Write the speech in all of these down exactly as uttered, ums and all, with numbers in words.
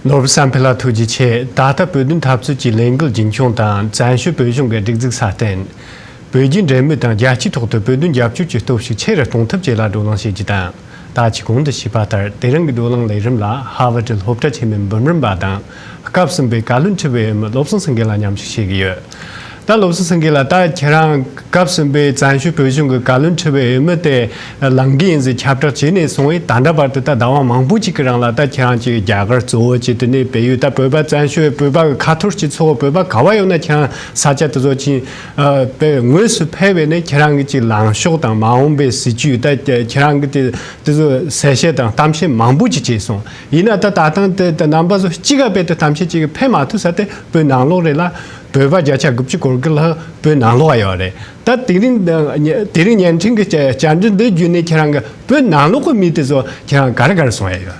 ནོར་བུ་བསམ་འཕེལ་ལགས་ཐུགས་རྗེ་ཆེ། ད་ལྟ་བོད་དོན་འཐབ་རྩོད་ཀྱི་ལས་འགུལ་རྒྱུན་འཁྱོངས་དང་བཙན་བྱོལ་བོད་གཞུང་གི་སྒྲིག་འཛུགས་སྲ་བརྟན། བོད་བརྒྱུད་འབྲེལ་མོལ་དང་རྒྱལ་སྤྱིའི་ཐོག་ཏུ་བོད་དོན་རྒྱབ་སྐྱོར་གྱི་སྟོབས་ཤུགས་ཆེ་རུ་གཏོང་ཐབས་བཅས་ལ་བགྲོ་གླེང་བྱེད་རྒྱུ་དང་། ད་ཅི་གོང་དུ་ཞུས་པ་ལྟར་དེ་རིང་གི་བགྲོ་གླེང་ལས་རིམ་ལ་ཧར་ཝར་ཌི་སློབ་གྲྭ་ཆེན་མོའི་འབུམ་རམས་པ་དང་སྐབས་གསུམ་པའི་བཀའ་བློན་ཁྲི་པའི་འོས་མི་བློ་བཟང་སེང་གེ་ལགས་མཉམ་ཞུགས་བྱེད་ཀྱི་ཡོད། ད་བློ་བཟང་སེང་གེ་ལགས། ད་ཁྱེད་རང་སྐབས་གསུམ་པའི་བཙན་བྱོལ་བོད་གཞུང་གི་བཀའ་བློན་ཁྲི་པའི་འོས་མི་དེ་ལངས་ཀྱི་ཡིན་ཟེར་ཁྱབ་བསྒྲགས་བྱས་ནས་སོང་བས། ད་ལྟ་བར་དུ་ད་ཟླ་བ་མང་པོ་ཅིག་གི་རིང་ལ་ད་ཁྱེད་རང་ཅིག་རྒྱ་གར་གཙོ་བོ་བྱས། དེ་ནས་བལ་ཡུལ། ད་བོད་པ་བཙན་བྱོལ་བོད་པ་གི་ཁ་ཐོར་སྤྱི་ཚོགས། བོད་པ་ག་བ་ཡོད་ན་ཁྱེད་རང་ས་ཆ་དེ་ཚོ་ཅིག་ཨ་དཔེ་དངོས་སུ་ཕེབས་པས་ནས་ཁྱེད་རང་གི་ཅིག་ལངས་ཕྱོགས་དང་མ་འོངས་པའི་སྲིད་ཇུས། ད་ཁྱེད་རང་གི་དེ་དེ་ཚོ་གསལ་བཤད་དང་གཏམ་བཤད་མང་པོ་ཅིག་བྱས་སོང་། ཡིན་ན་ད་ད་ཐེངས་དེ་ད་རྣམ་པ་ཚོ་གཅིག་ག་དཔེ་དེ་གཏམ་བཤད་ཅིག་ཕེབས་མ་ཐུབ་ས་དེ་བོད་ནང་ལོགས་རེད་ལ། བོད་པ་བརྒྱ་ཆ་དགུ་བཅུ་གོ་དགུ་ལྷག་བོད་ནང་ལོགས་ཡོད་རེད། ད་དེ་རིང་དེ་རིང་བརྙན་འཕྲིན་གྱི་བཅར་འདྲི་འདི་བརྒྱུད་ནས་ཁྱེད་རང་གི་བོད་ནང་ལོགས་ཀྱི་མི་དེ་ཚོ་ཁྱེད་རང་ག་རེ་ག་རེ་གསུང་ཡ་ཡོད།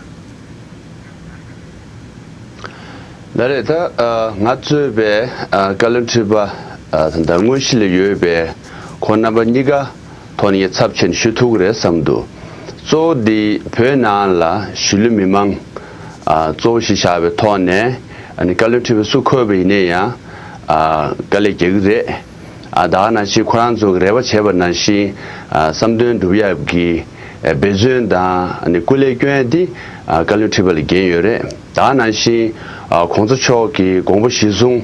ལགས་རེད། ད་ཨ་ང་གཙོས་པའི་ཨ་བཀའ་བློན་ཁྲི་པ་ཨ་ད་ལྟ་དངོས་གཞི་ལ་ཡོད་པའི་ཁོང་རྣམ་པ་གཉིས་ཀ་ཐོག་ནས་ངས་ཚབས་ཆེན་ཞུ་ཐུབ་ཀྱི་རེད་བསམ་འདུག། གཙོ་བོ་འདི་བོད་ནང་ལ་གཞིས་ལུས་མི་མང་ཨ་གཙོ་བོ་གཞི་བཞག་པའི་ཐོག་ནས། ཨ་ནི་བཀའ་བློན་ཁྲི་པ་སུ་འཁོད་པ་ཡིན་ནའི་ཡང་ཨ་དཀའ་ལས་རྒྱག་གི་རེད། ཨ་ད་ག་ནང་བཞིན་ཁོ་རང་ཚོ་གི་རེ་བ་བྱས་པ་ནང་བཞིན་ཨ་བསམ་དོན་འགྲུབ་ཡག་གི་ཨ་འབད་བརྩོན་དང་། ཨ་ནི་སྐུ་ལས་སྐྱོན་ཡ་འདི་ཨ་བཀའ་བློན་ཁྲི་པ་ལ་འགན་ཡོད་རེད། ད་ག་ནང་བཞིན་ཨ་གོང་ས་མཆོག་གི་དགོངས་པ་གཞིར་བཟུང་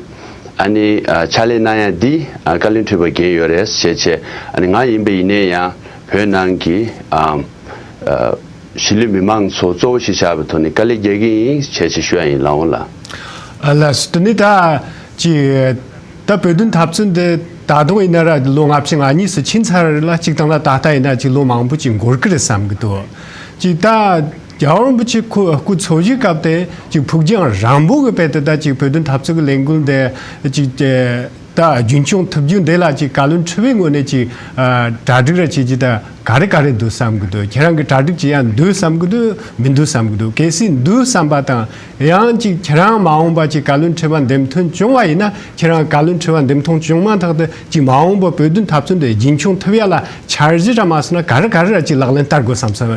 ཨ་ནི་ཨ་ཕྱག་ལས་གནང་ཡ་འདི་ཨ་བཀའ་བློན་ཁྲི་པ་འགན་ཡོད་རེད་ཞེས་བྱས། ཨ་ནི་ང་ཡིན་པ་ཡིན་ནའི་ཡང་བོད་ནང་གི་ཨ་ཨ་གཞིས་ལུས་མི་མང་ཚོ་གཙོ་བོ་གཞི་བཞག་པའི་ཐོག་ནས་དཀའ་ལས་རྒྱག་གི་ཡིན་ཞེས་ཞུ་ཡ་ཡིན། ལགས་འོང་ལགས། ཨ་ལགས་སོ། དེ་ནི་ད་ཅིག་ད་བོད་དོན་འཐབ་རྩོད་འདི་ད་དུང་ཡིན་ན་ར་ལོ་ལྔ་བཅུ་ང་གཉིས་སུ་ཕྱིན་ཚར་ལ། གཅིག་དང་ལ་ད་ལྟ་ཡིན་ན་ཅིག་ལོ་མང་པོ་ཅིག་འགོར་གི་རེད་བསམ་གི་འདུག། ཅིག་ད་རྒྱལ་བ་རིན་པོ་ཆེ་ཁོ་སྐུ་འཚོ་བཞུགས་སྐབས་དེ་ཅིག་ཕུགས་རྒྱང་རིང་པོ་གི་དཔེ་དེ་ད་ཅིག་བོད་དོན་འཐབ་རྩོད་ཀྱི་ལས་འགུལ་འདི་ཅིག་ད་རྒྱུན་འཁྱོངས་ཐུབ་རྒྱུ་འདི་ལ་ཅིག་བཀའ་བློན་ཁྲི་པའི་ངོས་ནས་ཅིག་ཨ་གྲ་སྒྲིག་ར་བྱེད་རྒྱུ་ད་ག་རེ་ག་རེ་འདུག་བསམ་གི་འདུག། ཁྱེད་རང་གི་གྲ་སྒྲིག་བྱེད་ཡ་འདུག་བསམ་གི་འདུག་མི་འདུག་བསམ་གི་འདུག། གལ་སྲིད་འདུག་བསམ་པ་དང་། ཡང་ཅིག་ཁྱེད་རང་མ་འོངས་པ་ཅིག་བཀའ་བློན་ཁྲི་པ་འདེམས་ཐོན་བྱུང་བ་ཡིན་ན། ཁྱེད་རང་བཀའ་བློན་ཁྲི་པ་འདེམས་ཐོན་བྱུང་མ་ཐག་ཏུ་ཅིག་མ་འོངས་པ་བོད་དོན་འཐབ་རྩོད་འདི་རྒྱུན་འཁྱོངས་ཐུབ་ཡ་ལ་འཆར་གཞི་ར་མ་སོང་ན་ག་རེ་ག་རེ་ར་ཅིག་ལག་ལེན་བསྟར་དགོས་བསམ་བསམ་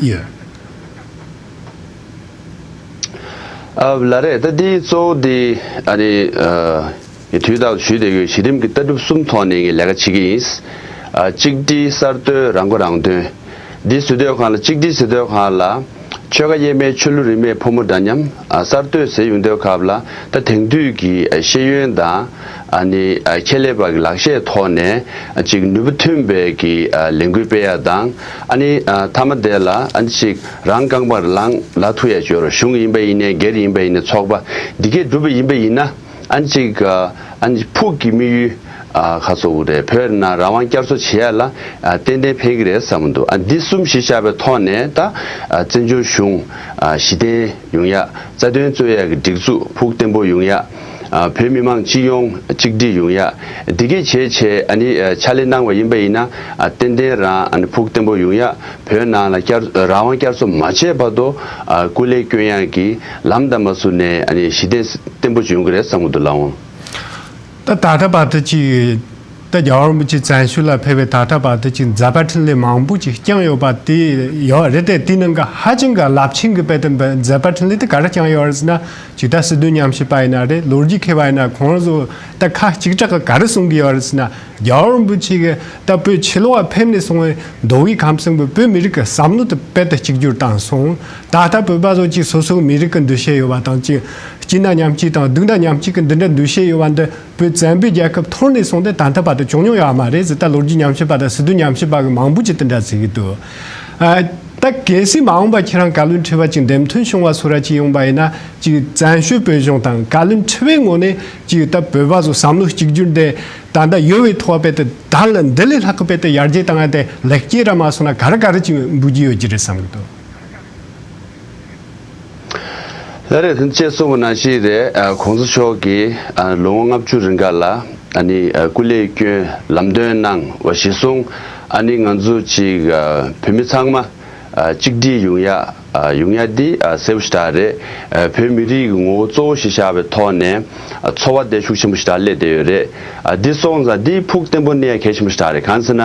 ཡོད། ཨ་ལགས་རེད། ད་འདི་གཙོ་བོ་འདི་ཨ་ནི་ཨ་ངས་དུས་རྟག་ཏུ་ཞུས་བསྡད་ཡོད། གཞི་རིམ་གྱི་ལྟ་གྲུབ་གསུམ་ཐོག་ནས་ངས་ལས་ཀ་བྱེད་ཀྱི་ཡིན། ཨ་གཅིག་སྒྲིལ། གསར་གཏོད། རང་མགོ་རང་ཐོན། འདི་ཟེར་དུས་སྒང་ལ། གཅིག་སྒྲིལ་ཟེར་དུས་སྒང་ལ་ཆོལ་ཁ་དབྱེ་མེད་ཆོས་ལུགས་རིས་མེད་ཕོ་མོ་འདྲ་མཉམ། ཨ་གསར་གཏོད་ཟེར་ཡོང་དུས་སྐབས་ལ་ད་དེང་དུས་ཀྱི་ཨ་ཤེས་ཡོན་དང་། ཨ་ནི་ཨ་ཁྱད་ལས་པ་གི་ལག་ཤེས་ཐོག་ནས་ཨ་ཅིག་ནུས་པ་ཐོན་པའི་གི་ཨ་ལས་འགུལ་སྤེལ་ཡ་དང་། ཨ་ནི་ཨ་མཐའ་མ་དེ་ལ་ཨ་ནི་ཅིག་རང་རྐང་པར་ལངས་ལ་ཐུག་ཡ་སྦྱོར། གཞུང་ཡིན་པ་ཡིན་ནའི་སྒེར་ཡིན་པ་ཡིན་ནའི་ཚོགས་པ་འདི་གས་གྲུབ་པ་ཡིན་པ་ཡིན་ན། ཨ་ནི་ཅིག་ཨ་ནི་ཕུགས་ཀྱི་དམིགས་ཡུལ་ཨ་ཁ་སོ་བོ་རེད། བོད་ནང་རང་དབང་བསྐྱར་གསོ་བྱེད་ཡ་ལ་ཨ་ཏན་ཏན་ཕན་གྱི་རེད་བསམ་གྱི་འདུག། ཨ་འདི་གསུམ་གཞི་བཞག་པའི་ཐོག་ནས་ད་ཨ་བཙན་བྱོལ་གཞུང་ཨ་གཞི་རྟེན་ཡོང་ཡ། རྩ་དོན་རྩོད་ཡ་གི་སྒྲིག་འཛུགས་ཕུགས་བརྟན་པོ་ཡོང་ཡ། ཨ་བོད་མི་མང་སྤྱི་ཡོངས་གཅིག་སྒྲིལ་ཡོང་ཡ། འདི་གས་བྱས་བྱས་ཨ་ནི་ཨ་ཕྱག་ལས་གནང་བ་ཡིན་པ་ཡིན་ན། ཨ་ཏན་ཏན་རང་ཨ་ནི་ཕུགས་བརྟན་པོ་ཡོང་ཡ། བོད་ནང་ལ་བསྐྱར་རང་དབང་བསྐྱར་གསོ་མ་བྱས་བར་དུ་ཨ་སྐུ་ལས་སྐྱོན་ཡག་གི་ལམ་དང་མ་ཟུར་ནས་ཨ་ནི་གཞི་རྟེན་བརྟན་པོ་ཅིག་ཡོང་གི་རེད་བསམ་གྱི་འདུག། ལགས་འོང་། ད་ད་ལྟ་བར་དུ་ཅིག་ད་རྒྱལ་བ་རིན་པོ་ཆེ་བཙན་བྱོལ་ལ་ཕེབས་པའི་ད་ལྟ་བར་དུ་ཅིག་མཛད་པ་འཕྲིན་ལས་མང་པོ་ཅིག་བསྐྱངས་ཡོད་པ་དེ་ཡོད་རེད་དེ། དེའི་ནང་གི་ཧ་ཅང་གི་རླབས་ཆེན་གྱི་དཔེ་དེ་མཛད་པ་འཕྲིན་ལས་དེ་ག་རེ་བསྐྱངས་ཡོད་རེད་ཟེར་ན། ཅིག་ད་སྲིད་དོན་ཉམས་ཞིབ་པ་ཡིན་ན་རེད། ལོ་རྒྱུས་མཁས་པ་ཡིན་ན། ཁོང་ཚོ་ད་ཁ་གཅིག་གྲགས་གི་ག་རེ་གསུང་གི་ཡོད་རེད་ཟེར་ན། རྒྱལ་བ་རིན་པོ་ཆེ་གི་ད་བོད་ཕྱི་ལོགས་ལ་ཕེབས་ནས་སོང་བའི་མདོ་དབུས་ཁམས་གསུམ་གྱི་བོད་མི་རིགས་ཀྱི་བསམ་བློ་དེ་དཔེ་དེ་གཅིག་གྱུར་བཏང་སོང་། ད་ལྟ་བོད་པ་ཚོ་ཅིག་སོ་སོའི་མི་རིགས་ཀྱི་འདུ་ཤེས་ཡོད་པ་དང་། ཅིག་སྐྱིད་ན་མཉམ་སྐྱིད་དང་སྡུག་ན་མཉམ་སྐྱིད་ཀྱི་འདི་འདྲ་འདུ་ཤེས་ཡོད་པ་འདི་བོད་བཙན་པོའི་རྒྱལ་ཁབ་འཐོར་ནས་སོང་སྟེ་ད་ལྟ་བར་དུ་བྱུང་མྱོང་ཡོད་མ་རེད་ཟེར། ད་ལོ་རྒྱུས་ཉམས་ཞིབ་པ་དང་སྲིད་དོན་ཉམས་ཞིབ་པ་གི་མང་པོ་ཅིག་དེ་འདྲ་ཟེར་གྱི་འདུག། ཨ་ད་གལ་སྲིད་མ་འོངས་པ་ཁྱེད་རང་བཀའ་བློན་ཁྲི་པ་ཅིག་འདེམས་ཐོན་བྱུང་བ་སོགས་ར་ཅིག་ཡོང་པ་ཡིན་ན། ཅིག་བཙན་བྱོལ་བོད་གཞུང་དང་བཀའ་བློན་ཁྲི་པའི་ངོས་ནས་ཅིག་ད་བོད་པ་ཚོ་བསམ་བློ་གཅིག་གྱུར་འདི་ད་ལྟ་ཡོད་པའི་ཐོག་དཔེ་དེ་ད་ལ་འདི་ལས་ལྷག་གི་དཔེ་དེ་ཡར་རྒྱས་བཏང་ཡ་དེ་ལེགས་སྐྱེས་ར་མ་སོང་ན་ག་རེ་ག་རེ་ཅིག་འབུལ་རྒྱུ་ཡོད་ཀྱི་རེད་བསམ་གྱི་འདུག། ལགས་རེད། དེ་ཅེས་གསུངས་པ་ནང་བཞིན་རེད། ཨ་གོང་ས་མཆོག་གིས་ཨ་ལོ་ངོ་ལྔ་བཅུ་རིང་ག་ལ་ཨ་ནི་ཨ་སྐུ་ལས་བསྐྱོན་ལམ་སྟོན་གནང་བ་གཞིར་བཟུང་། ཨ་ནི་ང་ཚོ་ཅིག་ཨ་བོད་མི་ཚང་མ་ཨ་གཅིག་སྒྲིལ་ཡོང་ཡ། ཨ་ཡོང་ཡ་འདི་ཨ་གསལ་པོ་ཞེ་དྲག་རེད། ཨ་བོད་མི་རིགས་ཀྱི་ངོ་བོ་གཙོ་བོ་ཞིག་བཞག་པའི་ཐོག་ནས་ཨ་ཚོར་བ་དེ་ཤུགས་ཆེན་པོ་ཞེ་དྲག་སླེབས་བསྡད་ཡོད་རེད། ཨ་འདི་སོང་ཙང་འདི་ཕུགས་བརྟན་པོ་གནས་ཡ་གལ་ཆེན་པོ་ཞེ་དྲག་རེད། གང་ཟེར་ན་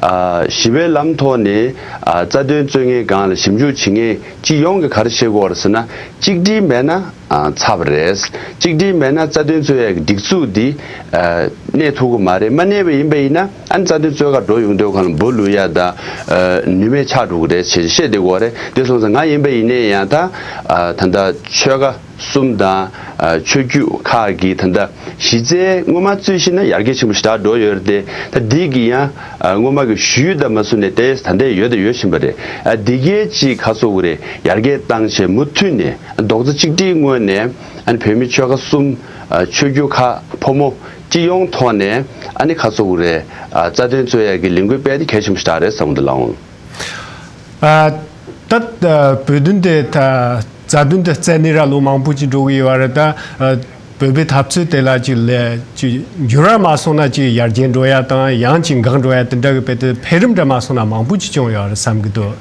ཨ་ཞི་བའི་ལམ་ཐོག་ནས་ཨ་རྩ་དོན་རྩོད་མཁན་སྒང་ལ་ཞིབ་འཇུག་བྱེད་མཁན་སྤྱི་ཡོངས་ཀྱིས་ག་རེ་བཤད་ཀྱི་ཡོད་རེད་ཟེར་ན། གཅིག་སྒྲིལ་མེད་ན་ཨ་ཚར་བ་རེད། གཅིག་སྒྲིལ་མེད་ན་རྩ་དོན་རྩོད་ཡ་གི་སྒྲིག་འཛུགས་འདི་ཨ་གནས་ཐུབ་ཀྱི་མ་རེད། མ་གནས་པ་ཡིན་པ་ཡིན་ན་ཨ་ནི་རྩ་དོན་རྩོད་གར་འགྲོ་ཡོང་དུས་སྒང་ལ་འབུ་བླུག་ཡ་དང་ཨ་ནུས་མེད་ཆགས་འགྲོ་གི་རེད་ཞེས་བཤད་བསྡད་ཀྱི་ཡོད་རེད། དེ་སོང་ཙང་ང་ཡིན་པ་ཡིན་ནའི་ཡང་ད་ཨ་ད་ལྟ་ཆོལ་ཁ་གསུམ་དང་ཨ་ཆོས་བརྒྱུད་ཁག་གི་ད་ལྟ་གཞི་རྩའི་སྔོན་མ་བརྩིས་ཤིང་ན་ཡར་རྒྱས་ཆེན་པོ་ཞེ་དྲག་འགྲོ་ཡོད་རེད་དེ། ད་འདི་གི་ཡང་ཨ་སྔོན་མ་གི་ཞུས་དང་མ་བཟུང་ནས་དེ་ད་ལྟ་ཡོད་དང་ཡོད་བཞིན་པ་རེད། ཨ་འདི་གའི་ཅིག་ཁ་སོ་གི་རེད། ཡར་རྒྱས་བཏང་བྱས་མུ་མཐུད་ནས་རྡོག་རྩ་གཅིག་སྒྲིལ་ངོས་ནས་ཨ་ནི་བོད་མི་ཆོལ་ཁ་གསུམ་ཨ་ཆོས་བརྒྱུད་ཁག་ཕོ་མོ་སྤྱི་ཡོངས་ཐོག་ནས་ཨ་ནི་ཁ་སོ་གི་རེད། ཨ་རྩ་དོན་རྩོད་ཡ་གི་ལས་འགུལ་སྤེལ་དེ་གལ་ཆེན་པོ་ཞེ་དྲག་རེད་བསམ་གི་འདུག་ལགས་འོང་། ཨ་ད་ཨ་བོད་དོན་དེ་ད་རྩ་དོན་དེ་རྩ་ནས་ར་ལོ་མང་པོ་ཅིག་འགྲོ་གི་ཡོད་རེད། ད་ཨ་བོད་པའི་འཐབ་རྩོད་དེ་ལ་ཅིག་ལས་ཅིག་འགྱུར་བ་མ་སོང་ན་ཅིག་ཡར་རྒྱས་འགྲོ་ཡ་དང་ཡང་ཅིག་འགག་འགྲོ་ཡ་དེ་འདྲ་གི་དཔེ་དེ་འཕེལ་རིམ་འདྲ་མ་སོང་ན་མང་པོ་ཅིག་བྱུང་ཡོད་རེད་བསམ་གི་འདུག་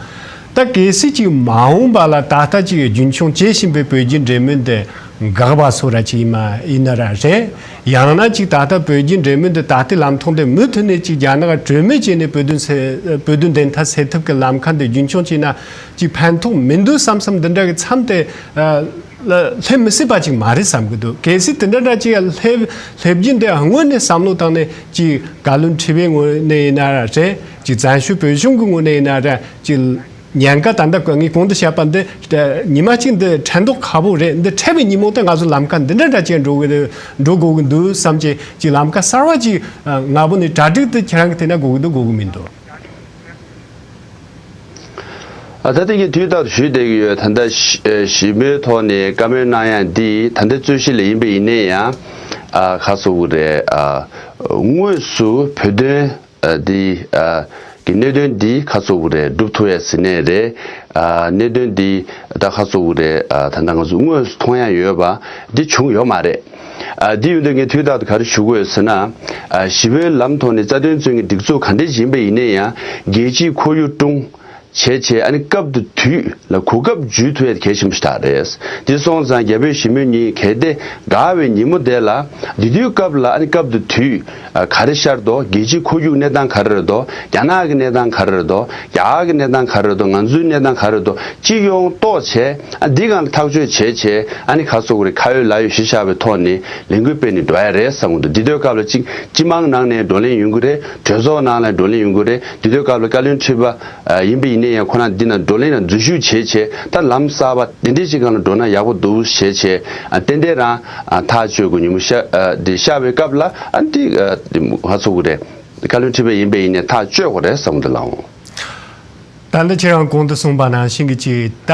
ད་གལ་སྲིད་ཅིག་མ་འོངས་པ་ལ་ད་ལྟ་ཅིག་རྒྱུན་འཁྱོངས་བྱེད་བཞིན་པའི་བོད་རྒྱའི་འབྲེལ་མོལ་འདི་འགག་པ་སོགས་ར་ཅིག་ཡིན་མ་ཡིན་ན་ར་རེད། ཡང་ན་ཅིག་ད་ལྟ་བོད་རྒྱའི་འབྲེལ་མོལ་འདི་ད་ལྟའི་ལམ་ཐོག་འདི་མུ་མཐུད་ནས་ཅིག་རྒྱ་ནག་གྲོས་མོལ་བྱས་ནས་བོད་དོན་སེ་བོད་དོན་བདེན་མཐའ་སེལ་ཐབས་ཀྱི་ལམ་ཁ་འདི་རྒྱུན་འཁྱོངས་བྱས་ན་ཅིག་ཕན་ཐོགས་མི་འདུག་བསམ་བསམ་འདི་འདྲ་གི་མཚམས་དེ་ཨ་ལ་སླེབས་མི་སྲིད་པ་ཅིག་མ་རེད་བསམ་གི་འདུག་གལ་སྲིད་དེ་འདྲ་འདྲ་ཅིག་སླེབས་སླེབས་རྒྱུ་འདི་སྔོན་ནས་བསམ་བློ་བཏང་ནས་ཅིག་བཀའ་བློན་ཁྲི་པའི་ངོས་ནས་ཡིན་ན་ར་རེད། ཅིག་བཙན་བྱོལ་བོད་གཞུང་གི་ངོས་ནས་ཡིན་ན་ར་ཅིག་ཉེན་ཁ་ད་ལྟ་ངས་གོང་དུ་བཤད་པ་འདི་ཉི་མ་གཅིག་འདི་འཕྲད་མདོག་ཁ་པོ་རེད། འདི་འཕྲད་པའི་ཉིན་མོ་དེ་ང་ཚོ་ལམ་ཁ་འདི་འདྲ་འདྲ་ཅིག་འགྲོ་གི་འགྲོ་དགོས་གི་འདུག་བསམ་བྱས་ཅིག་ལམ་ཁ་གསར་བ་ཅིག་ང་པོ་ནས་གྲ་སྒྲིག་དེ་ཁྱེད་རང་གི་དེ་ན་དགོས་གི་འདུག་དགོས་གི་མི་འདུག་ཨ་ད་ལྟ་ངས་དུས་རྟག་ཏུ་ཞུས་བསྡད་ཀྱི་ཡོད། ད་ལྟ་ཞི་ཞི་མོལ་ཐོག་ནས་བཀའ་མོལ་གནང་ཡ་འདི་ད་ལྟ་རྩོད་གཞི་ལ་ཡིན་པ་ཡིན་ནའི་ཡང་ཨ་ཁ་སོ་གི་རེད། ཨ་དངོས་སུ་བོད་དོན་ཨ་འདི་ཨ་གི་གནད་དོན་འདི་ཁ་སོ་གི་རེད། སྒྲུབ་ཐུབ་ཡ་ཟེར་ནའི་རེད། ཨ་གནད་དོན་འདི་ད་ཁ་སོ་གི་རེད། ཨ་ད་ལྟ་ང་ཚོ་དངོས་སུ་མཐོང་ཡ་ཡོད་པ་འདི་བྱུང་ཡོད་མ་རེད། ཨ་འདི་ཡོད་དུས་ངས་དུས་རྟག་ཏུ་ག་རེ་ཞུ་དགོས་ཟེར་ན། ཨ་ཞི་བའི་ལམ་ཐོག་ནས་རྩ་དོན་རྩོད་མཁན་སྒྲིག་འཛུགས་ག་འདྲ་ཞིག་ཡིན་པ་ཡིན་ནའི་ཡང་རྒྱལ་སྤྱིའི་ཁོར་ཡུག་ཀྲུང་བྱས་བྱས་ཨ་ནི་སྐབས་དང་དུས་ལ་གོ་སྐབས་འཇུས་ཐུབ་ཡ་གལ་ཆེན་པོ་ཞིག་རེད། དེ་སོང་ཙང་རྒྱ་བོད་ཞི་མོལ་གཉིས་གལ་ཏེ་འགག་པའི་ཉིན་མོ་དེ་ལ་དེ་དུས་སྐབས་ལ་ཨ་ནི་སྐབས་དང་དུས་ཨ་ག་རེ་ཤར་འདུག་རྒྱལ་སྤྱིའི་ཁོར་ཡུག་གནས་སྟངས་ག་རེ་རེད་འདུག་རྒྱ་ནག་གི་གནས་སྟངས་ག་རེ་རེད་འདུག་རྒྱ་གར་གྱི་གནས་སྟངས་ག་རེ་རེད་འདུག་ང་ཚོའི་གནས་སྟངས་ག་རེ་རེད་འདུག་སྤྱི་ཡོངས་རྟོགས་བྱས་ཨ་འདི་སྒང་ལ་ཐག་གཅོད་བྱས་བྱས་ཨ་ནི་ཁ་སོ་གི་རེད། ཁ་ཡོད་ལག་ཡོད་གཞི་བཞག་པའི་ཐོག་ནས་ལས་འགུལ་སྤེལ་ནས་འགྲོ་ཡ་རེད་བསམ་གི་འདུག་འདི་དུས་སྐབས་ལ་གཅིག་སྤྱི་དམངས་ནང་ནས་བགྲོ་གླེང་ཡོང་གི་རེད། གྲོས་ཚོགས་ནང་ལ་བགྲོ་གླེང་ཡོང་གི་རེད། འདི་དུས་སྐབས་ལ་བཀའ་བློན་ཁྲི་པ་ཨ་ཡིན་པ་ཡིན་ནའི་ཡང་ཁོ་རང་འདི་ན་བགྲོ་གླེང་ལ་འཛུལ་ཞུགས་བྱས་བྱས་ད་ལམ་གསར་པ་དེ་འདྲའི་ཞིག་སྒང་ལ་འགྲོ་ན་ཡག་པོ་འདུག་བྱས་བྱས་ཨ་ཏན་ཏན་རང་ཨ་ཐག་གཅོད་དགོས་ཉིན་མོ་ཤ་ཨ་འདི་ཤར་བའི་སྐབས་ལ་ཨ་འདི་ཨ་འདི་ཁ་སོ་གི་རེད། བཀའ་བློན་ཁྲི་པ་ཡིན་པ་ཡིན་ནའི་ཐག་གཅོད་དགོས་རེད་བསམ་གི་འདུག་ལགས་འོང་། ད་ལྟ་ཁྱེད་རང་གོང་དུ་གསུངས་པ་ནང་བཞིན་གྱི་ཅིག་ད་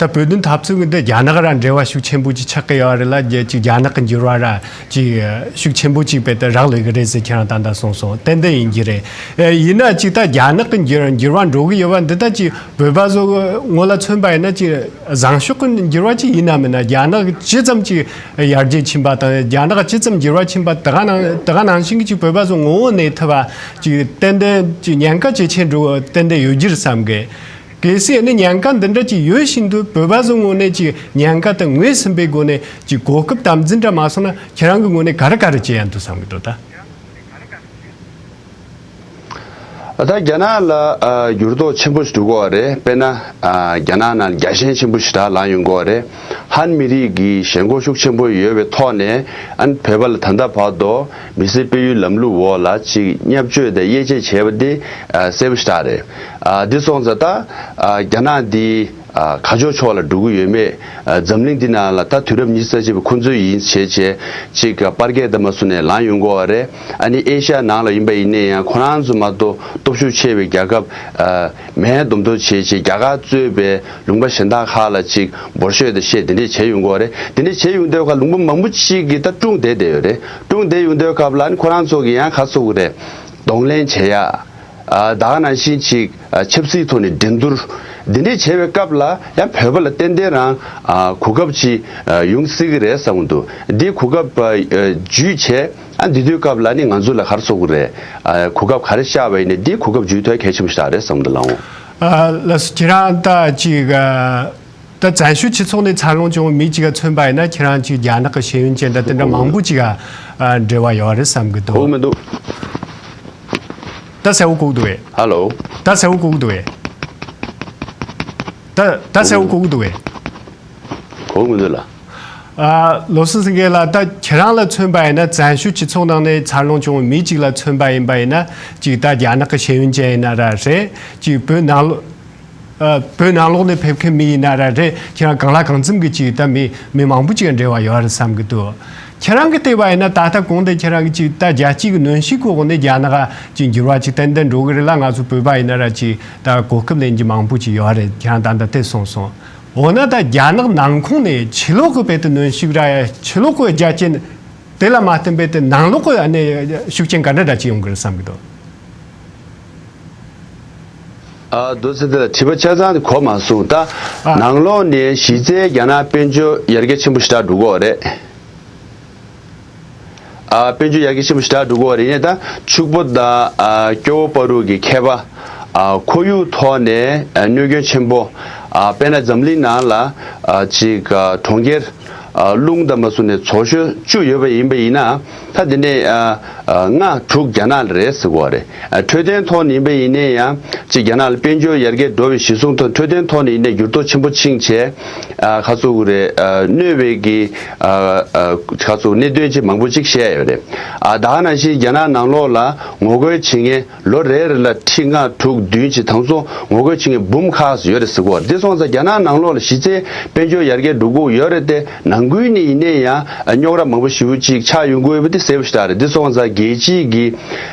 ད་བོད་དོན་འཐབ་རྩོད་ཀྱི་འདི་རྒྱ་ནག་ར་འབྲེལ་བ་ཤུགས་ཆེན་པོ་ཅིག་ཆགས་ཀྱི་ཡོད་རེད་ལ། རྒྱ་ཅིག་རྒྱ་ནག་གི་འགྱུར་བ་ར་ཅིག་ཤུགས་ཆེན་པོ་ཅིག་དཔེ་ད་རག་ལས་ཀྱི་རེད་ཟེར་ཁྱེད་རང་ད་ལྟ་གསུངས་སོང་། ཏན་ཏན་ཡིན་གྱི་རེད། ཨེ་ཡིན་ན་ཅིག་ད་རྒྱ་ནག་གི་འགྱུར་འགྱུར་བ་འགྲོ་གི་ཡོད་པ་འདི་ད་ཅིག་བོད་པ་ཚོ་ངོས་ལ་མཚོན་པ་ཡིན་ན་ཅིག་བཟང་ཕྱོགས་ཀྱི་འགྱུར་བ་ཅིག་ཡིན་ན་མིན་ན། རྒྱ་ནག་ཅི་ཙམ་ཅིག་ཡར་རྒྱས་ཕྱིན་པ་དང་རྒྱ་ནག་ཅི་ཙམ་འགྱུར་བ་ཕྱིན་པ་དེ་ག་ནང་དེ་ག་ནང་བཞིན་གྱི་ཅིག་བོད་པ་ཚོ་ངོ་བོ་གནས་ཐུབ་པ་ཅིག་ཏན་ཏན་ཅིག་ཉེན་ཁ་ཇེ་ཆེ་འགྲོ་ཏན་ཏན་ཡོད་རྒྱུ་རེད་བསམ་གི། གལ་སྲིད་ནི་ཉེན་ཁ་འདི་འདྲ་ཅིག་ཡོད་བཞིན་དུ་བོད་པ་ཚོ་ངོས་ནས་ཅིག་ཉེན་ཁ་དེ་ངོས་ཟིན་པའི་སྒོ་ནས་ཅིག་གོ་སྐབས་དམ་འཛིན་འདྲ་མ་སོང་ན་ཁྱེད་རང་གི་ངོས་ནས་ག་རེ་ག་རེ་བྱེད་ཡ་འདུག་བསམ་གི་འདུག་ད། ད་རྒྱ་ནག་ལ་ཨ་འགྱུར་ལྡོག་ཆེན་པོ་ཞིག་འགྲོ་གི་ཡོད་རེད། དཔེར་ན་ཨ་རྒྱ་ནག་ནང་རྒྱ་ཞེན་ཆེན་པོ་ཞིག་ད་ལངས་ཡོང་གི་ཡོད་རེད། ཧན་མི་རིགས་ཀྱི་ཞེན་ཁོག་ཤུགས་ཆེན་པོ་ཡོད་པའི་ཐོག་ནས་ཨ་ནི་བོད་པ་ལ་ད་ལྟ་བར་དུ་མི་སེར་སྤེལ་ཡུལ་ལམ་ལུགས་འོག་ལ་ཅིག་བརྙས་བཅོས་དང་དབྱེ་འབྱེད་བྱས་པ་འདི་ཨ་གསལ་པོ་ཞིག་རེད། ཨ་འདི་སོང་ཙང་ད་ཨ་རྒྱ་ནག་འདི་ཨ་ག་ཕྱོགས་ཕྱོགས་ལ་འགྲོ་གི་ཡོད་མེད། ཨ་འཛམ་གླིང་འདི་ནང་ལ་ད་དུས་རབས་ཉི་ཤུ་རྩ་གཅིག་པ་ཁོང་ཚོ་ཡིན་བྱས་བྱས་ཅིག་པར་རྒྱས་དང་མ་སུ་ནས་ལངས་ཡོང་གི་ཡོད་རེད། ཨ་ནི་ཨེ་ཤ་ཡ་ནང་ལ་ཡིན་པ་ཡིན་ནའི་ཡང་ཁོ་རང་ཚོ་མ་གཏོགས་སྟོབས་ཤུགས་ཆེ་བའི་རྒྱལ་ཁབ་ཨ་མེད་མདོག་མདོག་བྱས་བྱས་རྒྱ་གར་གཙོས་པའི་ལུང་པ་གཞན་དག་ཁག་ལ་ཅིག་འབོར་ཤོས་དང་བཤད་དེ་འདྲས་བྱས་ཡོང་གི་ཡོད་རེད། དེ་འདྲས་བྱས་ཡོང་དུས་ཁ་ལུང་པ་མང་པོ་ཅིག་གིས་ད་ཀྲུང་བསྡད་བསྡད་ཡོད་རེད། ཀྲུང་བསྡད་ཡོང་དུས་སྐབས་ལ་ཨ་ནི་ཁོ་རང་ཚོ་གིས་ཡང་ཁ་གསོ་གི་རེད། གདོང་ལེན་བྱེད་ཡ། ཨ་ད་ག་ནང་བཞིན་ཅིག་ཨ་ཆབ་སྲིད་ཐོག་ནས་འགྲན་བསྡུར་འདི་འདྲས་བྱེད་པའི་སྐབས་ལ་ཡང་བོད་པ་ལ་ཏན་ཏན་རང་ཨ་གོ་སྐབས་ཅིག་ཨ་ཡོང་སྲིད་ཀྱི་རེད་བསམ་གྱི་འདུག་འདི་གོ་སྐབས་ཨ་ཨ་བརྒྱུད་བྱས་ཨ་འདི་དུས་སྐབས་ལ་ནི་ང་ཚོ་ལ་ག་རེ་གསོ་གི་རེད། ཨ་གོ་སྐབས་ག་རེ་ཤར་བ་ཡིན་ནའི་འདི་གོ་སྐབས་བརྒྱུད་ཐུབ་གལ་ཆེན་པོ་ཞིག་རེད་བསམ་གྱི་འདུག་ལགས་འོང་། ཨ། ལགས་སོ། ཁྱེད་རང་ད་ཅིག་ཨ། ད་བཙན་བྱོལ་སྤྱི་ཚོགས་ནས་འཚར་ལོངས་བྱུང་བའི་མི་གཅིག་ག་མཚོན་པ་ཡིན་ན། ཁྱེད་རང་ཅིག་རྒྱ་ནག་གི་ཤེས་ཡོན་ཅན་དང་དེ་འདྲ་མང་པོ་ཅིག་ག་ཨ། འབྲེལ་བ་ཡོད་རེད་བསམ་གི་འདུག། གོ་མི་འདུག། ད་གསལ་བོ་གོ་གི་འདུག་གས། ཧ་ལོ། ད་གསལ་བོ་གོ་གི་འདུག་གས། ད་ད་གསལ་བོ་གོ་གི་འདུག་གས། གོ་མི་འདུག་ལགས། ཨ། བློ་བཟང་སེང་གེ་ལགས། ད་ཁྱེད་རང་ལ་མཚོན་པ་ཡིན་ན། བཙན་བྱོལ་སྤྱི་ཚོགས་ནང་ནས་འཚར་ལོངས་བྱུང་བའི་མི་གཅིག་ལ་མཚོན་པ་ཡིན་པ་ཡིན་ན། ཅིག་ད་རྒྱ་ནག་གི་ཤེས་ཡོན་ཅན་ཡིན་ན་ར་རེད། ཅིག་བོད་ནང་ལོགས། ཨ། བོད་ནང་ལོགས་ནས་ཕེབས་མཁན་མི་ཡིན་ན་ར་རེད། ཁྱེད་རང་གང་ལ་གང་འཚམ་གི་ཅིག་ད་མི་མི་མང་པོ་ཅིག་འབྲེལ་བ་ཡོད་རེད་བསམ་གི་འདུག། ཁྱེད་རང་གི་བལྟས་པ་ཡིན་ན། ད་ལྟ་གོང་དེ་ཁྱེད་རང་གི་ཅིག་ད་རྒྱལ་སྤྱིའི་གི་གནོན་ཤུགས་ཀྱི་འོག་ནས་རྒྱ་ནག་ཅིག་འགྱུར་བ་ཅིག་ཏན་ཏན་འགྲོ་གི་རེད་ལ། ང་ཚོ་བོད་པ་ཡིན་ན་ར་ཅིག་ད་གོ་སྐབས་ལེན་རྒྱུ་མང་པོ་ཅིག་ཡོད་རེད། ཁྱེད་རང་ད་ལྟ་དེ་གསུངས་སོང་། འོ་ན་ད་རྒྱ་ནག་ནང་ཁོངས་ནས་ཕྱི་ལོགས་ཀྱི་བལ་དུ་གནོན་ཤུགས་ར། ཕྱི་ལོགས་ཀྱི་རྒྱ་རྐྱེན་དེ་ལ་མ་བརྟེན་བལ་དུ་ནང་ལོགས་ཀྱི་ཨ་ནི་ཤུགས་རྐྱེན་ག་འདྲ་འདྲ་ཅིག་ཡོང་གི་རེད་བསམ་གི་འདུག། ཨ། རྡོ་རྗེ་ལགས། དྲི་བ་ཆ་ཚང་དེ་གོ་མ་སོང་། ད་ཨ། ནང་ལོགས་ནས་གཞི་རྩའི་རྒྱ་ནག་དཔལ་འབྱོར་ཡར་རྒྱས་ཆེན་པོ་ཞེ་དྲག་འགྲོ་གི་ཡོད་རེད། ཨ། དཔལ་འབྱོར་ཡར་རྒྱས་ཆེན་པོ་ཞེ་དྲག་འགྲོ་གི་ཡོད་རེད། ཡིན་ནའི་ད་ཕྱུག་པོ་དང་། ཨ། སྐྱོ་བོ་བར་དུ་གི་ཁྱད་པར། ཨ། ཁོར་ཡུག་ཐོག་ནས། ཨ། གནོད་སྐྱོན་ཆེན་པོ། ཨ། དཔེར་ན་འཛམ་གླིང་ནང་ལ། ཨ། ཅིག་ཨ། གྲོང་ཁྱེར། ཨ། རླུང་དང་མ་སུ་ནས་བཙོག་ཤོས་བཅུ་ཡོད་པ་ཡིན་པ་ཡིན་ན། ད་དེ་ནས། ཨ། ཨ། ལྔ་དྲུག་རྒྱ་ནག་ལ་རེད་ཟེར་གོ་བ་རེད། ཨ། འཕྲོད་བསྟེན་ཐོག་ནས་ཡིན་པ་ཡིན་ནའི་ཡང་ཅིག་རྒྱ་ནག་ལ་དཔལ་འབྱོར་ཡར་རྒྱས་འགྲོ་བའི་གཞི་བཟུང་ཐོག་འཕྲོད་བསྟེན་ཐོག་ནས་ཡིན་ནའི་འགྱུར་ལྡོག་ཆེན་པོ་ཕྱིན་བྱས། ཨ། ག་ཚོད་རེད། ཨ། གནོད་པའི་གི། ཨ། ཨ། ག་ཚོད་གནད་དོན་ཅིག་མང་པོ་ཅིག་བཤད་ཡོད་རེད། ཨ། ད་ག་ནང་བཞིན་རྒྱ་ནག་ནང་ལོགས་ལ་ངོ་རྒོལ་བྱེད་མཁན་ལོ་རེ་རེ་ལ་ཁྲི་ལྔ་དྲུག་བདུན་ཅིག་དེ་ཚོ་ངོ་རྒོལ་བྱེད་མཁན་འབུམ་ཁག་ཙམ་ཡོད་རེད་ཟེར་གོ། དེ་སོང་ཙང་རྒྱ་ནག་ནང་ལོགས་ལ་གཞི་རྩའི་དཔལ་འབྱོར་ཡར་རྒྱས་འགྲོ་གི་ཡོད་རེད་དེ། ནང་ཁུལ་ནས་ཡིན་ནའི་ཡང་རྙོག་དྲ་མང་པོ་ཞེ་པོ་ཅིག་ཆགས་ཡོང་གི་ཡོད་པ་དེ་གསལ་པོ་ཞེ་དྲག་རེད། དེ་སོང་ཙང་རྒྱལ་སྤྱིའི་གི།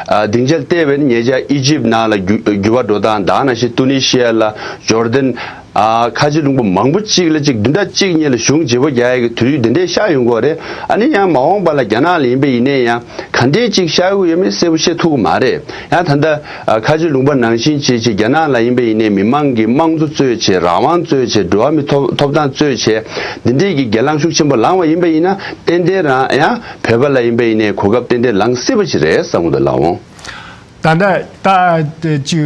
ཨ། སྡིངས་ཆ་བལྟས་པས་ན། ཉེ་ཆར་ཨི་ཇིབ་ནང་ལ་འགྱུར་འགྱུར་བ་འགྲོ་སྟངས། ད་ག་ནང་བཞིན་ཏུ་ནི་ཤི་ཡ་ལ། ཇོར་ཌན། ཨ། ཁ་ཆེ་ལུང་པ་མང་པོ་ཅིག་ལ་ཅིག་བདུན་ཕྲག་གཅིག་གཉིས་ལ་གཞུང་བརྗེ་པོ་རྒྱག་ཡ་གི་དུས་ཡུན་དེ་འདྲས་ཤར་ཡོང་གི་ཡོད་རེད། ཨ་ནི་ཡང་མ་འོངས་པ་ལ་རྒྱ་ནག་ལ་ཡིན་པ་ཡིན་ནའི་ཡང་ག་འདྲས་ཅིག་ཤར་གི་ཡོད་མེད་གསལ་པོ་བཤད་ཐུབ་ཀྱི་མ་རེད། ཡང་ད་ལྟ། ཨ། ཁ་ཆེ་ལུང་པ་ནང་བཞིན་བྱས་བྱས་རྒྱ་ནག་ལ་ཡིན་པ་ཡིན་ནའི་མི་མང་གི་དམངས་གཙོ་རྩོད་བྱས། རང་དབང་རྩོད་བྱས། འགྲོ་བ་མིའི་ཐོབ་ཐོབ་ཐང་རྩོད་བྱས། འདི་འདྲས་ཀྱི་སྒེར་ལངས་ཤུགས་ཆེན་པོ་ལངས་པ་ཡིན་པ་ཡིན་ན། ཏན་ཏན་རང་ཡང་བོད་པ་ལ་ཡིན་པ་ཡིན་ནའི་གོ་སྐབས་ཏན་ཏན་ལངས་སྲིད་པ་ཞིག་རེད་བསམ་གི་འདུག་ལགས་འོང་། ད་ལྟ་ད་ཅིག་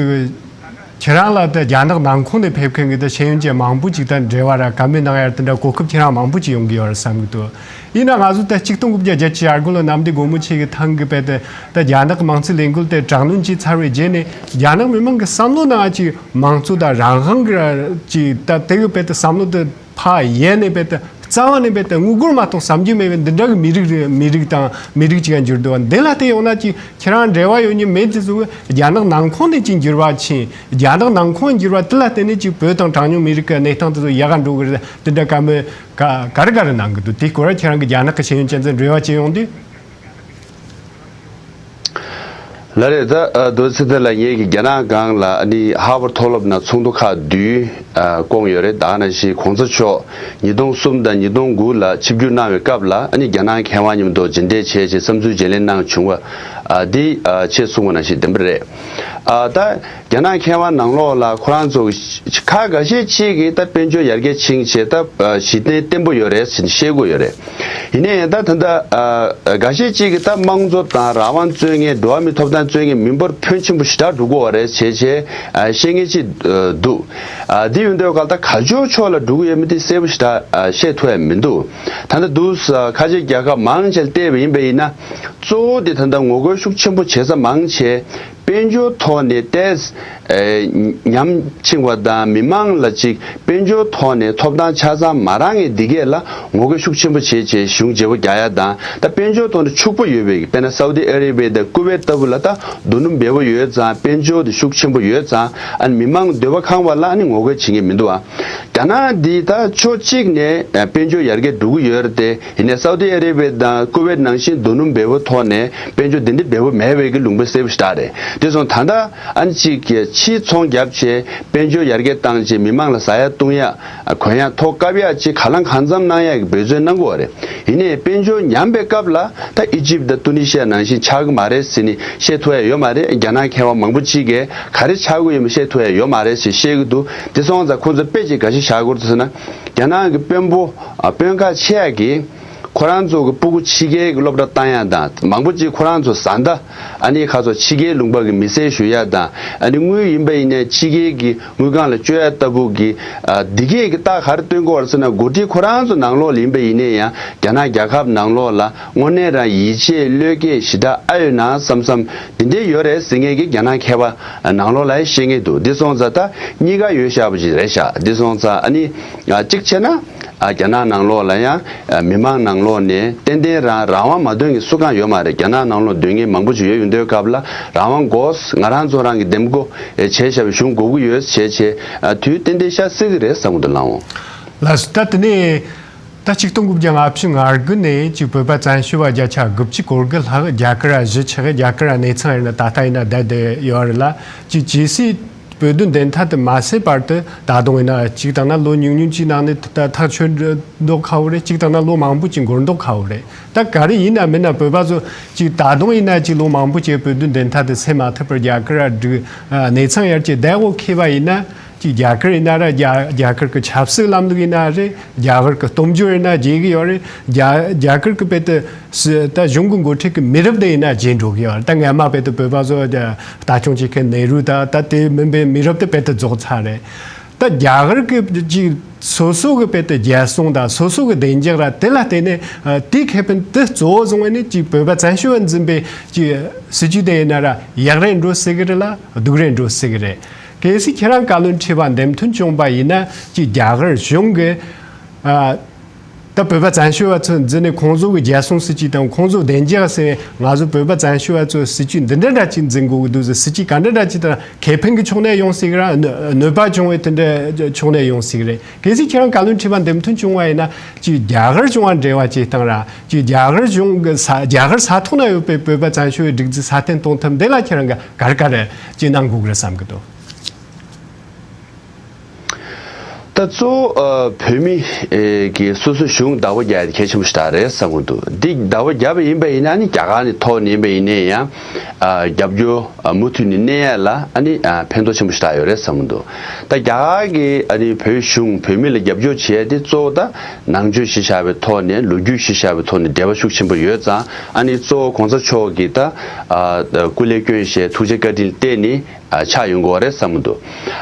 ཁྱེད་རང་ལ་ད་རྒྱ་ནག་ནང་ཁོངས་ནས་ཕེབས་མཁན་གྱི་ད་ཤེས་ཡོན་ཅན་མང་པོ་ཅིག་ད་འབྲེལ་བ་ར་བཀའ་མོལ་གནང་ཡ་དེ་འདྲ་གོ་སྐབས་ཁྱེད་རང་མང་པོ་ཅིག་ཡོང་གི་ཡོད་རེད་བསམ་གི་འདུག། ཡིན་ན་ང་ཚོ་ད་ཆིག་སྟོང་དགུ་བརྒྱ་བརྒྱད་ཅུ་གྱ་དགུ་ལོ་གནམ་བདེ་སྒོ་མོ་ཆེ་གི་ཐང་གི་བལ་དུ་ད་རྒྱ་ནག་གི་དམངས་གཙོའི་ལས་འགུལ་དེ་དྲག་གནོན་བྱས་ཚར་བའི་རྗེས་ནས། རྒྱ་ནག་མི་མང་གི་བསམ་བློ་ནང་ཅིག་དམངས་གཙོ་དང་རང་དབང་གི་ར་ཅིག་ད་དེ་གི་བལ་དུ་བསམ་བློ་དེ་ཕར་ཡལ་ནས་བལ་དུ། རྩ་བ་ནས་བལ་དུ་དངུལ་སྒོར་མ་གཏོགས་བསམ་རྒྱུ་མེད་པའི་འདི་འདྲ་གི་མི་རིགས་རེད། མི་རིགས་དང་མི་རིགས་ཅིག་ག་འགྱུར་འདུག་བ། འདི་ལ་བལྟས་ཡོང་ན་ཅིག་ཁྱེད་རང་འབྲེལ་བ་ཡོད་མྱོང་མེད་དེ་ཚོ་རྒྱ་ནག་ནང་ཁོངས་ནས་ཅིག་འགྱུར་བ་ཕྱིན། རྒྱ་ནག་ནང་ཁོངས་འགྱུར་བ་དེ་ལ་བརྟེན་ནས་ཅིག་བོད་དང་གྲངས་ཉུང་མི་རིགས་ཀྱི་གནས་སྟངས་དེ་ཚོ་ཡག་ག་འགྲོ་གི་རེད། དེ་འདྲ་བཀའ་མོལ་ག་ག་རེ་ག་རེ་གནང་གི་འདུག། དེ་སྐོར་ཁྱེད་རང་གི་རྒྱ་ནག་གི་ཤེས་ཡོན་ཅན་ཚོ་འབྲེལ་བ་བྱས་ཡོང་དུས། ལགས་རེད། ད་ཨ་རྡོ་རྗེ་ཚེ་བརྟན་ལགས། ངེད་ཀྱིས་རྒྱ་ནག་སྒང་ལ་ཨ་ནི་ཧར་ཝརཌ་མཐོ་སློབ་ནང་ཚོགས་འདུ་ཁག་བདུན་ཨ་བསྐོངས་ཡོད་རེད། ད་ག་ནང་བཞིན་གོང་ས་མཆོག་ཉིས་སྟོང་གསུམ་དང་ཉིས་སྟོང་དགུ་ལ་ཆིབས་བསྒྱུར་གནང་བའི་སྐབས་ལ། ཨ་ནི་རྒྱ་ནག་མཁས་དབང་མཉམ་དུ་མཇལ་འཕྲད་བྱས་བྱས་བསམ་ཚུལ་བརྗེ་ལེན་གནང་བྱུང་བ། ཨ་འདི་ཨ་ཆེད་གསུངས་པ་ནང་བཞིན་བདེན་པ་རེད། ཨ་ད་རྒྱ་ནག་མཁས་དབང་ནང་ལོགས་ལ་ཁོ་རང་ཚོ་ཁག་འགའ་ཤས་ཅིག་གིས་ད་དཔལ་འབྱོར་ཡར་རྒྱས་ཕྱིན་བྱས་ད་ཨ་གཞི་རྟེན་བརྟན་པོ་ཡོད་རེད་ཟེར་ནས་བཤད་ཀྱི་ཡོད་རེད། ཡིན་ནའི་ད་ད་ལྟ་ཨ་འགའ་ཤས་ཅིག་གིས་ད་དམངས་གཙོ་དང་རང་དབང་རྩོད་མཁན། འགྲོ་བ་མིའི་ཐོབ་ཐང་རྩོད་མཁན་མི་འབོར་ཕོན་ཆེན་པོ་ཞེ་དྲག་འགྲོ་གི་ཡོད་རེད་ཟེར་བྱས་ཨ་བཤད་མཁན་ཅིག་ཨ་འདུག། ཨ་དེ་ཡིན་དུས་ག་ད་ག་ཅོག་ཕྱོགས་ལ་འགྲོ་གི་ཡོད་མེད་དེ་གསལ་པོ་ཞེ་དྲག་ཨ་བཤད་ཐུབ་ཡ་མི་འདུག། ད་ལྟ་འདུག་ས་ཁ་ཆེ་རྒྱལ་ཁབ་མང་ཆེ་ལ་བལྟས་པ་ཡིན་པ་ཡིན་ན། གཙོ་བོ་དེ་ད་ལྟ་ངོ་རྒོལ་ཤུགས་ཆེན་པོ་བྱེད་ས་མང་ཆེ་དཔལ་འབྱོར་ཐོག་ནས་ཏོག་ཙམ་ཨེ་ཉམས་ཆུང་བ་དང་། མི་མང་ལ་ཅིག་དཔལ་འབྱོར་ཐོག་ནས་ཐོབ་ཐང་ཆ་ཚང་མ་རག་མཁན་འདི་གས་ལ་ངོ་རྒོལ་ཤུགས་ཆེན་པོ་བྱེད་བྱེད་གཞུང་བརྗེ་པོ་རྒྱག་ཡ་དང་། ད་དཔལ་འབྱོར་ཐོག་ནས་ཕྱུག་པོ་ཡོད་པའི་དཔེར་ན་སའུ་ཏི་ཨ་རེ་བྷི་ཡ་དང་ཀུ་ཝེད་ལྟ་བུ་ལ་ད་རྡོ་སྣུམ་འབེལ་པོ་ཡོད་ཙང་། དཔལ་འབྱོར་དེ་ཤུགས་ཆེན་པོ་ཡོད་ཙང་། ཨ་ནི་མི་མང་འདོད་པ་ཁེངས་པ་ལ་ཨ་ནི་ངོ་རྒོལ་བྱེད་མཁན་མི་འདུག་ཨ། རྒྱ་ནག་འདི་ད་ཕྱོགས་གཅིག་ནས་དཔལ་འབྱོར་ཡར་རྒྱས་འགྲོ་གི་ཡོད་རེད་དེ། ཡིན་ནའི་སའུ་ཏི་ཨ་རེ་བྷི་ཡ་དང་ཀུ་ཝེད་ནང་བཞིན་རྡོ་སྣུམ་འབེལ་པོ་ཐོག་ནས་དཔལ་འབྱོར་འདི་འདྲ་འབེལ་པོ་མེད་པའི་གི་ལུང་པ་གསལ་པོ་ཞེ་དྲག་རེད། དེ་སོང་ད་ལྟ་ཨ་ནི་གཅིག་གི་ཕྱིའི་ཚོང་རྒྱབ་བྱས་དཔལ་འབྱོར་ཡར་རྒྱས་བཏང་བྱས་མི་མང་ལ་ཟ་ཡ་བཏུང་ཡ། གོན་ཡ་ཐོག་བཀབ་ཡ་ཅིག་གང་ལ་གང་འཚམ་གནང་ཡ་གི་འབད་བརྩོན་གནང་གི་ཡོད་རེད། ཡིན་ནའི་དཔལ་འབྱོར་ཉམས་པའི་སྐབས་ལ་ད་ཨི་ཇིབ་དང་ཏུ་ནི་ཤི་ཡ་ནང་བཞིན་ཆགས་ཀྱི་མ་རེད་ཟེར་ནས་བཤད་ཐུབ་ཡ་ཡོད་མ་རེད། རྒྱ་ནག་མཁས་དབང་མང་པོ་ཅིག་གིས་ག་རེ་ཆགས་ཀྱི་ཡོད་མེད་བཤད་ཐུབ་ཡ་ཡོད་མ་རེད་ཟེར་བཤད་ཀྱི་འདུག། དེ་སོང་ཙང་ཁོང་ཚོ་དཔེ་ཅིག་ག་ཞིག་བཞག་དགོས་རེད་ཟེར་ན། རྒྱ་ནག་གི་དཔོན་པོ་ཨ་དཔོན་ཁག་ཆེ་ཡ་གིས། ཁོ་རང་ཚོ་གི་སྤུ་གུ་ཕྱི་རྒྱལ་གྱི་སློབ་གྲྭ་བཏང་ཡ་དང་མང་པོ་ཅིག་ཁོ་རང་ཚོ་བཟའ་ཟླ་ཨ་ནི་ཁ་ཚོ་ཕྱི་རྒྱལ་ལུང་པ་གི་མི་སེར་ཞུ་ཡ་དང་ཨ་ནི་དངུལ་ཡིན་པ་ཡིན་ནའི་ཕྱི་རྒྱལ་གྱི་དངུལ་ཁང་ལ་བཅོལ་ཡ་ལྟ་བུ་གི་ཨ་འདི་གས་ཀྱི་རྟགས་ག་རེ་སྟོན་གྱི་ཡོད་རེད་ཟེར་ན། འགོ་ཁྲིད་ཁོ་རང་ཚོ་ནང་ལོགས་ལ་ཡིན་པ་ཡིན་ནའི་ཡང་རྒྱ་ནག་རྒྱལ་ཁབ་ནང་ལོགས་ལ་དངོས་གནས་རང་ཡིད་ཆེས་བློས་འགེལ་ཞེ་དྲག་ཨ་ཡོད་ན་བསམ་བསམ་འདི་འདྲའི་ཡོད་རེད་ཟེར་མཁན་གྱི་རྒྱ་ནག་མཁས་པ་ནང་ལོགས་ལ་ཡང་བཤད་མཁན་འདུག་འདི་སོང་ཙང་ད་གཉིས་ཀ་ཡོད་ཤག་པ་ཞིག་རེད་ཤག་འདི་སོང་ཙང་ཨ་ནི་ཨ་གཅིག་བྱས་ན། ཨ་རྒྱ་ནག་ནང་ལོགས་ལ་ཡང་ཨ་མི་མང་ནང་ལོགས་ནས་ཏན་ཏན་རང་རང་དབང་མ་འདོད་མཁན་སུ་གང་ཡོད་མ་རེད། རྒྱ་ནག་ནང་ལོགས་སྡོད་མཁན་མང་པོ་ཞིག་ཡོད་ཡོང་དུས་སྐབས་ལ་རང་དབང་དགོས། ང་རང་ཚོ་རང་གི་འདེམས་བསྐོ་ཨེ་བྱས་བཞག་པའི་གཞུང་དགོས་ཀྱི་ཡོད་བྱས་བྱས་ཨ་དུས་ཏན་ཏན་ཤར་སྲིད་ཀྱི་རེད་བསམ་གྱི་འདུག་ལགས་འོང་། ལགས་སོ། ད་དེ་ནས་ད་ཆིག་སྟོང་དགུ་བརྒྱ་ལྔ་བཅུ་ང་དགུ་ནས་ཅིག་བོད་པ་བཙན་བྱོལ་བ་བརྒྱ་ཆ་དགུ་བཅུ་གོ་དགུ་ལྷག་རྒྱ་གར་གཞིས་ཆགས་རྒྱ་གར་གནས་ཚང་ཡིན་ན་ད་ལྟ་ཡིན་ན་བསྡད་བསྡད་ཡོད་རེད་ལ། ཅིག་ཇི་སྲིད་བོད་དོན་བདེན་མཐའ་དེ་མ་སེལ་བར་དུ་ད་དུང་ཡིན་ན་གཅིག་བཏང་ན་ལོ་ཉུང་ཉུང་ཅིག་ནང་ནས་ད་ཐག་ཆོད་མདོག་ཁ་པོ་རེད། གཅིག་བཏང་ན་ལོ་མང་པོ་ཅིག་འགོར་མདོག་ཁ་པོ་རེད། ད་ག་རེ་ཡིན་ན་མིན་ན་བོད་པ་ཚོ་ཅིག་ད་དུང་ཡིན་ན་ཅིག་ལོ་མང་པོ་ཅིག་བོད་དོན་བདེན་མཐའ་དེ་སེལ་མ་ཐུབ་པར་རྒྱ་གར་ར་འགྲིག་གནས་ཚང་ཡར་གྱི་བསྡད་འོ་ཁེ་བ་ཡིན་ན་ཅིག་རྒྱ་གར་ཡིན་ན་ར་རྒྱ་རྒྱ་གར་གྱི་ཆབ་སྲིད་ལམ་ལུགས་ཡིན་ན་རེད། རྒྱ་གར་གྱི་སྟོབས་འབྱོར་ཡིན་ན་བརྗེ་གི་ཡོད་རེད། རྒྱ་རྒྱ་གར་གྱི་དཔེ་དེ་སི་ད་གཞུང་གི་འགོ་ཁྲིད་ཀྱི་མི་རབས་དེ་ཡིན་ན་བརྗེ་འགྲོ་གི་ཡོད་རེད། ད་སྔ་མ་དཔེ་དེ་བོད་པ་ཚོ་ལྟ་སྐྱོང་བྱེད་མཁན་ནེ་རུ་དང་ད་དེ་མིན་པའི་མི་རབས་དེ་དཔེ་དེ་རྫོགས་ཚར་རེད། ད་རྒྱ་གར་གྱི་ཅིག་སོ་སོ་གི་དཔེ་དེ་རྒྱལ་སྲུང་དང་སོ་སོ་གི་བདེ་འཇགས་ར་དེ་ལ་བརྟེན་ནས་ཨ་དེའི་ཁེ་ཕན་དེ་གཙོ་བོ་བཟུང་བས་ནས་ཅིག་བོད་པ་བཙན་བྱོལ་བ་འཛིན་པའི་ཅིག་སྲིད་ཇུས་དེ་ཡིན་ན་ར་ཡག་རེད་འགྲོ་སྲིད་གི་རེད་ལ་སྡུག་རེད་འགྲོ་སྲིད་གི་རེད། གལ་སྲིད་ཁྱེད་རང་བཀའ་བློན་ཁྲི་པ་འདེམས་ཐོན་བྱུང་པ་ཡིན་ན་ཅིག་རྒྱ་གར་གཞུང་གི་ཨ་ད་བོད་པ་བཙན་བྱོལ་བ་ཚོ་འཛིན་ནས་ཁོང་ཚོ་གི་རྒྱལ་སྲུང་སྲིད་ཇུས་དང་ཁོང་ཚོ་བདེ་འཇགས་ཟེར་ང་ཚོ་བོད་པ་བཙན་བྱོལ་བ་ཚོ་སྲིད་ཇུས་འདི་འདྲ་འདྲ་ཅིག་འཛིན་དགོས་ཀྱི་འདུག་ཟེར་སྲིད་ཇུས་ག་འདྲ་འདྲ་ཅིག་དང་ཁེ་ཕན་གྱི་ཕྱོགས་ནས་ཡོང་སྲིད་གི་ར་གནོད་གནོད་པ་བྱུང་བའི་དེ་འདྲ་ཕྱོགས་ནས་ཡོང་སྲིད་གི་རེད། གལ་སྲིད་ཁྱེད་རང་བཀའ་བློན་ཁྲི་པ་འདེམས་ཐོན་བྱུང་བ་ཡིན་ན་ཅིག་རྒྱ་གར་གཞུང་བ་འབྲེལ་བ་ཅིག་བཏང་ར་ཅིག་རྒྱ་གར་གཞུང་གི་ས་རྒྱ་གར་ས་ཐོག་ན་ཡོད་པའི་བོད་པ་བཙན་བྱོལ་བའི་སྒྲིག་འཛུགས་སྲ་བརྟན་གཏོང་ཐབས་འདི་ལ་ཁྱེད་རང་གི་ག་རེ་ག་རེ་ཅིག་གནང་དགོས་གི་རེད་བསམ་གི་འདུག་ད་གཙོ་བོ་ཨ་བོད་མི་ཨེ་གི་སོ་སོ་གཞུང་བདག་པོ་རྒྱག་ཡ་གལ་ཆེན་པོ་ཞིག་རེད་བསམ་གི་འདུག་འདི་བདག་པོ་བརྒྱབ་པ་ཡིན་པ་ཡིན་ན་ནི་རྒྱ་གར་ནས་ཐོག་ནས་ཡིན་པ་ཡིན་ནའི་ཡང་ཨ་རྒྱབ་སྐྱོར་ཨ་མུ་མཐུད་ནས་གནས་ཡ་ལ་ཨ་ནི་ཨ་ཕན་ཐོགས་ཆེན་པོ་ཞིག་ཡོད་རེད་བསམ་གི་འདུག་ད་རྒྱ་གར་གི་ཨ་ནི་བོད་གཞུང་བོད་མི་ལ་རྒྱབ་སྐྱོར་བྱེད་ཡ་དེ་གཙོ་བོ་ད་ནང་ཆོས་གཞི་བཞག་པའི་ཐོག་ནས་ལོ་རྒྱུས་གཞི་བཞག་པའི་ཐོག་ནས་འབྲེལ་བ་ཤུགས་ཆེན་པོ་ཡོད་ཙང་ཨ་ནི་གཙོ་བོ་གོང་ས་མཆོག་གི་ད་ཨ་སྐུ་ལས་སྐྱོན་བཞེས་ཐུགས་རྗེ་བཀའ་དྲིན་བརྟེན་ནས། ཨ་ཆགས་ཡོང་གི་ཡོད་རེད་བསམ་གྱི་འདུག་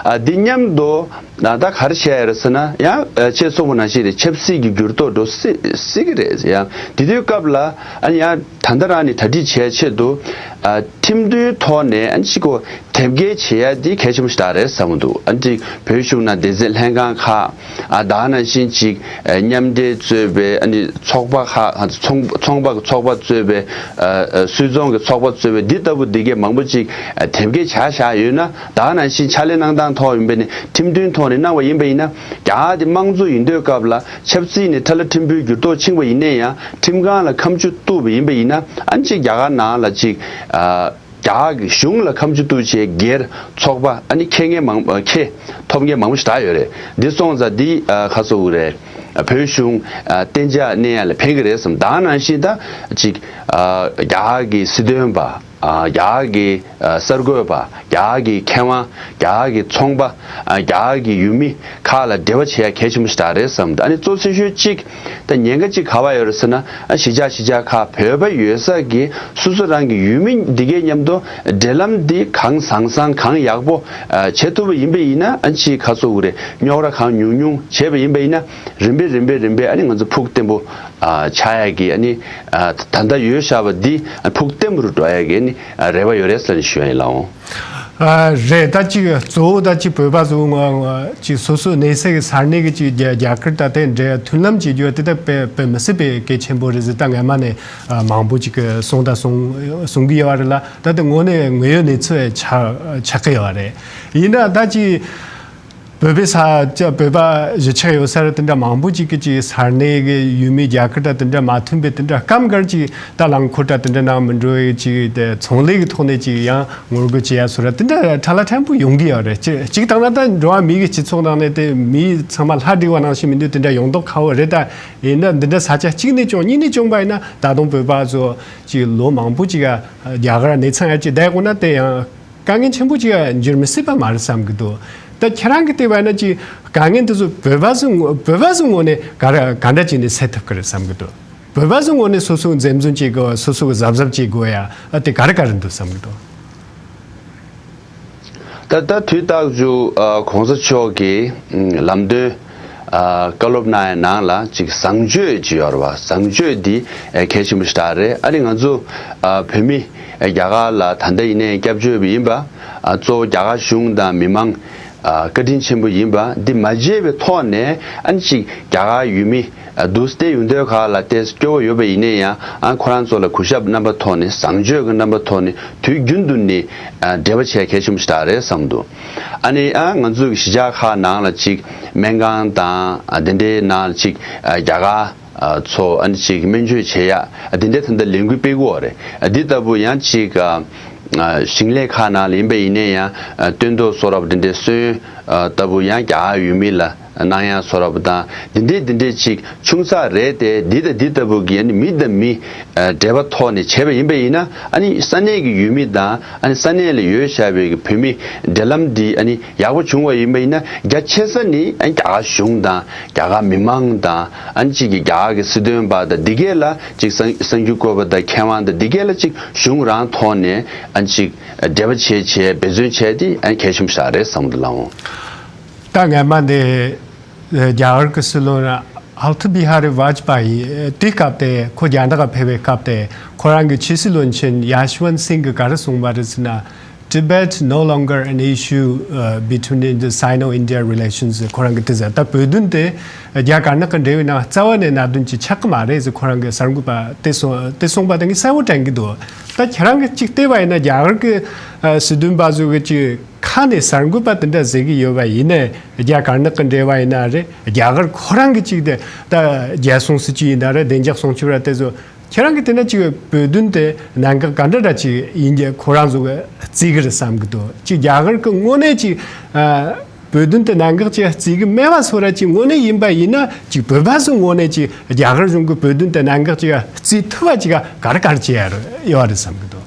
ཨ་འདི་མཉམ་དུ་ཨ་ད་ག་རེ་བྱས་ཡོད་རེད་ཟེར་ན་ཡང་ཨ་ཁྱེད་གསུངས་པ་ནང་བཞིན་རེད། ཆབ་སྲིད་ཀྱི་འགྱུར་ལྡོག་འགྲོ་སྲིད་སྲིད་ཀྱི་རེད། ཡང་དེ་དུས་སྐབས་ལ་ཨ་ནི་ཡང་ད་ལྟ་རང་ནས་གྲ་སྒྲིག་བྱེད་ཆེད་དུ་ཨ་ཁྲིམས་མཐུན་ཐོག་ནས་ཨ་ནི་ཅིག་གོ་དེབ་སྐྱེལ་བྱེད་ཡ་དེ་གལ་ཆེན་པོ་ཞིག་རེད་བསམ་གྱི་འདུག་ཨ་ནི་ཅིག་བོད་གཞུང་ནང་སྡེ་ཚན་ལྷན་ཁང་ཁག་ཨ་ད་ག་ནང་བཞིན་ཅིག་ཨ་མཉམ་འབྲེལ་གཙོས་པའི་ཨ་ནི་ཚོགས་པ་ཁག་ཨ་ཚོང་ཚོང་པ་གི་ཚོགས་པ་གཙོས་པའི་ཨ་ཨ་སུད་ཚོང་གི་ཚོགས་པ་གཙོས་པའི་འདི་ལྟ་བུ་འདི་གའི་མང་པོ་ཅིག་ཨ་དེབ་སྐྱེལ་བྱ་བཞག་ཡོད་ན། ད་ག་ནང་བཞིན་ཕྱག་ལས་གནང་སྟངས་ཐོག་ཡིན་པས་ནི་ཁྲིམས་མཐུན་ཐོག་ནས་གནང་བ་ཡིན་པ་ཡིན་ན། རྒྱ་གར་དེ་དམངས་གཙོ་ཡིན་དུས་སྐབས་ལ་ཆབ་སྲིད་ནས་ཐ་ལ་ཁྲིམས་དཔོན་འགྱུར་ལྡོག་ཕྱིན་པ་ཡིན་ནའི་ཡང་ཁྲིམས་ཁང་ལ་ཁ་མཆུ་གཏུགས་པ་ཡིན་པ་ཡིན་ན། ཨ་ནི་ཅིག་རྒྱ་གར་ནང་ལ་ཅིག་ཨ་རྒྱ་གར་གྱི་གཞུང་ལ་ཁ་མཆུ་གཏུགས་བྱས་སྒེར་ཚོགས་པ་ཨ་ནི་ཁེ་ངེས་མང་ཁེ་ཐོབ་མཁན་མང་པོ་ཞིག་ད་ཡོད་རེད། འདི་སོང་ཙང་འདི་ཨ་ཁ་སོ་འུ་རེད། བོད་གཞུང་ཨ་གཏན་འཇགས་གནས་ཡ་ལ་ཕན་གི་རེད་བསམ། ད་ག་ནང་བཞིན་ད་ཅིག་ཨ་རྒྱ་གར་གྱི་སྲིད་དོན་པ། ཨ་རྒྱ་གར་གྱི་ཨ་གསར་འགོད་པ། རྒྱ་གར་གྱི་མཁས་དབང་། རྒྱ་གར་གྱི་ཚོང་པ། ཨ་རྒྱ་གར་གྱི་ཡུལ་མི་ཁག་ལ་འབྲེལ་བ་བྱེད་ཡ་གལ་ཆེན་པོ་ཞིག་རེད་བསམ། ཨ་ནི་གཙོ་ཆེ་ཤོས་གཅིག་ད་ཉེན་ཁ་གཅིག་ག་པར་ཡོད་རེད་ཟེར་ན། ཨ་གཞིས་ཆགས་གཞིས་ཆགས་ཁག་བོད་པ་ཡོད་ས་གི་སོ་སོ་རང་གི་ཡུལ་མི་འདི་གའི་མཉམ་དུ་འབྲེལ་ལམ་འདི་གང་ཟང་ཟང་གང་ཡག་པོ་ཨ་བྱེད་ཐུབ་པ་ཡིན་པ་ཡིན་ན། ཨ་ནི་ཅིག་ཁ་སོ་འུ་རེ་རྙོག་དྲ་གང་ཉུང་ཉུང་བྱས་པ་ཡིན་པ་ཡིན་ན། རིམ་པས་རིམ་པས་རིམ་པས་ཨ་ནི་ང་ཚོ་ཕུགས་བརྟན་པོ་ཨ་ཆགས་ཡ་གི་ཨ་ནི་ཨ་ད་ལྟ་ཡོད་བཞག་པ་འདི་ཨ་ཕུགས་བརྟན་པོ་རུ་འགྲོ་ཡ་གི་ཨ་ནི་ཨ་རེ་བ་ཡོད་རེད་ཟེར་ནས་ཞུ་ཡ་ཡིན་ལགས་འོང་། ཨ་རེད། ད་ཅིག་གཙོ་བོ་ད་ཅིག་བོད་པ་ཚོ་ང་ཅིག་སོ་སོ་གནས་ས་གི་ས་གནས་གི་ཅིག་རྒྱ་རྒྱ་གར་ད་དེ་འདྲའི་མཐུན་ལམ་བྱེད་རྒྱུ་དེ་ད་དཔེ་དཔེ་མི་སྲིད་པའི་གལ་ཆེན་པོ་རེད་ཟེར། ད་སྔ་མ་ནས་ཨ་མང་པོ་ཅིག་གིས་གསུངས་ད་གསུང་གསུང་གི་ཡོད་རེད་ལ། ད་དེ་དངོས་གནས་དངོས་ཡོད་གནས་ཚུལ་ཆགས་ཆགས་ཀྱི་ཡོད་རེད། ཡིན་ན་ད་ཅིག་བོད་པའི་ས་ཆ་བོད་པ་གཞིས་ཆགས་ཡོད་ས་རེད། དེ་འདྲ་མང་པོ་ཅིག་གི་ཅིག་ས་གནས་གི་ཡུལ་མི་རྒྱ་གར་དང་དེ་འདྲ་མ་མཐུན་པའི་དེ་འདྲ་སྐབས་འགར་ཅིག་ད་རླངས་འཁོར་དང་དེ་འདྲ་ནང་མི་འགྲོ་བའི་ཅིག་དེ་ཚོང་ལས་ཀྱི་ཐོག་ནས་ཅིག་ཡང་ངོ་རྒོལ་བྱེད་ཡ་སོ་ར་དེ་འདྲ་ཕྲ་ལ་ཕྲན་བུ་ཡོང་གི་ཡོད་རེད། ཅིག་ཅིག་བཏང་ན་ད་འགྲོ་བ་མི་གི་སྤྱི་ཚོགས་ནང་ནས་དེ་མི་ཚང་མ་ལྷ་བསྒྲིགས་པ་ནང་བཞིན་མི་འདུག་དེ་འདྲ་ཡོང་མདོག་ཁ་པོ་རེད། ད་ཡིན་ན་འདི་འདྲ་ས་ཆ་གཅིག་ནས་བྱུང་གཉིས་ནས་བྱུང་པ་ཡིན་ན་ད་དུང་བོད་པ་ཚོ་ཅིག་ལོ་མང་པོ་ཅིག་རྒྱ་གར་གནས་ཚང་ཡ་ཅིག་བསྡད་དགོས་ན་དེ་ཡང་དཀའ་ངལ་ཆེན་པོ་ཅིག་འགྱུར་མི་སྲིད་པ་མ་རེད་བསམ་གི་འདུག་ད་ཁྱེད་རང་གི་ལྟ་བ་ན་ཅིག་དཀའ་ངལ་འདི་ཚོ་བོད་པ་ཚོ་ངོ་བོད་པ་ཚོ་ངོས་ནས་ག་རེ་ག་འདྲ་བྱས་ནས་སེལ་ཐུབ་ཀྱི་རེད་བསམ་གི་འདུག་བོད་པ་ཚོའི་ངོས་ནས་སོ་སོ་གི་འཛེམ་ཟོན་བྱེད་དགོས། སོ་སོ་གི་གཟབ་གཟབ་བྱེད་དགོས་ཡ། ཨ་དེ་ག་རེ་ག་རེ་འདུག་བསམ་གི་འདུག་ད་ལྟ་དུས་རྟག་ཏུ་ཨ་གོང་ས་མཆོག་གིས་ཨ་ལམ་སྟོན་ཨ་བཀའ་སློབ་གནང་ཡའི་ནང་ལ་ཅིག་བཟང་སྤྱོད་ཅིག་ཡོད་རེད་བ། བཟང་སྤྱོད་འདི་ཨ་གལ་ཆེན་པོ་ཞིག་རེད། ཨ་ནི་ང་ཚོ་ཨ་བོད་མི་ཨ་རྒྱ་གར་ལ་ད་ལྟ་ཡིན་ནའི་སྐྱབས་བཅོལ་བ་ཡིན་པ། ཨ་གཙོ་བོ་རྒྱ་གར་གཞུང་དང་མི་མང་ཨ་བཀའ་དྲིན་ཆེན་པོ་ཡིན་པ་འདི་མ་བརྗེད་པའི་ཐོག་ནས། ཨ་ནི་ཅིག་རྒྱ་གར་ཡུལ་མི་ཨ་འདུག་སེ་ཡོང་དུས་ག་ལ་ཏོག་ཙམ་སྐྱོ་བོ་ཡོད་པ་ཡིན་ན་ཡང་། ཨ་ཁོ་རང་ཚོ་ལ་གུས་ཞབས་རྣམ་པ་ཐོག་ནས། བཟང་སྤྱོད་ཀྱི་རྣམ་པ་ཐོག་ནས། དུས་རྒྱུན་དུ་ནི་ཨ་འབྲེལ་བ་བྱེད་གལ་ཆེན་པོ་ཞིག་རེད་བསམ་འདུག་ཨ་ནི་ཨ་ང་ཚོའི་གཞིས་ཆགས་ཁག་ནང་ལ་ཅིག་སྨན་ཁང་དང་ཨ་དེ་འདྲའི་ནང་ལ་ཅིག་ཨ་རྒྱ་གར་ཨ་ཚོ་ཨ་ནི་ཅིག་སྨན་བཅོས་བྱེད་ཡ་ཨ་དེ་འདྲའི་ད་ལྟ་ལས་འགུལ་སྤེལ་གྱི་ཡོད་རེད། ཨ་འདི་ལྟ་བུ་ཡང་ཅིག་ཨ་ཨ་ཞིང་ལས་ཁག་ནང་ལ་ཡིན་པ་ཡིན་ན་ཡང་། ཨ་སྟོན་ཐོག་སོགས་རབ་དེ་འདྲའི་སོན་ཨ་ལྟ་བུ་ཡང་རྒྱ་གར་ཡུལ་མི་ལ་གནང་ཡ་སོགས་རབ་དང་། འདི་འདྲའི་འདི་འདྲའི་ཅིག་ཆུང་ཙག་རེད་དེ། འདི་དང་འདི་ལྟ་བུ་གི་ཨ་ནི་མི་དང་མི་ཨ་འབྲེལ་བ་ཐོག་ནས་བྱས་པ་ཡིན་པ་ཡིན་ན། ཨ་ནི་ས་གནས་ཀྱི་ཡུལ་མི་དང་ཨ་ནི་ས་གནས་ལ་ཡོད་བཞག་པའི་གི་བོད་མི་འབྲེལ་ལམ་འདི་ཨ་ནི་ཡག་པོ་བྱུང་བ་ཡིན་པ་ཡིན་ན། རྒྱ་ཆེ་ས་ནི་ཨ་ནི་རྒྱ་གར་གཞུང་དང་རྒྱ་གར་མི་མང་དང་། ཨ་ནི་ཅིག་གི་རྒྱ་གར་གྱི་སྲིད་དོན་པ་དང་འདི་གས་ལ་ཅིག་གསར་གསར་འགྱུར་བཀོད་པ་དང་མཁས་དབང་དང་འདི་གས་ལ་ཅིག་གཞུང་རང་ཐོག་ནས་ཨ་ནི་ཅིག་འབྲེལ་བ་བྱས་བྱས་འབད་བརྩོན་བྱས་ཏེ་ཨ་ནི་གལ་ཆེན་པོ་ཞིག་རེད་བསམ་གི་འདུག་ལགས་འོང་། ད་སྔ་མ་འདི་རྒྱ་གར་གྱི་སྲིད་བློན་ཨ་ཏལ་བི་ཧ་རི་ཝཱཇ་པ་ཡི་དེ་སྐབས་དེ་ཁོ་རྒྱ་ནག་ཕེབས་པའི་སྐབས་དེ་ཁོ་རང་གི་ཕྱི་སྲིད་བློན་ཆེན་ཡ་ཤི་ཝན་སིང་གིས་ག་རེ་གསུངས་པ་རེད་ཟེར་ན། Tibet no longer an issue, uh, between the Sino-India relations. ཁོ་རང་གིས་དེ་ཟེར། ད་བོད་དོན་དེ་རྒྱ་དཀར་ནག་གི་འབྲེལ་བའི་ནང་རྩ་བ་ནས་གནད་དོན་ཅིག་ཆགས་ཀྱི་མ་རེད་ཟེར་ཁོ་རང་གིས་གསར་འགོད་པ་དེ་གསུངས་དེ་གསུངས་པ་དེ་ངས་གསལ་བོ་དྲན་གྱི་འདུག་ད་ཁྱེད་རང་གིས་ཅིག་བལྟས་པ་ཡིན་ན་རྒྱ་གར་གྱི་ཨ་སྲིད་དོན་པ་ཚོ་གིས་ཅིག་ཁ་ནས་གསར་འགོད་པ་དེ་འདྲ་ཟེར་གྱི་ཡོད་པ་ཡིན་ནའི། རྒྱ་དཀར་ནག་གི་འབྲེལ་བ་ཡིན་ན་རེད། རྒྱ་གར་ཁོ་རང་གིས་ཅིག་དེ་ད་རྒྱལ་སྲུང་སྲིད་ཇུས་ཡིན་ན་རེད། བདེ་འཇགས་སྲུང་སྐྱོབ་ར་དེ་ཚོ། ཁྱེད་རང་གིས་བལྟས་ན་ཅིག་བོད་དོན་དེ་གནད་འགག་ག་འདྲ་འདྲ་ཅིག་ཡིན་གྱི་ཁོ་རང་ཚོ་གིས་བརྩི་གི་རེད་བསམ་གི་འདུག་ཅིག་རྒྱ་གར་གྱི་ངོས་ནས་ཅིག་ཨ་བོད་དོན་དེ་གནད་འགག་ཅིག་བརྩི་གི་མེད་པ་བཟོ་འདྲ་ཅིག་ངོས་ནས་ཡིན་པ་ཡིན་ན། ཅིག་བོད་པ་ཚོའི་ངོས་ནས་ཅིག་རྒྱ་གར་གཞུང་གིས་བོད་དོན་དེ་གནད་འགག་ཅིག་བརྩི་ཐུབ་པ་ཅིག་ག་རེ་ག་རེ་བྱེད་ཡ་རེད་ཡོད་རེད་བསམ་གི་འདུག་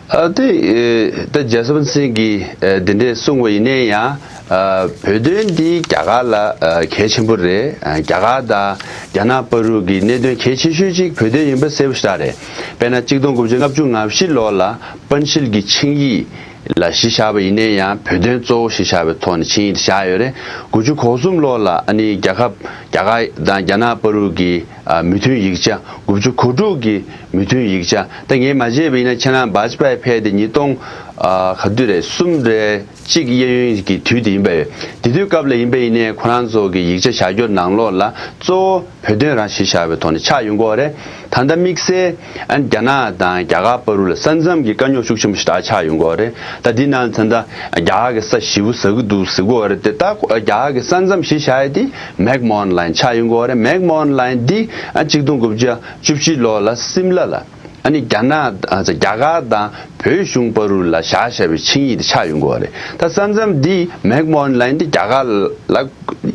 ཨ་དེ་ཨེ་ད་ཇེ་སོན་སིང་གིས་ཨེ་འདི་འདྲས་གསུངས་པ་ཡིན་ནའི་ཡང་། ཨ་བོད་དོན་འདི་རྒྱ་གར་ལ་ཨ་གལ་ཆེན་པོ་རེད། ཨ་རྒྱ་གར་དང་རྒྱ་ནག་བར་དུ་གི་གནད་དོན་གལ་ཆེ་ཤོས་ཅིག་བོད་དོན་ཡིན་པ་གསལ་པོ་ཞེ་དྲག་རེད། དཔེར་ན་གཅིག་སྟོང་དགུ་བརྒྱ་ལྔ་བཅུ་ང་བཞི་ལོ་ལ་པན་ཤིལ་གྱི་ཆིངས་ཡིག་ལ་གཞི་བཞག་པ་ཡིན་ནའི་ཡང་། བོད་དོན་གཙོ་བོ་གཞི་བཞག་པའི་ཐོག་ནས་ཆིངས་ཡིག་དེ་བཞག་ཡོད་རེད། དགུ་བཅུ་གོ་གསུམ་ལོ་ལ་ཨ་ནི་རྒྱལ་ཁབ་རྒྱ་གར་དང་རྒྱ་ནག་བར་དུ་གི་ཨ་མོས་མཐུན་ཡིག་ཆ་དགུ་བཅུ་གོ་དྲུག་གི་མོས་མཐུན་ཡིག་ཆ། ད་ངས་མ་བརྗེད་པ་ཡིན་ན་ཁྱེད་རང་བཱཇ་པཱའི་ཕེབས་དེ་ཉིས་སྟོང་ཨ་ག་དུས་རེད། གསུམ་རེད། གཅིག་གཡས་གཡོན་གྱི་དུས་དེ་ཡིན་པས། དེ་དུས་སྐབས་ལ་ཡིན་པ་ཡིན་ནའི་ཁོ་རང་ཚོ་གི་ཡིག་ཆ་བཞག་རྒྱུ་ནང་ལོགས་ལ་གཙོ་བོ་བོད་དོན་རང་གཞི་བཞག་པའི་ཐོག་ནས་ཆགས་ཡོང་གི་ཡོད་རེད། ད་ལྟ་དམིགས་བསལ་ཨ་རྒྱ་ནག་དང་རྒྱ་གར་བར་དུ་ལ་ས་མཚམས་ཀྱི་དཀའ་རྙོག་ཤུགས་ཆེན་པོ་ཞིག་ད་ཆགས་ཡོང་གི་ཡོད་རེད། ད་འདི་ནང་ད་ལྟ་རྒྱ་གར་གྱི་ས་ཞེ་པོ་ཟ་གི་འདུག་ཟེར་གི་ཡོད་རེད་དེ། ད་རྒྱ་གར་གྱི་ས་མཚམས་གཞི་བཞག་ཡ་དེ་མེག་མོན་ལའིན་ཆགས་ཡོང་གི་ཡོད་རེད། མེག་མོན་ལའིན་འདི་ཨ་གཅིག་སྟོང་དགུ་བརྒྱ་བཅུ་བཞི་ལོ་ལ་སིམ་ལ་ལ། ཨ་ནི་རྒྱ་ནག་ཨ་རྒྱ་གར་དང་བོད་གཞུང་བར་དུ་ལ་བཞག་བཞག་པའི་ཆིངས་ཡིག་དེ་ཆགས་ཡོང་གི་ཡོད་རེད། ད་ས་མཚམས་འདི་མེག་མོན་ལའིན་འདི་རྒྱ་གར་ལ་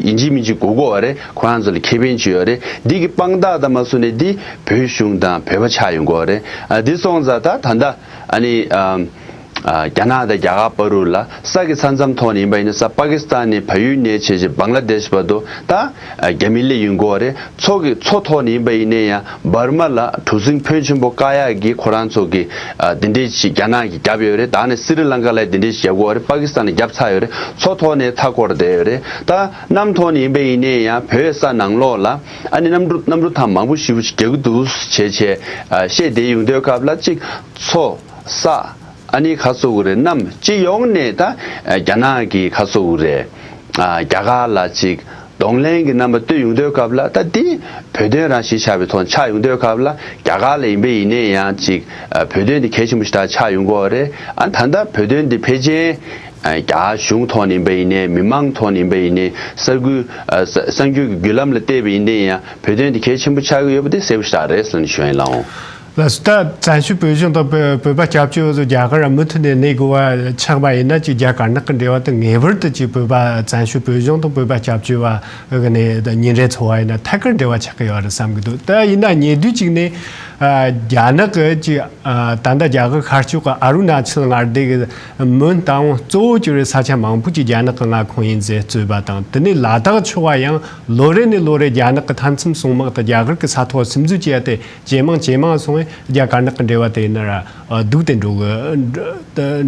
ཡིན་གཅིག་མིན་གཅིག་དགོས་ཀྱི་ཡོད་རེད། ཁོ་རང་ཚོ་ལ་ཁེ་ཕན་ཅིག་ཡོད་རེད། འདི་གི་དཔང་རྟགས་དང་མ་སུ་ནས་འདི་བོད་གཞུང་དང་བོད་པ་ཆགས་ཡོང་གི་ཡོད་རེད། ཨ་འདི་སོང་ཙང་ད་ད་ལྟ་ཨ་ནི་ཨ་ཨ་རྒྱ་ནག་དང་རྒྱ་གར་བར་དུ་ལ་ས་གི་ས་མཚམས་ཐོག་ནས་ཡིན་པ་ཡིན་ན་ས་པ་ཀི་སི་ཐན་ནས་བལ་ཡུལ་ནས་བྱས་བྱས་བང་ལ་དེཤ་བར་དུ་ད་ཨ་རྒྱ་མི་སླེབས་ཡོང་གི་ཡོད་རེད། མཚོ་གི་མཚོ་ཐོག་ནས་ཡིན་པ་ཡིན་ནའི་ཡང་འབར་མ་ལ་གྲུ་གཟིངས་ཕོན་ཆེན་པོ་བཀག་ཡག་གི་ཁོ་རང་ཚོ་གི་ཨ་དེ་འདྲས་ཞིག་རྒྱ་ནག་གིས་བརྒྱབ་ཡོད་རེད། ད་ནི་སི་རི་ལང་ཀ་ལ་དེ་འདྲས་ཞིག་བརྒྱབ་ཡོད་རེད། པ་ཀི་སི་ཐན་ལ་བརྒྱབ་ཚར་ཡོད་རེད། མཚོ་ཐོག་ནས་མཐའ་བསྐོར་བསྡད་ཡོད་རེད། ད་གནམ་ཐོག་ནས་ཡིན་པ་ཡིན་ནའི་ཡང་བོད་ས་ནང་ལོགས་ལ་ཨ་ནི་གནམ་གྲུ་གནམ་གྲུ་ཐང་མང་པོ་ཞེ་པོ་ཞིག་རྒྱག་གི་འདུག་བྱས་བྱས་ཨ་བཤད་བསྡད་ཡོང་དུས་སྐབས་ལ་གཅིག་མཚོ་ས་ཨ་ནི་ག་ཟེར་དགོས་རེད། གནམ་སྤྱི་ཡོངས་ནས་ད་ཨ་རྒྱ་ནག་གི་ག་ཟེར་དགོས་རེད། ཨ་རྒྱ་གར་ལ་གཅིག་གདོང་ལེན་གྱི་རྣམ་པ་སྟོན་ཡོང་དུས་སྐབས་ལ། ད་འདི་བོད་དོན་རང་གཞི་བཞག་པའི་ཐོག་ཆགས་ཡོང་དུས་སྐབས་ལ་རྒྱ་གར་ལ་ཡིན་པ་ཡིན་ནའི་ཡང་གཅིག་ཨ་བོད་དོན་འདི་གལ་ཆེན་པོ་ཞིག་ད་ཆགས་ཡོང་གི་ཡོད་རེད། ཨ་ད་ལྟ་བོད་དོན་འདི་ཕལ་ཆེར་ཨ་རྒྱ་གཞུང་ཐོག་ནས་ཡིན་པ་ཡིན་ནའི་མི་མང་ཐོག་ནས་ཡིན་པ་ཡིན་ནའི་ས་ཁུལ་ཨ་ས་གསར་འགྱུར་གྱི་བརྒྱུད་ལམ་ལ་བལྟས་པ་ཡིན་ནའི་ཡང་བོད་དོན་འདི་གལ་ཆེན་པོ་ཆགས་ཀྱི་ཡོད་པ་དེ་གསལ་པོ་ཞིག་ད་རེད་ཟེར་ནས་ཞུ་ཡ་ཡིན་ལགས་འོང་། ལགས་སོ། ད་བཙན་བྱོལ་བོད་གཞུང་དང་བོད་བོད་པ་སྐྱབས་བཅོལ་བ་ཚོ་རྒྱ་གར་མུ་མཐུད་ནས་གནས་དགོས་པ་ཆགས་པ་ཡིན་ན། ཅིག་རྒྱ་དཀར་ནག་གི་འབྲེལ་བ་དེ་ངེས་པར་དུ་ཅིག་བོད་པ་བཙན་བྱོལ་བོད་གཞུང་དང་བོད་པ་སྐྱབས་བཅོལ་བ་གི་ནས་ཉིན་རེ་འཚོ་བ་ཡིན་ན་ཐད་ཀར་འབྲེལ་བ་ཆགས་ཀྱི་ཡོད་རེད་བསམ་གྱི་འདུག་ད་ཡིན་ན་ཉེ་དུས་ཅིག་ནས་ཨ་རྒྱ་ནག་གི་ཅིག་ཨ་ད་ལྟ་རྒྱ་གར་ཤར་ཕྱོགས་ཀྱི་ཨ་རུ་ན་ཅལ་མངའ་སྡེ་གི་མོན་རྟ་དབང་གཙོ་བོ་གྱུར་བའི་ས་ཆ་མང་པོ་ཅིག་རྒྱ་ནག་གི་མངའ་ཁོངས་ཡིན་ཟེར་རྩོད་པ་དང་། དེ་ནས་ལ་དྭགས་ཕྱོགས་པ་ཡང་ལོ་རེ་ནས་ལོ་རེ་རྒྱ་ནག་གི་མཐའ་མཚམས་སྲུང་དམག་དང་རྒྱ་གར་གྱི་ས་ཐོག་སིམ་འཛུལ་བྱས་ཏེ། ཇེ་མང་ཇེ་མང་སོང་བས་རྒྱ་དཀར་ནག་གི་འབྲེལ་བ་དེ་ཡིན་ན་ར་སྡུག་སྟེ་འགྲོ་གི་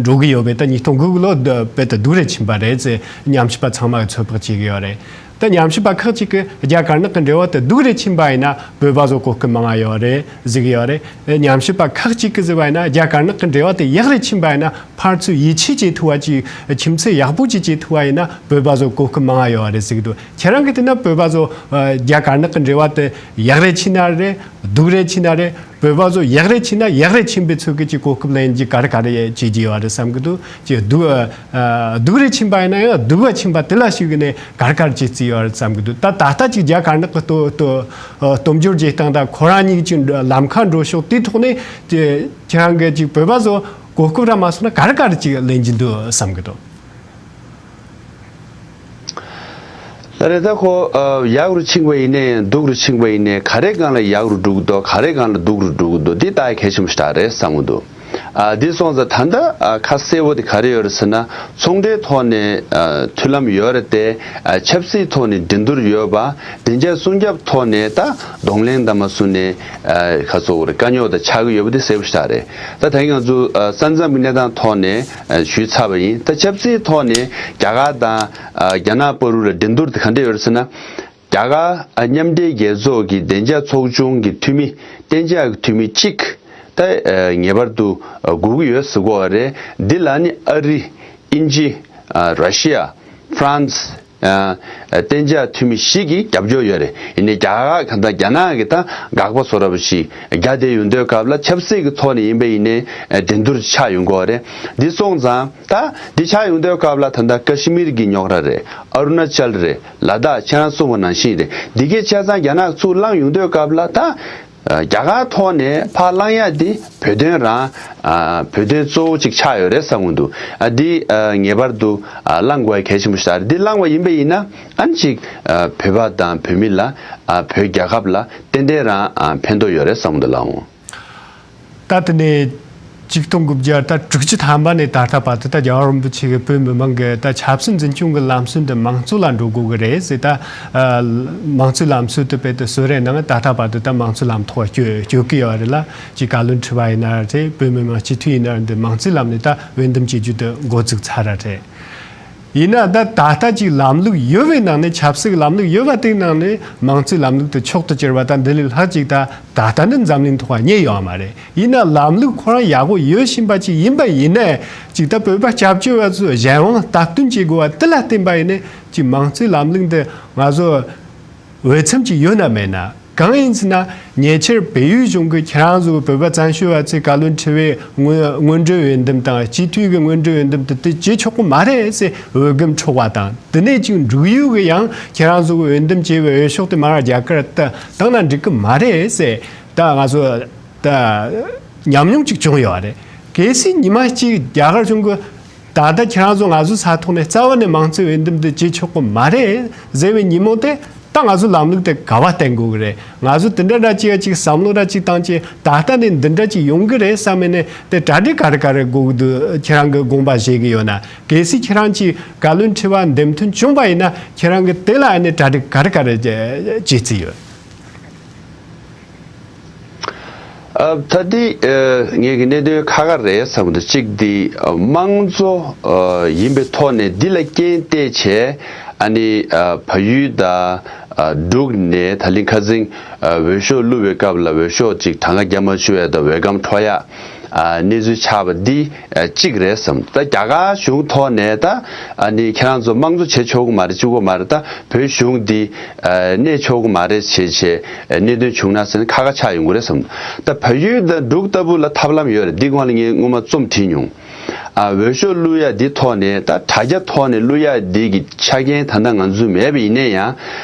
འགྲོ་གི་ཡོད་པས། ད་ཉིས་སྟོང་དགུ་གི་ལོ་དཔེ་དེ་སྡུག་རེ་ཕྱིན་པ་རེད་ཟེར་ཉམས་ཞིབ་པ་ཚང་མ་གིས་ཚོད་དཔག་བྱེད་ཀྱི་ཡོད་རེད། ད་ཉམས་ཞིབ་པ་ཁག་ཅིག་གིས་རྒྱ་དཀར་ནག་གི་འབྲེལ་བ་དེ་སྡུག་རེ་ཕྱིན་པ་ཡིན་ན་བོད་པ་ཚོ་གོ་སྐབས་མང་བ་ཡོད་རེད་ཟེར་གྱི་ཡོད་རེད། ཉམས་ཞིབ་པ་ཁག་ཅིག་གིས་ཟེར་བ་ཡིན་ན་རྒྱ་དཀར་ནག་གི་འབྲེལ་བ་དེ་ཡག་རེ་ཕྱིན་པ་ཡིན་ན་ཕར་ཚུར་ཡིད་ཆེས་བྱེད་ཐུབ་པ་ཅིག་ཁྱིམ་མཚེས་ཡག་པོ་ཅིག་བྱེད་ཐུབ་པ་ཡིན་ན་བོད་པ་ཚོ་གོ་སྐབས་མང་བ་ཡོད་རེད་ཟེར་གྱི་འདུག་ཁྱེད་རང་གིས་བལྟས་ན་བོད་པ་ཚོ་རྒྱ་དཀར་ནག་གི་འབྲེལ་བ་དེ་ཡག་རེ་ཕྱིན་ན་རེད། སྡུག་རེ་ཕྱིན་ན་རེད། བོད་པ་ཚོ་ཡག་རེ་ཕྱིན་ན་ཡག་རེ་ཕྱིན་པའི་ཚོད་ཀྱི་ཅིག་གོ་སྐབས་ལེན་རྒྱུ་ག་རེ་ག་རེ་བྱེད་ཀྱི་ཡོད་རེད་བསམ་གྱི་འདུག་ཅིག་སྡུག་ཨ་སྡུག་རེ་ཕྱིན་པ་ཡིན་ན་ཡང་སྡུག་པ་ཕྱིན་པ་དེ་ལ་ཞུགས་ནས་ག་རེ་ག་རེ་བྱེད་རྩིས་ཡོད་རེད་བསམ་གྱི་འདུག་ད་ད་ལྟ་ཅིག་རྒྱ་དཀར་ནག་གི་སྟོབས་སྟོབས་སྟོབས་འབྱོར་བྱེད་སྟངས་དང་ཁོ་རང་གཉིས་ཀྱི་ལམ་ཁ་འགྲོ་ཕྱོགས་དེའི་ཐོག་ནས་ཅིག་ཁྱེད་རང་གིས་ཅིག་བོད་པ་ཚོ་གོ་སྐབས་རག་མ་སོང་ན་ག་རེ་ག་རེ་ཅིག་ལེན་གྱི་འདུག་བསམ་གྱི་འདུག་ལ་རེད། ད་ཁོ་ཨ་ཡག་རུ་ཕྱིན་པ་ཡིན་ནའི་སྡུག་རུ་ཕྱིན་པ་ཡིན་ནའི་ག་རེ་སྒང་ལ་ཡག་རུ་འགྲོ་གི་འདུག་ག་རེ་སྒང་ལ་སྡུག་རུ་འགྲོ་གི་འདུག་འདི་ལྟ་གལ་ཆེན་པོ་ཞིག་རེད་བསམ་གི་འདུག་ཨ་འདི་སོང་ཙང་ད་ལྟ་ཨ་ཁ་གསལ་པོ་དེ་ག་རེ་ཡོད་རེད་ཟེར་ན། ཚོང་འབྲེལ་ཐོག་ནས་ཨ་མཐུན་ལམ་ཡོད་རེད་དེ། ཨ་ཆབ་སྲིད་ཐོག་ནས་འགྲན་བསྡུར་ཡོད་པ། བདེ་འཇགས་སྲུང་སྐྱོབ་ཐོག་ནས་ད་གདོང་ལེན་དང་མ་བཟུང་ནས་ཨ་ཁ་སོ་རེ་དཀའ་རྙོག་དང་ཆགས་ཀྱི་ཡོད་པ་དེ་གསལ་པོ་ཞིག་རེད། ད་ད་གིན་ང་ཚོ་ཨ་ས་མཚམས་ཀྱི་གནས་སྟངས་ཐོག་ནས་ཨ་ཞུས་ཚར་བ་ཡིན། ད་ཆབ་སྲིད་ཐོག་ནས་རྒྱ་གར་དང་ཨ་རྒྱ་ནག་བར་དུ་ལ་འགྲན་བསྡུར་དེ་ག་འདྲ་ཡོད་རེད་ཟེར་ན། རྒྱ་གར་ཨ་མཉམ་འབྲེལ་རྒྱལ་ཚོགས་ཀྱི་བདེ་འཇགས་ཚོགས་ཆུང་གི་འཐུས་མི་གཏན་འཇགས་ཀྱི་འཐུས་མི་གཅིག་ད་ཨ་ངེས་པར་དུ་ཨ་དགོས་ཀྱི་ཡོད་ཟེར་གོ་བ་རེད། འདི་ལ་ནི་ཨ་རི། དབྱིན་ཇི། ཨ་ར་ཤི་ཡ། ཧྥ་རན་སི། ཨ་ཨ་གཏན་འཇགས་འཐུས་མི་བཞི་གིས་རྒྱབ་སྐྱོར་ཡོད་རེད། ཡིན་ནའི་རྒྱ་གར་གང་ལྟར་རྒྱ་ནག་གི་ད་དགག་པ་བཟོ་འདྲ་པོ་ཞིག་རྒྱག་བསྡད་ཡོང་དུས་སྐབས་ལ་ཆབ་སྲིད་ཀྱི་ཐོག་ནས་ཡིན་པ་ཡིན་ནའི་ཨ་འགྲན་བསྡུར་ཆགས་ཡོང་གི་ཡོད་རེད། འདི་སོང་ཙང་ད་འདི་ཆགས་ཡོང་དུས་སྐབས་ལ་ད་ལྟ་ཀ་ཤི་མིར་གྱི་རྙོག་དྲ་རེད། ཨ་རུ་ན་ཅལ་རེད། ལ་དྭགས་ཁྱེད་རང་གསུངས་པ་ནང་བཞིན་རེད། འདི་གའི་ཆ་ཚང་རྒྱ་ནག་ཚུར་བླངས་ཡོང་དུས་སྐབས་ལ་ད་རྒྱ་གར་ཐོག་ནས་ཕར་བླངས་ཡ་དེ་བོད་དོན་རང་ཨ་བོད་དོན་གཙོ་བོ་གཅིག་ཆགས་ཡོད་རེད་བསམ་གྱི་འདུག་ཨ་འདི་ཨ་ངེས་པར་དུ་ཨ་བླངས་དགོས་ཡ་གལ་ཆེན་པོ་ཞིག་རེད། འདི་བླངས་པ་ཡིན་པ་ཡིན་ན་ཨ་ནི་གཅིག་ཨ་བོད་པ་དང་བོད་མི་ལ་ཨ་བོད་རྒྱལ་ཁབ་ལ་ཏན་ཏན་རང་ཨ་ཕན་ཐོགས་ཡོད་རེད་བསམ་གྱི་འདུག་ལགས་འོང་། ད་དེ་ནས་ཆིག་སྟོང་དགུ་བརྒྱ་ད་དྲུག་ཅུ་ཐམ་པ་ནས་ད་ལྟ་བར་དུ་ད་རྒྱལ་བ་རིན་པོ་ཆེ་གིས་བོད་མི་མང་གི་ད་ཆབ་སྲིད་འཛིན་སྐྱོང་གི་ལམ་སྲོལ་འདི་མང་གཙོ་ལ་འགྲོ་དགོས་ཀྱི་རེད་ཟེར། ད་ཨ་མང་གཙོའི་ལམ་སྲོལ་དེ་དཔེ་དེ་གསོལ་རས་གནང་། ད་ལྟ་བར་དུ་ད་མང་གཙོའི་ལམ་ཐོག་སྐྱོད་སྐྱོད་ཀྱི་ཡོད་རེད་ལ། ཅིག་བཀའ་བློན་ཁྲི་པ་ཡིན་ན་རེད། བོད་མི་མང་སྤྱི་འཐུས་ཡིན་ན་འདི་མང་གཙོའི་ལམ་ནས་ད་འོས་འདེམས་བྱེད་རྒྱུ་དེ་འགོ་བཙུགས་ཚར་ར་རེད། ཡིན་ན་ད་ད་ལྟ་ཅིག་ལམ་ལུགས་ཡོད་པའི་ནང་ནས། ཆབ་སྲིད་ཀྱི་ལམ་ལུགས་ཡོད་པ་དེའི་ནང་ནས་མང་གཙོའི་ལམ་ལུགས་དེ་མཆོག་ཏུ་གྱུར་པ་དང་འདི་ལས་ལྷག་ཅིག་ད་ད་ལྟ་འདི་འཛམ་གླིང་ཐོག་རྙེད་ཡོད་མ་རེད། ཡིན་ན་ལམ་ལུགས་ཁོ་རང་ཡག་པོ་ཡོད་བཞིན་པ་ཅིག་ཡིན་པ་ཡིན་ནའི་ཅིག་ད་བོད་པ་སྐྱབས་བཅོལ་བ་ཚོས་གཞན་དབང་སྟབས་བསྟུན་བྱེད་དགོས་པ་དེ་ལ་བརྟེན་པ་ཡིན་ནའི་ཅིག་མང་གཙོའི་ལམ་ལུགས་འདི་ང་ཚོ་འོས་འཚམ་ཅིག་ཡོད་ན་མེད་ན། གང་ཡིན་ཟེར་ན་ཉེ་ཆར་བལ་ཡུལ་གཞུང་གིས་ཁྱེད་རང་ཚོ་གི་བོད་པ་བཙན་བྱོལ་བ་ཚོས་བཀའ་བློན་ཁྲི་པའི་སྔོན་སྔོན་འགྲོའི་འོས་འདེམས་དང་སྤྱི་འཐུས་ཀྱི་སྔོན་འགྲོའི་འོས་འདེམས་དེ་དེ་བྱེད་ཆོག་གི་མ་རེད་ཟེར་འོས་འགན་འཕྲོག་པ་དང་། དེ་ནས་ཅིག་འབྲུག་ཡུལ་གྱི་ཡང་ཁྱེད་རང་ཚོ་གི་འོས་འདེམས་བྱས་པའི་འོས་ཤོག་དེ་མར་རྒྱ་གར་ད་བཏང་ན་འགྲིག་གི་མ་རེད་ཟེར། ད་ང་ཚོ་ད་ཉམས་མྱོང་ཅིག་བྱུང་ཡོད་རེད། གལ་སྲིད་ཉི་མ་གཅིག་རྒྱ་གར་གཞུང་གིས་ད་ལྟ་ཁྱེད་རང་ཚོ་ང་ཚོའི་ས་ཐོག་ནས་རྩ་བ་ནས་མང་གཙོའི་འོས་འདེམས་འདི་བྱེད་ཆོག་གི་མ་རེད་ཟེར་བའི་ཉིན་མོ་དེ། ད་ང་ཚོ་ལམ་ལུགས་དེ་ག་པར་བརྟེན་དགོས་ཀྱི་རེད། ང་ཚོ་དེ་འདྲ་འདྲ་ཅིག་ཅིག་བསམ་བློ་འདྲ་ཅིག་བཏང་བྱས། ད་ལྟ་ནས་འདི་འདྲ་ཅིག་ཡོང་གི་རེད་བསམ་ནས་དེ་གྲ་སྒྲིག་ག་རེ་ག་རེ་དགོས་ཀྱི་འདུག་ཁྱེད་རང་གིས་དགོངས་པ་བཞེས་ཀྱི་ཡོད་ན། གལ་སྲིད་ཁྱེད་རང་གིས་བཀའ་བློན་ཁྲི་པ་འདེམས་ཐོན་བྱུང་བ་ཡིན་ན་ཁྱེད་རང་གིས་དེ་ལ་ཨ་ནི་གྲ་སྒྲིག་ག་རེ་ག་རེ་བྱེད་རྩིས་ཡོད། ཨ་ད་འདི་ཨ་ངེད་ཀྱི་གནད་དོན་ཁག་ཁག་རེད་བསམ་གྱི་འདུག་གཅིག་འདི་ཨ་དམངས་གཙོ་ཨ་ཡིན་པའི་ཐོག་ནས་འདི་ལ་རྐྱེན་བལྟས་བྱས། ཨ་ནི་ཨ་བལ་ཡུལ་དང་ཨ་འབྲུག་ནས་ད་ལན་ཁ་སང་ཨ་འོས་ཤོག་བླུགས་པའི་སྐབས་ལ་འོས་ཤོག་ཅིག་གྲངས་ཀ་རྒྱབ་མ་ཆོག་ཡ་དང་འོས་སྒམ་འཕྲོག་ཡ་ཨ་གནས་ཚུལ་ཆགས་པ་འདི་ཨ་གཅིག་རེད་བསམ། ད་རྒྱ་གར་གཞུང་ཐོག་ནས་ད་ཨ་ནི་ཁྱེད་རང་ཚོ་དམངས་གཙོ་བྱེད་ཆོག་གི་མ་རེད། བཅུག་གི་མ་རེད། ད་བོད་གཞུང་འདི་ཨ་གནས་ཆོག་གི་མ་རེད་བྱས་བྱས་ཨ་གནད་དོན་བྱུང་ན་ཟེར་ན་ཁག་ཁག་ཆགས་ཡོང་གི་རེད་བསམ། ད་བལ་ཡུལ་དང་འབྲུག་ལྟ་བུ་ལ་ཐབས་ལམ་ཡོད་རེད། འདི་སྒང་ལ་ངས་སྔོན་མ་རྩོམ་བྲིས་མྱོང་། ཨ་འོས་ཤོག་བླུགས་ཡ་འདི་ཐོག་ནས་ད་དྲ་རྒྱ་ཐོག་ནས་བླུགས་ཡ་འདི་གི་ཆ་རྐྱེན་ད་ལྟ་ང་ཚོ་མེད་པ་ཡིན་ན་ཡང་།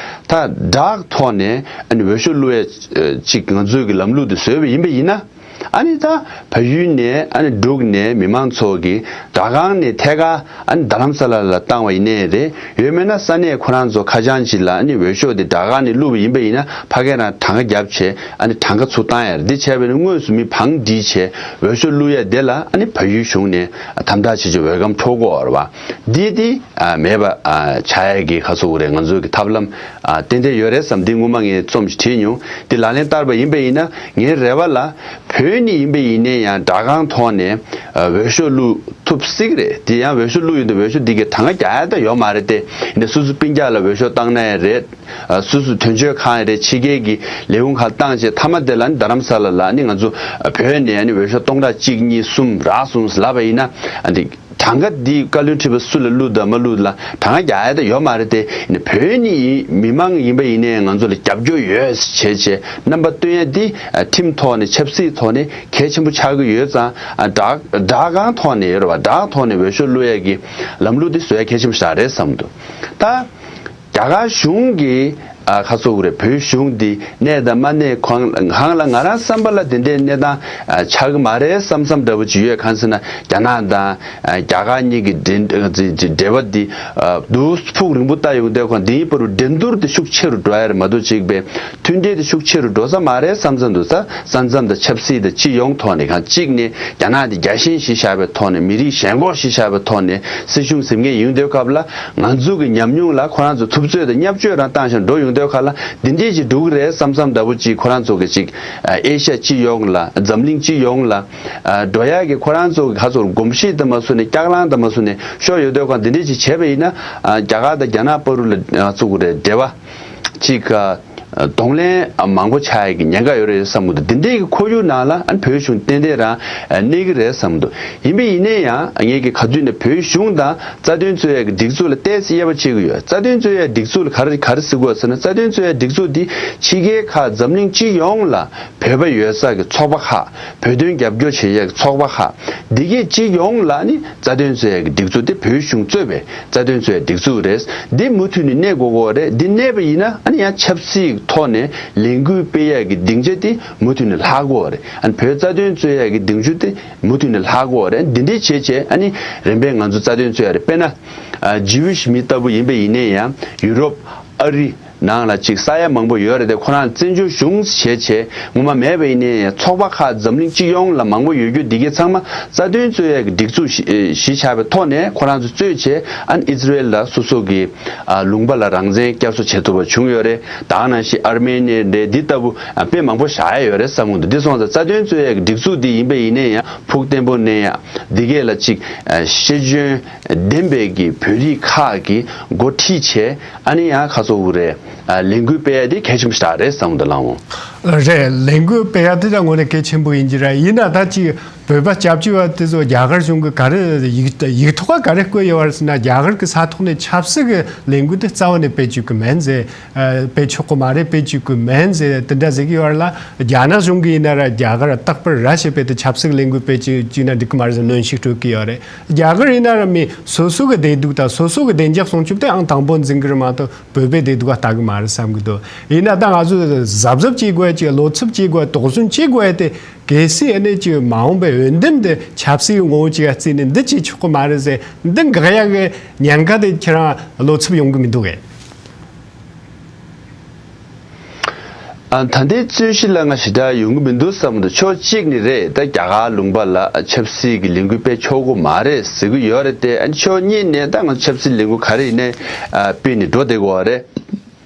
ད་བྲག་ཐོག་ནས་ཨ་ནི་འོས་ཤོག་བླུགས་ཡ་ཅིག་ང་ཚོའི་གི་ལམ་ལུགས་འདི་བཟོས་པ་ཡིན་པ་ཡིན་ན། ཨ་ནི་ད་བལ་ཡུལ་ནས་ཨ་ནི་འབྲུག་ནས་མི་མང་ཚོ་གིས་སྦྲག་ཁང་ནས་ཐད་ཀར་ཨ་ནི་རྡ་རམ་ས་ལ་ལ་བཏང་བ་ཡིན་ནའི་རེད། ཡོད་མེད་ན་ས་གནས་ཁོ་རང་ཚོ་ཁ་བྱང་ཅིག་ལ་ཨ་ནི་འོས་ཤོག་དེ་སྦྲག་ཁང་ནས་བླུགས་པ་ཡིན་པ་ཡིན་ན་ཕ་གི་རང་གྲངས་ཀ་བརྒྱབ་བྱས་ཨ་ནི་གྲངས་ཀ་ཚུར་བཏང་ཡ་རེད། འདི་བྱས་པས་ན་དངོས་སུ་མི་བང་སྒྲིག་བྱས་འོས་ཤོག་བླུགས་ཡ་དེ་ལ་ཨ་ནི་བལ་ཡུལ་གཞུང་ནས་དམ་དྲག་བྱེད་ཀྱི་འོས་སྒམ་འཕྲོག་གི་ཡོད་རེད་བ། འདི་དེ་མེད་པ་ཆགས་ཡ་གི་ཁ་སོ་གི་རེད། ང་ཚོ་གི་ཐབས་ལམ་ཏན་ཏན་ཡོད་རེད་བསམ། འདི་སྔོན་མ་ངས་རྩོམ་ཞིག་བྲིས་མྱོང་། འདི་ལག་ལེན་བསྟར་བ་ཡིན་པ་ཡིན་ན་ངའི་རེ་བ་ལ་བོད་ནས་ཡིན་པ་ཡིན་ནའི་ཡང་སྦྲག་ཁང་ཐོག་ནས་འོས་ཤོག་བླུགས་ཐུབ་སྲིད་ཀྱི་རེད། དེ་ཡང་འོས་ཤོག་བླུགས་ཡོང་དུས་འོས་ཤོག་འདི་གའི་གྲངས་ཀ་རྒྱག་ཡ་ད་ཡོད་མ་རེད་དེ། ཡིན་ནའི་སོ་སོ་སྤུན་ཀྱག་ལ་འོས་ཤོག་བཏང་ན་ཡང་རེད། སོ་སོ་དོན་གཅོད་ཁང་རེད། ཕྱི་རྒྱལ་གྱི་ལས་ཁུངས་ཁག་བཏང་བྱས་མཐའ་མ་དེ་ལ་ནི་རྡ་རམ་ས་ལ་ལ་ནི་ང་ཚོ་བོད་ནས་ནི་འོས་ཤོག་སྟོང་ཕྲག་གཅིག་གཉིས་གསུམ་རག་སོང་ལབ་པ་ཡིན་ན་འདི། གྲངས་ཀ་འདི་བཀའ་བློན་ཁྲི་པ་སུ་ལ་བླུགས་དང་མ་བླུགས་ལ་གྲངས་ཀ་རྒྱག་ཡ་ད་ཡོད་མ་རེད་དེ། ཡིན་ནའི་བོད་ནས་ཡིན་མི་མང་ཡིན་པ་ཡིན་ནའི་ང་ཚོ་ལ་རྒྱབ་སྐྱོར་ཡོད་བྱས་བྱས་རྣམ་པ་སྟོན་ཡ་འདི་ཁྲིམས་ཐོག་ནས་ཆབ་སྲིད་ཐོག་ནས་གལ་ཆེན་པོ་ཆགས་ཀྱི་ཡོད་ཙང་སྦྲག་སྦྲག་ཁང་ཐོག་ནས་ཡོད་རེད་བ། སྦྲག་ཐོག་ནས་འོས་ཤོག་བླུགས་ཡ་གི་ལམ་ལུགས་འདི་བཟོ་ཡ་གལ་ཆེན་པོ་ཞིག་རེད་བསམ་འདུག་ད་རྒྱ་གར་གཞུང་གིས་ཨ་ཁ་སོ་གི་རེད། བོད་གཞུང་འདི་གནས་དང་མ་གནས་གང་གང་ལ་ང་རང་བསམ་པ་ལ་དེ་འདྲའི་གནས་སྟངས་ཨ་ཆགས་ཀྱི་མ་རེད་བསམ་བསམ་འདྲ་པོ་ཅིག་ཡོད། གང་ཟེར་ན་རྒྱ་ནག་དང་ཨ་རྒྱ་གར་གཉིས་ཀྱི་འབྲེལ་འབྲེལ་བ་འདི་ཨ་དུས་ཕུགས་རིང་པོ་ལྟ་ཡོང་དུས་ཁོང་འདི་ཡིན་པ་རུ་འགྲན་བསྡུར་དེ་ཤུགས་ཆེ་རུ་འགྲོ་ཡ་རེད་མ་གཏོགས་ཅིག་པའི་མཐུན་འབྲེལ་དེ་ཤུགས་ཆེ་རུ་འགྲོ་ས་མ་རེད་བསམ་བསམ་འདུག་ས། ས་མཚམས་དང་ཆབ་སྲིད་དང་སྤྱི་ཡོངས་ཐོག་ནས་གང་གཅིག་ནས་རྒྱ་ནག་དེ་རྒྱལ་ཞེན་གཞི་བཞག་པའི་ཐོག་ནས་མི་རིགས་ཞེན་ཁོག་གཞི་བཞག་པའི་ཐོག་ནས་སྲིད་གཞུང་ཟིན་མཁན་ཡོང་དུས་སྐབས་ལ་ང་ཚོ་གི་ཉམས་མྱོང་ལ་ཁོ་རང་ཚོ་ཐུབ་ཚོད་དང་བརྙས་བཅོས་རང་བཏང་ཞིང་འགྲོ་ཡོང་དུས་ཁ་ལ་འདི་འདྲས་ཅིག་འགྲོ་གི་རེད་བསམ་བསམ་འདྲ་པོ་ཅིག་ཁོ་རང་ཚོ་གི་ཅིག་ཨེ་ཤ་ཡ་སྤྱི་ཡོངས་ལ་འཛམ་གླིང་སྤྱི་ཡོངས་ལ་འགྲོ་ཡག་གི་ཁོ་རང་ཚོ་གི་ཁ་ཚོར་གོམས་གཤིས་དང་མ་སུ་ནས་སྐྱག་ལང་དང་མ་སུ་ནས་ཤོར་ཡོང་དུས་ཁ་འདི་འདྲས་ཅིག་བྱས་པ་ཡིན་ན་རྒྱ་གར་དང་རྒྱ་ནག་བར་དུ་ལ་ང་ཚོ་གི་རེད་འབྲེལ་བ་ཅིག་གདོང་ལེན་མང་པོ་ཆགས་ཡག་གི་ཉེན་ཁ་ཡོད་རེད་བསམ་གི་འདུག་འདི་འདྲའི་གི་ཁོར་ཡུག་ནང་ལ་ཨ་ནི་བོད་གཞུང་ཏན་ཏན་རང་གནས་ཀྱི་རེད་བསམ་གི་འདུག་ཡིན་པ་ཡིན་ནའི་ཡང་ངས་ཀྱི་ག་དུས་ནས་བོད་གཞུང་དང་རྩ་དོན་རྩོད་ཡག་གི་སྒྲིག་འཛུགས་ལ་ཏོག་ཙམ་དབྱེ་བ་ཕྱེ་གི་ཡོད། རྩ་དོན་རྩོད་ཡག་སྒྲིག་འཛུགས་ལ་ག་རེ་ག་རེ་ཟེར་དགོས་ཟེར་ན་རྩ་དོན་རྩོད་ཡག་སྒྲིག་འཛུགས་འདི་ཕྱི་རྒྱལ་ཁག་འཛམ་གླིང་སྤྱི་ཡོངས་ལ་བོད་པ་ཡོད་ས་གི་ཚོགས་པ་ཁག་བོད་དོན་རྒྱབ་སྐྱོར་བྱེད་ཡག་གི་ཚོགས་པ་ཁག་འདི་གའི་སྤྱི་ཡོངས་ལ་ནི་རྩ་དོན་རྩོད་ཡག་གི་སྒྲིག་འཛུགས་དེ་བོད་གཞུང་གཙོས་པའི་རྩ་དོན་རྩོད་ཡག་སྒྲིག་འཛུགས་རེད། འདི་མུ་མཐུད་ནས་གནས་དགོས་ཀྱི་རེད། འདི་གནས་པ་ཡིན་ན་ཨ་ནི་ཡང་ཆབ་སྲིད་ཐོག་ནས་ལས་འགུལ་སྤེལ་ཡག་གི་སྡིངས་ཆ་དེ་མུ་མཐུད་ནས་ལྷག་དགོས་རེད། ཨ་ནི་བོད་རྩ་དོན་རྩོད་ཡག་གི་སྡིངས་ཆ་དེ་མུ་མཐུད་ནས་ལྷག་དགོས་རེད། འདི་འདྲའི་བྱས་བྱས་ཨ་ནི་རིམ་པས་ང་ཚོ་རྩ་དོན་རྩོད་ཡག་རེད། དཔེར་ན་ཇིའུ་ཝིཤ་མི་ལྟ་བུ་ཡིན་པ་ཡིན་ནའི་ཡང་ཡུ་རོབ་ཨ་རི་ནང་ལ་ཅིག་ས་ཡ་མང་པོ་ཡོད་རེད་དེ་ཁོ་རང་བཙན་བྱོལ་གཞུང་བྱས་བྱས་ངོ་མ་མེད་པ་ཡིན་ནའི་ཚོགས་པ་ཁག་འཛམ་གླིང་སྤྱི་ཡོངས་ལ་མང་པོ་ཡོད་རྒྱུ་འདི་གའི་ཚང་མ་རྩ་དོན་རྩོད་ཡག་གི་སྒྲིག་འཛུགས་གཞི་གཞི་བཞག་པའི་ཐོག་ནས་ཁོ་རང་ཚོ་རྩོད་བྱས་ཨ་ནི་ཨི་ཛི་རེལ་ལ་སོ་སོ་གི་ཨ་ལུང་པ་ལ་རང་བཙན་བསྐྱར་གསོ་བྱེད་ཐུབ་པ་བྱུང་ཡོད་རེད། ད་ག་ནང་བཞིན་ཨར་མེ་ནི་རེད། འདི་ལྟ་བུ་ཨ་དཔེ་མང་པོ་བཞག་ཡ་ཡོད་རེད་བསམ་གི་འདུག་འདི་སོང་ཙང་རྩ་དོན་རྩོད་ཡག་གི་སྒྲིག་འཛུགས་འདི་ཡིན་པ་ཡིན་ནའི་ཡང་ཕུགས་བརྟན་པོ་གནས་ཡག་འདི་གས་ལ་ཅིག་ཨ་ཤེས་འཇོན་ལྡན་པའི་གི་བོད་རིགས་ཁག་གི་འགོ་ཁྲིད་བྱས་ཨ་ནི་ཡང་ཁ་སོ་བོ་རེད། ཨ་ལས་འགུལ་སྤེལ་ཡ་དེ་གལ་ཆེན་པོ་ཞིག་རེད་བསམ་གི་འདུག་ལགས་འོང་། རེད། ལས་འགུལ་སྤེལ་ཡ་དེ་ད་དངོས་གནས་གལ་ཆེན་པོ་ཡིན་གྱི་རེད། ཡིན་ན་ད་ཅིག་བོད་པ་སྐྱབས་བཅོལ་བ་དེ་ཚོ་རྒྱ་གར་གཞུང་གི་ག་རེ་ཡིག་ཡིག་ཐོག་ག་རེ་བཀོད་ཡོད་པ་རེད་ཟེར་ན་རྒྱ་གར་གི་ས་ཐོག་ནས་ཆབ་སྲིད་ཀྱི་ལས་འགུལ་དེ་རྩ་བ་ནས་སྤེལ་བཅུག་གི་མིན་ཟེར། ཨ་སྤེལ་ཆོག་གི་མ་རེད། སྤེལ་བཅུག་གི་མིན་ཟེར་དེ་འདྲ་ཟེར་གི་ཡོད་རེད་ལ། རྒྱ་ནག་གཞུང་གིས་ཡིན་ན་ར་རྒྱ་གར་རྟག་པར་ར་བྱེད་པའི་དེ་ཆབ་སྲིད་ཀྱི་ལས་འགུལ་སྤེལ་བཅུག་བཅུག་ན་འགྲིག་གི་མ་རེད་ཟེར་གནོན་ཤུགས་སྤྲོད་གི་ཡོད་རེད། རྒྱ་གར་ཡིན་ན་ར་མི་སོ་སོ་གི་བདེ་སྡུག་དང་སོ་སོ་གི་བདེ་འཇགས་སྲུང་སྐྱོབ་དེ་ཨང་དང་པོ་འཛིན་གི་རེད་མ་གཏོགས། བོད་པའི་བདེ་སྡུག་ལ་ལྟ་གི་མ་རེད་བསམ་གི་འདུག་ཡིན་ན་ད་ང་ཚོས་གཟབ་གཟབ་བྱེད་དགོས་ཀྱི། བློ་འཚབ་བྱེད་དགོས། དོགས་ཟོན་བྱེད་དགོས་ཏེ། གལ་སྲིད་ཨ་ནི་ཅིག་མ་འོངས་པའི་འོས་འདེམས་དེ་ཆབ་སྲིད་ངོ་བོ་ཅིག་ལ་བརྩིས་ནས་འདི་བྱེད་ཆོག་གི་མ་རེད་ཟེར་འདི་འགག་ཡག་གི་ཉེན་ཁ་དེ་ཁྱེད་རང་བློ་འཚབ་ཡོང་གི་མི་འདུག་གས། ཨ་ད་ལྟའི་རྩོད་གཞི་ལ་ང་ཞེ་དྲག་ཡོང་གི་མི་འདུག་བསམ་འདུག་ཕྱོགས་གཅིག་ནས་རེད། ད་རྒྱ་གར་ལུང་པ་ལ་ཆབ་སྲིད་ཀྱི་ལས་འགུལ་སྤེལ་ཆོག་གི་མ་རེད་ཟེར་གི་ཡོད་རེད་དེ། ཨ་ཕྱོགས་གཉིས་ནས་ད་ང་ཆབ་སྲིད་ལས་འགུལ་ག་རེ་ཡིན་ནའི་ཨ་སྤེལ་ནས་འགྲོ་བསྡད་དགོས་པ་རེད།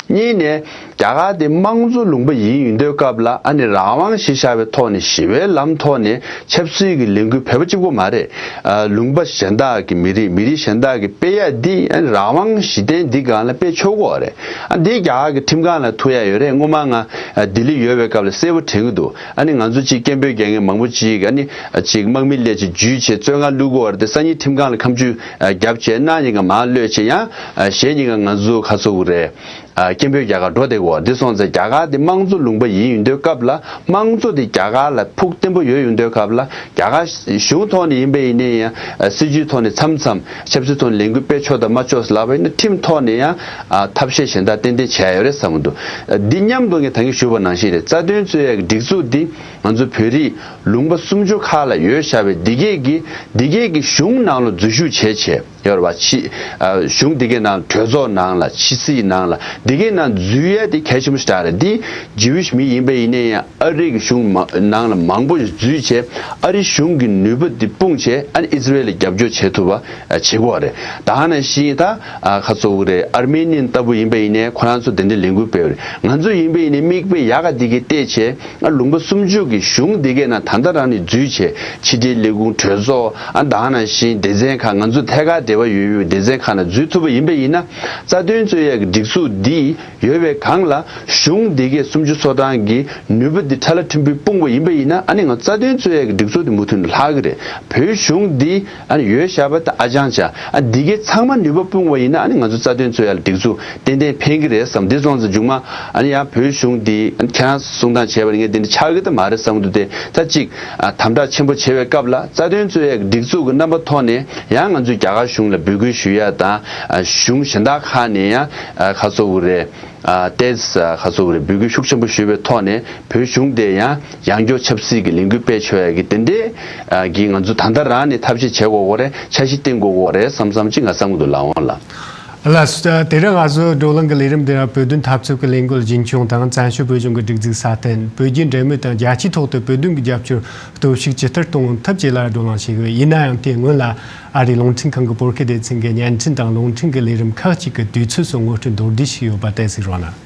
གཉིས་ནས་རྒྱ་གར་དེ་དམངས་གཙོ་ལུང་པ་ཡིན་ཡོང་དུས་སྐབས་ལ་ཨ་ནི་རང་དབང་གཞི་བཞག་པའི་ཐོག་ནས་ཞི་བའི་ལམ་ཐོག་ནས་ཆབ་སྲིད་ཀྱི་ལས་འགུལ་བོད་པ་གཅིག་པོ་མ་རེད། ཨ་ལུང་པ་གཞན་དག་གི་མི་རིགས་མི་རིགས་གཞན་དག་གི་སྤེལ་ཡ་འདི་ཨ་ནི་རང་དབང་གཞི་རྟེན་འདི་སྒང་ལ་སྤེལ་ཆོག་གི་རེད། ཨ་འདི་རྒྱ་གར་གྱི་ཁྲིམས་ཁང་ལ་ཐུག་ཡ་ཡོད་རེད། སྔོན་མ་ང་ཨ་ལྡི་ལི་ཡོད་པའི་སྐབས་ལ་གསལ་པོ་དྲན་གྱི་འདུག་ཨ་ནི་ང་ཚོ་གཅིག་སྐད་འབོད་རྒྱག་མཁན་མང་པོ་ཅིག་ཨ་ནི་ཨ་ཅིག་དམག་མི་སླེབས་བྱས་འཇུས་བྱས་བཙོན་ཁང་བླུག་གི་རེད་དེ། སང་ཉིན་ཁྲིམས་ཁང་ལ་ཁ་མཆུ་ཨ་བརྒྱབ་བྱས་གནངས་ཉིན་ཀ་མར་གློད་བྱས་ཡང་ཨ་གཞེས་ཉིན་ཀ་ང་ཚོ་ག་ཚོད་རེད། ཨ་སྐད་འབོད་རྒྱག་གར་འགྲོ་བསྡད་ཀྱི་ཡོད་རེད། འདི་སོང་ཙང་རྒྱ་གར་དེ་དམངས་གཙོ་ལུང་པ་ཡིན་ཡོང་དུས་སྐབས་ལ་དམངས་གཙོ་དེ་རྒྱ་གར་ལ་ཕུགས་བརྟན་པོ་ཡོད་ཡོང་དུས་སྐབས་ལ་རྒྱ་གར་གཞུང་ཐོག་ནས་ཡིན་པ་ཡིན་ནའི་ཡང་ཨ་སྲིད་ཇུས་ཐོག་ནས་མཚམས་མཚམས་ཆབ་སྲིད་ཐོག་ནས་ལས་འགུལ་སྤེལ་ཆོག་དང་མ་ཆོག་ལབ་པ་ཡིན་ན་ཁྲིམས་ཐོག་ནས་ཡང་ཨ་ཐབས་ཤེས་གཞན་དག་ཏན་ཏན་བྱས་ཡོད་རེད་བསམ་གྱི་འདུག་འདི་མཉམ་དུ་ངས་ད་གིན་ཞུས་པ་ནང་བཞིན་རེད། རྩ་དོན་རྩོད་ཡག་གི་སྒྲིག་འཛུགས་འདི་ང་ཚོ་བོད་རིགས་ལུང་པ་སུམ་ཅུ་ཁག་ལ་ཡོད་བཞག་པའི་འདི་གས་ཀྱི་འདི་གས་ཀྱི་གཞུང་ནང་ལ་འཛུལ་ཞུགས་བྱས་བྱས། ཡོད་རེད་བ། ཕྱི་ཨ་གཞུང་འདི་གའི་ནང་གྲོས་ཚོགས་ནང་ལ་ཕྱི་སྲིད་ནང་ལ་འདི་གའི་ནང་འཛུལ་ཡས་དེ་གལ་ཆེན་པོ་ཞིག་རེད། འདི་ཇིའུ་ཤི་མི་ཡིན་པ་ཡིན་ནའི་ཡང་ཨ་རི་གི་གཞུང་མ་ནང་ལ་མང་པོ་ཞིག་འཛུལ་བྱས་ཨ་རི་གཞུང་གི་ནུས་པ་འདི་སྤུངས་བྱས་ཨ་ནི་ཨི་ཟི་རེལ་ལ་རྒྱབ་སྐྱོར་བྱེད་ཐུབ་པ་ཨ་བྱེད་དགོས་རེད། ད་ནང་བཞིན་ད་ཨ་ཁ་ཚོ་བོ་རེད། ཨར་མེ་ནི་ཡན་ལྟ་བུ་ཡིན་པ་ཡིན་ནའི་ཁོ་རང་ཚོ་དེ་འདྲའི་ལས་འགུལ་སྤེལ་བ་རེད། ང་ཚོ་ཡིན་པ་ཡིན་ནའི་མིག་དཔེ་ཡག་ག་འདི་གའི་བལྟས་བྱས། ཨ་ལུང་པ་སུམ་ཅུ་གི་གཞུང་འདི་གའི་ནང་ད་ལྟ་རང་ནས་འཛུལ་བྱས་ཕྱི་འབྲེལ་ལས་ཁུངས་གྲོས་ཚོགས་ཨ་ད་ག་ནང་བཞིན་སྡེ་ཚན་ཁག་ང་ཚོ་ཐད་ཀར་འབྲེལ་བ་ཡོད་ཡོད་སྡེ་ཚན་ཁག་ནང་འཛུལ་ཐུབ་པ་ཡིན་པ་ཡིན་ན་རྩ་དོན་རྩོད་ཡག་གི་སྒྲིག་འཛུགས་འདི་ཡོད་པའི་སྒང་ལ་གཞུང་འདི་གའི་སུམ་ཅུ་སོ་གྲངས་ཀྱི་ནུས་པ་འདི་ཁྲ་ལ་ཁྲིམས་ཕུག་སྤུངས་པ་ཡིན་པ་ཡིན་ན་ཨ་ནི་ང་རྩ་དོན་རྩོད་ཡག་གི་སྒྲིག་འཛུགས་འདི་མུ་མཐུད་ནས་ལྷག་གི་རེད། བོད་གཞུང་འདི་ཨ་ནི་ཡོད་བཞག་པ་ད་ཨ་ཅང་ཅང་ཨ་འདི་གའི་ཚང་མ་ནུས་པ་སྤུངས་པ་ཡིན་ན་ཨ་ནི་ང་ཚོ་རྩ་དོན་རྩོད་ཡག་ལ་སྒྲིག་འཛུགས་ཏན་ཏན་ཕན་གྱི་རེད་བསམ། འདི་སོང་ཙང་མཇུག་མ་ཨ་ནི་ཡང་བོད་གཞུང་འདི་ཁྱེད་རང་གསུང་སྟངས་བྱས་པ་ནི་ངས་འདི་འདྲ་ཆགས་ཀྱི་ད་མ་རེད་བསམ་གྱི་འདུག་སྟེ། ད་གཅིག་ཨ་དམ་དྲག་ཆེན་པོ་བྱེད་པའི་སྐབས་ལ་རྩ་དོན་རྩོད་ཡག་སྒྲིག་འཛུགས་ཀྱི་རྣམ་པ་ཐོག་ནས་ཡང་ང་ཚོས་རྒྱ་གར་གཞུང་ལ་འབོད་སྐུལ་ཞུ་ཡ་དང་ཨ་གཞུང་གཞན་དག་ཁག་ནས་ཡང་ཨ་ཁ་གསོ་དགོས་རེད། ཨ་ཏེས་ཨ་ཁ་གསོ་དགོས་རེད། འབོད་སྐུལ་ཤུགས་ཆེན་པོ་ཞུ་བའི་ཐོག་ནས་བོད་གཞུང་དེ་ཡང་ཡང་སྐྱོར་ཆབ་སྲིད་ཀྱི་ལས་འགུལ་སྤེལ་ཆོག་ཡ་གི་དེ་འདྲའི་ཨ་གི་ང་ཚོ་ད་ལྟ་རང་ནས་ཐབས་ཤེས་བྱེད་དགོས་དགོས་རེད། འཆར་གཞི་བཏིང་དགོས་དགོས་རེད་བསམ་བསམ་ཅིག་ང་བསམ་གྱི་འདུག་ལགས་འོང་ལགས། ལགས་སོ། དེ་རིང་ང་ཚོའི་བགྲོ་གླེང་གི་ལས་རིམ་འདིར་བོད་དོན་འཐབ་རྩོད་ཀྱི་ལས་འགུལ་རྒྱུན་འཁྱོངས་དང་བཙན་བྱོལ་བོད་གཞུང་གི་སྒྲིག་འཛུགས་སྲ་བརྟན། བོད་རྒྱའི་འབྲེལ་མོལ་དང་རྒྱལ་སྤྱིའི་ཐོག་ཏུ་བོད་དོན་གྱི་རྒྱབ་སྐྱོར་སྟོབས་ཤུགས་ཇི་ལྟར་གཏོང་ཐབས་བཅས་ལ་བགྲོ་གླེང་བྱེད་ཀྱི་ཡོད། ཡིན་ན་ཡང་དེའི་སྔོན་ལ་ཨ་རིའི་རླུང་འཕྲིན་ཁང་གི་བོད་སྐད་སྡེ་ཚན་གྱི་བརྙན་འཕྲིན་དང་རླུང་འཕྲིན་གྱི་ལས་རིམ་ཁག་ཅིག་གི་དུས་ཚོད་སོགས་ངོ་སྤྲོད་མདོར་བསྡུས་ཤིག་ཡོད་པ་ལྟ་ཞིག་རོགས་གནང་།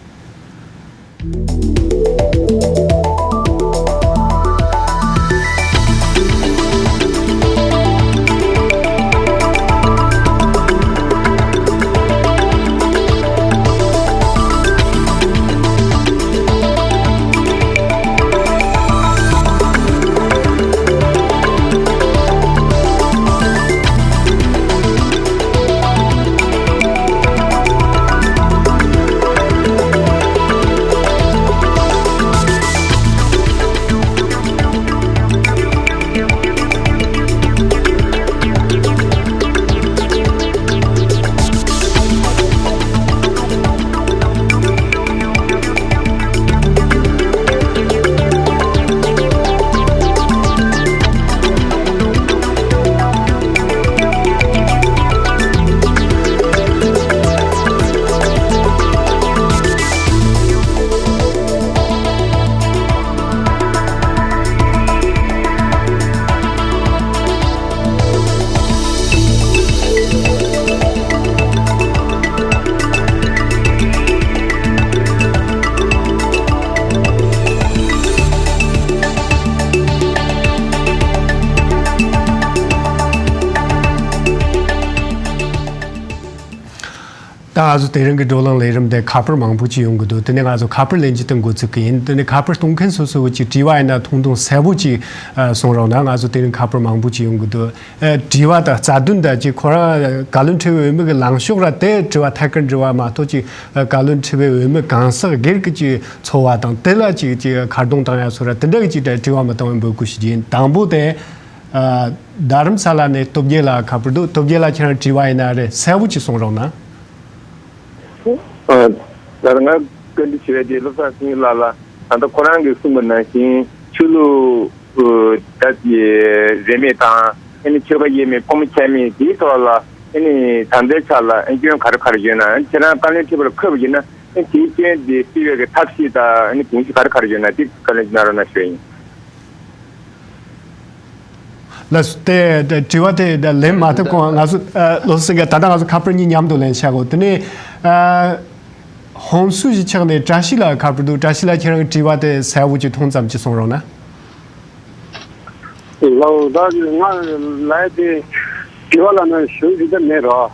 ད་ང་ཚོ་དེ་རིང་གི་བགྲོ་གླེང་ལས་རིམ་དེ་ཁ་པར་མང་པོ་ཅིག་ཡོང་གི་འདུག་དེ་ནས་ང་ཚོ་ཁ་པར་ལེན་རྒྱུ་དེ་འགོ་ཚུགས་ཀྱི་ཡིན། དེ་ནས་ཁ་པར་གཏོང་མཁན་སོ་སོ་བོ་ཅིག་དྲི་བ་ཡིན་ན་ཐུང་ཐུང་གསལ་པོ་ཅིག་ཨ་གསུང་རོགས་གནང་། ང་ཚོ་དེ་རིང་ཁ་པར་མང་པོ་ཅིག་ཡོང་གི་འདུག་ཨ་དྲི་བ་དང་རྩ་དོན་དང་ཅིག་ཁོ་རང་བཀའ་བློན་ཁྲི་པའི་འོས་མི་གི་ལངས་ཕྱོགས་ར་དེ་དྲི་བ་ཐད་ཀར་འདྲི་བ་མ་གཏོགས་ཅིག་ཨ་བཀའ་བློན་ཁྲི་པའི་འོས་མི་གང་ཟག་སྒེར་གྱི་ཅིག་འཚོ་བ་དང་དེ་ལ་ཅིག་ཅིག་ཁ་རྡུང་བཏང་ཡ་སོགས་ར་དེ་འདྲ་གི་ཅིག་དྲི་བ་མི་གཏོང་བའི་འབོད་སྐུལ་ཞུ་རྒྱུ་ཡིན། དང་པོ་དེ། ཨ། རྡ་རམ་ས་ལ་ནས་སྟོབས་རྒྱལ་ལགས་ཁ་པར་འདུག་སྟོབས་རྒྱལ་ལགས་ཁྱེད་རང་དྲི་བ་ཡིན་ན་རེད། གསལ་པོ་ཅིག་གསུང་རོགས་གནང་། ཨ། ད་ང་བཀའ་འདྲི་ཞུ་ཡ་དེ་བློ་བཟང་སེང་གེ་ལགས་ལ་ད་ལྟ་ཁོ་རང་གིས་གསུངས་པ་ནང་བཞིན་ཆོས་ལུགས་ད་ལྟའི་རིས་མེད་དང་ཨ་ནི་ཆོས་པ་དབྱེར་མེད་ཕོ་མོ་ཁྱད་མེད་དེའི་ཐོག་ལ་ཨ་ནི་ད་ལྟའི་ཆ་ལ་ཨ་སྐྱོན་ག་རེ་ག་རེ་ཡོད་ན་ཨ་ནི་ཁྱེད་རང་བཀའ་བློན་ཁྲི་པ་ལ་འཁོད་པ་ཡིན་ན་ཨ་ནི་དེའི་སྐྱོན་དེ་སེལ་བའི་གི་ཐབས་ཤེས་དང་ཨ་ནི་གོང་ཞུ་ག་རེ་ག་རེ་ཡོད་ན་དེ་བཀའ་ལན་གནང་རོགས་གནང་ཞུ་ཡ་ཡིན། ལགས་སོ། དེ་དེ་དྲི་བ་དེ་དེ་ལན་མ་ཐེབས་གོང་ང་ཚོ་ཨ་བློ་སེང་ག་ད་ལྟ་ང་ཚོ་ཁ་པར་གཉིས་མཉམ་དུ་ལན་བྱ་དགོས། དེ་ནས་ཨ་ཧོན་སུའུ་གཞིས་ཆགས་ནས་བཀྲ་ཤིས་ལགས་ཁ་པར་འདུག་བཀྲ་ཤིས་ལགས་ཁྱེད་རང་གི་དྲི་བ་དེ་གསལ་པོ་ཅིག་ཐུང་ཙམ་ཅིག་གསུང་རོགས་གནང་། ལགས་ད་ང་ལ་དེ་དྲི་བ་ལ་ན་ཞུ་རྒྱུ་ད་མེད་རོ།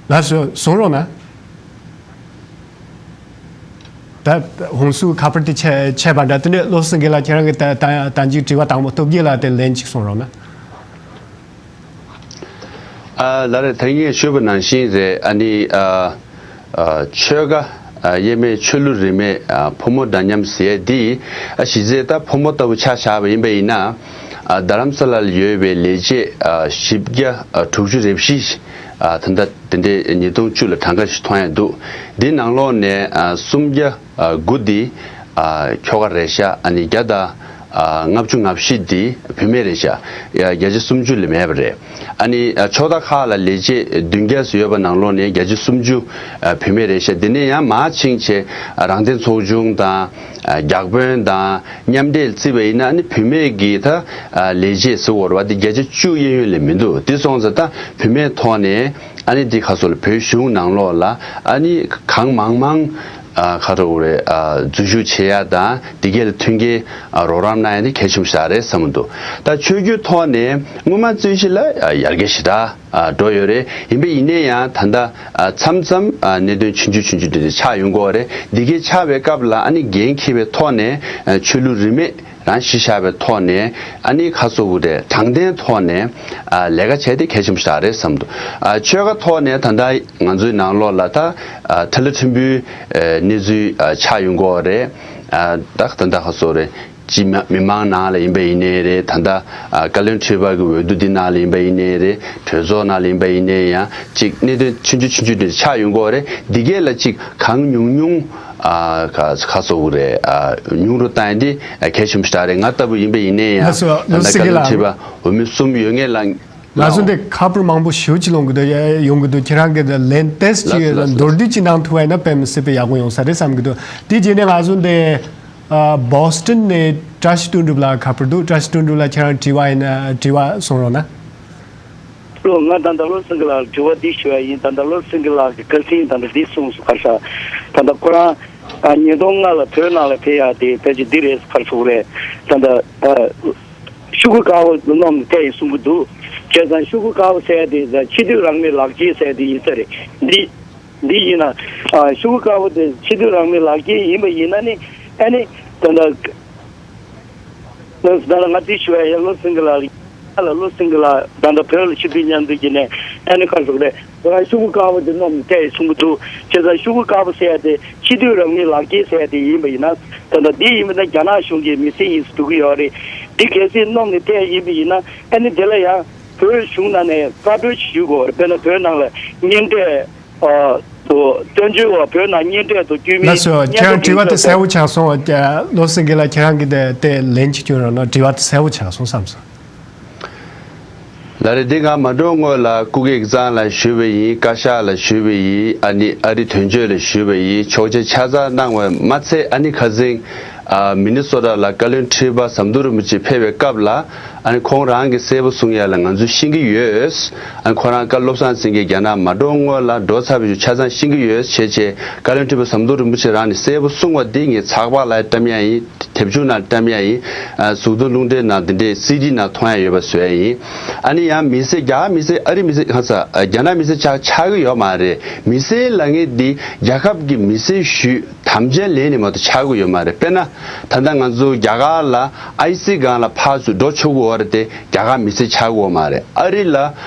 ལགས་སོ། གསུང་རོགས་གནང་། ད་ཧོན་སུའུ་ཁ་པར་དེ་ཆད་ཆད་པ་འདྲ། དེ་ནས་བློ་སེང་གེ་ལགས་ཁྱེད་རང་གི་ད་ད་ད་ཅིག་དྲི་བ་དང་པོ་སྟོབས་རྒྱལ་ལགས་དེ་ལན་ཅིག་གསུང་རོགས་གནང་། ཨ་ལགས་རེད། ད་ངས་ཞུས་པ་ནང་བཞིན་རེད། ཨ་ནི་ཨ་ ཨ་ཆོལ་ཁ་ཨ་དབྱེར་མེད་ཆོས་ལུགས་རིས་མེད་ཨ་ཕོ་མོ་འདྲ་མཉམ་ཟེར་ཡས་འདི་ཨ་གཞི་རྩའི་ད་ཕོ་མོ་ལྟ་བུ་ཆ་བཞག་པ་ཡིན་པ་ཡིན་ན། ཨ་རྡ་རམ་ས་ལར་ཡོད་པའི་ལས་བྱེད་ཨ་བཞི་བརྒྱ་ཨ་དྲུག་ཅུ་རེ་བཞི་ཨ་ད་ལྟ་དེ་འདྲའི་ཉིས་སྟོང་བཅུ་ལ་གྲངས་ཀ་ཞིག་མཐོང་ཡ་འདུག་འདི་ནང་ལོགས་ནས་ཨ་སུམ་བརྒྱ་ཨ་དགུ་འདི་ཨ་ཁྱོ་ག་རེད་ཤག་ཨ་ནི་བརྒྱ་དང་ཨ་ལྔ་བཅུ་ང་བཞི་འདི་བུད་མེད་རེད་ཤག་ཡ་བརྒྱ་ཆ་སུམ་ཅུ་ལས་མེད་པ་རེད། ཨ་ནི་ཨ་ཕྱོགས་མཐའ་ཁག་ལ་ལས་བྱེད་བདུན་བརྒྱ་ཙམ་ཡོད་པ་ནང་ལོགས་ནས་བརྒྱ་ཆ་སུམ་ཅུ་ཨ་བུད་མེད་རེད་ཤག་འདི་ནས་ཡང་མར་ཕྱིན་བྱས་ཨ་རང་བཙན་ཚོགས་ཆུང་དང་ཨ་བརྒྱ་དཔོན་དང་མཉམ་འབྲེལ་བརྩིས་པ་ཡིན་ན་ཨ་ནི་བུད་མེད་ཀྱི་ད་ཨ་ལས་བྱེད་ཟེར་བ་རེད་བ། འདི་བརྒྱ་ཆ་བཅུ་གཡས་གཡོན་ལས་མི་འདུག་འདི་སོང་ཙང་ད་བུད་མེད་ཐོག་ནས་ཨ་ནི་འདི་ག་སོགས་ལ་བོད་གཞུང་ནང་ལོགས་ལ་ཨ་ནི་གང་མང་མང་ཨ་ག་རེ་རེད་ཨ་འཛུལ་ཞུགས་བྱེད་ཡ་དང་འདི་གས་ལ་མཐུན་རྐྱེན་ཨ་རོགས་རམ་གནང་ཡ་འདི་གལ་ཆེན་པོ་ཞིག་རེད་བསམ་གྱི་འདུག་ད་ཆོས་བརྒྱུད་ཐོག་ནས་སྔོན་མ་བརྩོན་གཞི་ལ་ཨ་ཡར་རྒྱས་ཞེ་དྲག་ཨ་འགྲོ་ཡོད་རེད། ཡིན་པ་ཡིན་ནའི་ཡང་ད་ལྟ་ཨ་མཚམས་མཚམས་ཨ་གནད་དོན་ཆུང་ཆུང་ཆུང་ཆུང་འདི་འདྲ་ཆགས་ཡོང་གི་ཡོད་རེད། འདི་གས་ཆགས་པའི་སྐབས་ལ་ཨ་ནི་འགན་འཁྱེར་བའི་ཐོག་ནས་ཨ་ཆོས་ལུགས་རིས་མེད་རང་གཞི་བཞག་པའི་ཐོག་ནས་ཨ་ནི་ཁ་སོ་བུ་རེད་དྲང་བདེན་ཐོག་ནས་ཨ་ལས་ཀ་བྱས་ཏེ་གལ་ཆེན་པོ་ཞིག་རེད་བསམ་འདུག་ཨ་ཆོལ་ཁ་ཐོག་ནས་ད་ལྟ་ང་ཚོའི་ནང་ལོགས་ལ་ད་ཨ་ཐ་ལ་ཕྲན་བུའི་ཨ་གནས་ཚུལ་ཨ་ཆགས་ཡོང་གི་ཡོད་རེད། ཨ་ད་ད་ལྟ་ཁ་སོ་རེད་སྤྱི་མ་མི་མང་ནང་ལ་ཡིན་པ་ཡིན་ནའི་རེད། ད་ལྟ་ཨ་བཀའ་བློན་ཁྲི་པ་གི་འོས་བསྡུ་འདི་ནང་ལ་ཡིན་པ་ཡིན་ནའི་རེད། གྲོས་ཚོགས་ནང་ལ་ཡིན་པ་ཡིན་ནའི་ཡང་གཅིག་གནད་དོན་ཆུང་ཆུང་ཆུང་ཆུང་འདི་ཆགས་ཡོང་གི་ཡོད་རེད། འདི་གས་ལ་གཅིག་གང་ཉུང་ཉུང་ཨ་ཁ་ཁ་སོ་བུ་རེད་ཨ་ཉུང་རུ་བཏང་ཡ་འདི་ཨ་གལ་ཆེན་པོ་ཞིག་རེད། ང་ལྟ་བུ་ཡིན་པ་ཡིན་ནའི་ཡང་ལགས་སོ། ད་ལྟ་བཀའ་བློན་ཁྲི་པ་འོས་མི་གསུམ་ཡོད་ངེས་ལ། ང་ཚོ་འདི་ཁ་པར་མང་པོ་ཞེ་པོ་ཅིག་ལོན་གི་འདུག་ཡ་ཡོང་གི་འདུག་ཁྱེད་རང་གི་ལན་ཏོག་ཙམ་ཅིག་ལགས་ལགས་མདོར་བསྡུས་ཅིག་གནང་ཐུབ་པ་ཡིན་ན་དཔེ་མི་སྲིད་པའི་ཡག་པོ་ཡོང་ས་རེད་བསམ་གི་འདུག་དེ་རྗེས་ནས་ང་ཚོ་འདི་ཨ་བོ་སི་ཊོན་ནས་བཀྲ་ཤིས་དོན་གྲུབ་ལགས་ཁ་པར་འདུག་བཀྲ་ཤིས་དོན་གྲུབ་ལགས་ཁྱེད་རང་དྲི་བ་ཡིན་ན་དྲི་བ་གསུང་རོགས་གནང་། ལགས་སོ། ང་ད་ལྟ་བློ་སེང་གེ་ལགས་དྲི་བ་འདི་ཞུ་ཡ་ཡིན། ད་ལྟ་བློ་སེང་གེ་ལགས་ཀྱི་བཀའ་དྲིན་ད་ལྟ་འདི་གསུངས་སོང་ག་ཤ། ད་ལྟ་ཁོ་རང་ཨ་ཉིས་སྟོང་ལྔ་ལ་བོད་ནང་ལ་ཕེབས་ཡ་དེ་ཕལ་ཆེར་འདི་རེད་ག་རེ་ཟེར་དགོས་རེད། ད་ལྟ་ཨ་ཤོག་གུ་དཀར་པོ་སྣོམ་ནས་ཕེབས་ཡིན་གསུང་གི་འདུག་བྱས་ཙང་ཤོག་གུ་དཀར་པོ་ཟེར་ཡ་དེ་ད་ཕྱི་སྡོད་རང་མིའི་ལག་འཁྱེར་ཟེར་ཡ་དེ་ཡིན་ས་རེད། འདི་འདི་ཡིན་ན་ཨ་ཤོག་གུ་དཀར་པོ་དེ་ཕྱི་སྡོད་རང་མིའི་ལག་འཁྱེར་ཡིན་པ་ཡིན་ན་ནི་ཨ་ནི་ད་ལྟ། ད་ལྟ་ང་དེ་ཞུ་ཡ་ཡ་བློ་སེང་གེ་ལགས་ལ་བློ་སེང་གེ་ལགས་ད་ལྟ་བོད་ལ་ཆིབས་བསྒྱུར་མཉམ་འདུག་གི་ནས་ཨ་ནི་ཁ་ཟུག་རེད། ཁོ་རང་ཤོག་གུ་དཀར་པོ་དེ་སྣོམ་ནས་ཕེབས་ཡིན་གསུང་གི་འདུག་བྱས་ཙང་ཤོག་གུ་དཀར་པོ་ཟེར་ཡ་དེ་ཕྱི་སྡོད་རང་མིའི་ལག་འཁྱེར་ཟེར་ཡ་དེ་ཡིན་པ་ཡིན་ན་ད་ལྟ་འདི་ཡིན་པ་ན་རྒྱ་ནག་གཞུང་གི་མི་སེར་ཡིན་ཟེར་འདུག་གི་ཡོད་རེད། འདི་གལ་སྲིད་སྣོམ་ནས་ཕེབས་ཡིན་པ་ཡིན་ན་ཨ་ནི་དེ་ལ་ཡང་བོད་གཞུང་ནང་ནས་བཀའ་འཁྲོལ་ཞུ་དགོས་རེད། དཔེར་ན་བོད་ནང་ལ་གཉེན་འཕྲད་ཨ་དོ་བཙན་བྱོལ་བ་བོད་ནང་གཉེན་འཕྲད་དང་སྐྱོན་མེད། ལགས་སོ། ཁྱེད་རང་དྲི་བ་དེ་གསལ་པོ་ཆགས་སོང་། བློ་སེང་གེ་ལགས་ཁྱེད་རང་གིས་དེ་དེ་ལན་གཅིག་སྐྱོན་རོགས་གནང་། དྲི་བ་དེ་གསལ་པོ་ཆགས་སོང་བསམ་སོང་། ལགས་རེད། འདི་ང་མ་འགྲོ་སྔོན་ལ་སྐུ་སྒེར་གཙང་ལ་ཞུས་པ་ཡིན། བཀའ་ཤག་ལ་ཞུས་པ་ཡིན། ཨ་ནི་ཨ་རི་དོན་གཅོད་ལ་ཞུས་པ་ཡིན། ཆོག་མཆན་ཆ་ཚང་གནང་བ་མ་ཚད་ཨ་ནི་ཁ་སང་ཨ་མི་ནི་སོ་ཊ་ལ་བཀའ་བློན་ཁྲི་པ་ཟམ་གདོང་རིན་པོ་ཆེ་ཕེབས་པའི་སྐབས་ལ་ཨ་ནི་ཁོང་རང་གིས་གསལ་པོ་གསུང་ཡ་ལ་ང་ཚོས་ཤེས་ཀྱི་ཡོད། ཨ་ནི་ཁོ་རང་བཀའ་བློ་བཟང་སེང་གེ་རྒྱ་ནག་མ་འགྲོ་སྔོན་ལ་འགྲོ་ཚར་བའི་ཆ་ཚང་ཤེས་ཀྱི་ཡོད་བྱས་བྱས་བཀའ་བློན་ཁྲི་པ་ཟམ་གདོང་རིན་པོ་ཆེ་རང་ནས་གསལ་པོ་གསུང་བ་འདི་ངས་ཚགས་པར་ལ་བཀྲམ་ཡ་ཡིན། དེབ་ཆུང་ནང་བཀྲམ་ཡ་ཡིན། ཨ་གཟུགས་མཐོང་རླུང་འཕྲིན་ནང་འདི་འདྲའི་སི་ཌི་ནང་མཐོང་ཡ་ཡོད་པ་བཟོ་ཡ་ཡིན། ཨ་ནི་ཡང་མི་སེར་རྒྱ་གར་མི་སེར་ཨ་རི་མི་སེར་གང་ཟག་རྒྱ་ནག་མི་སེར་ཆགས་ཆགས་ཀྱི་ཡོད་མ་རེད། མི་སེར་ལབ་མཁན་འདི་རྒྱལ་ཁབ་ཀྱི་མི་སེར་ཞུས་དམ་བཅའ་ལེན་ནས་མ་གཏོགས་ཆགས་ཀྱི་ཡོད་མ་རེད། དཔེར་ན་ད་ལྟ་ང་ཚོ་རྒྱ་གར་ལ་ཨའི་སི་སྒང་ལ་ཕར་ཚུར་འགྲོ་ཆོག་གི་ཡོད་རེད་དེ་རྒྱ་གར་མི་སེར་ཆགས་ཀྱི་ཡོད་མ་རེད། ཨ་རི་ལ་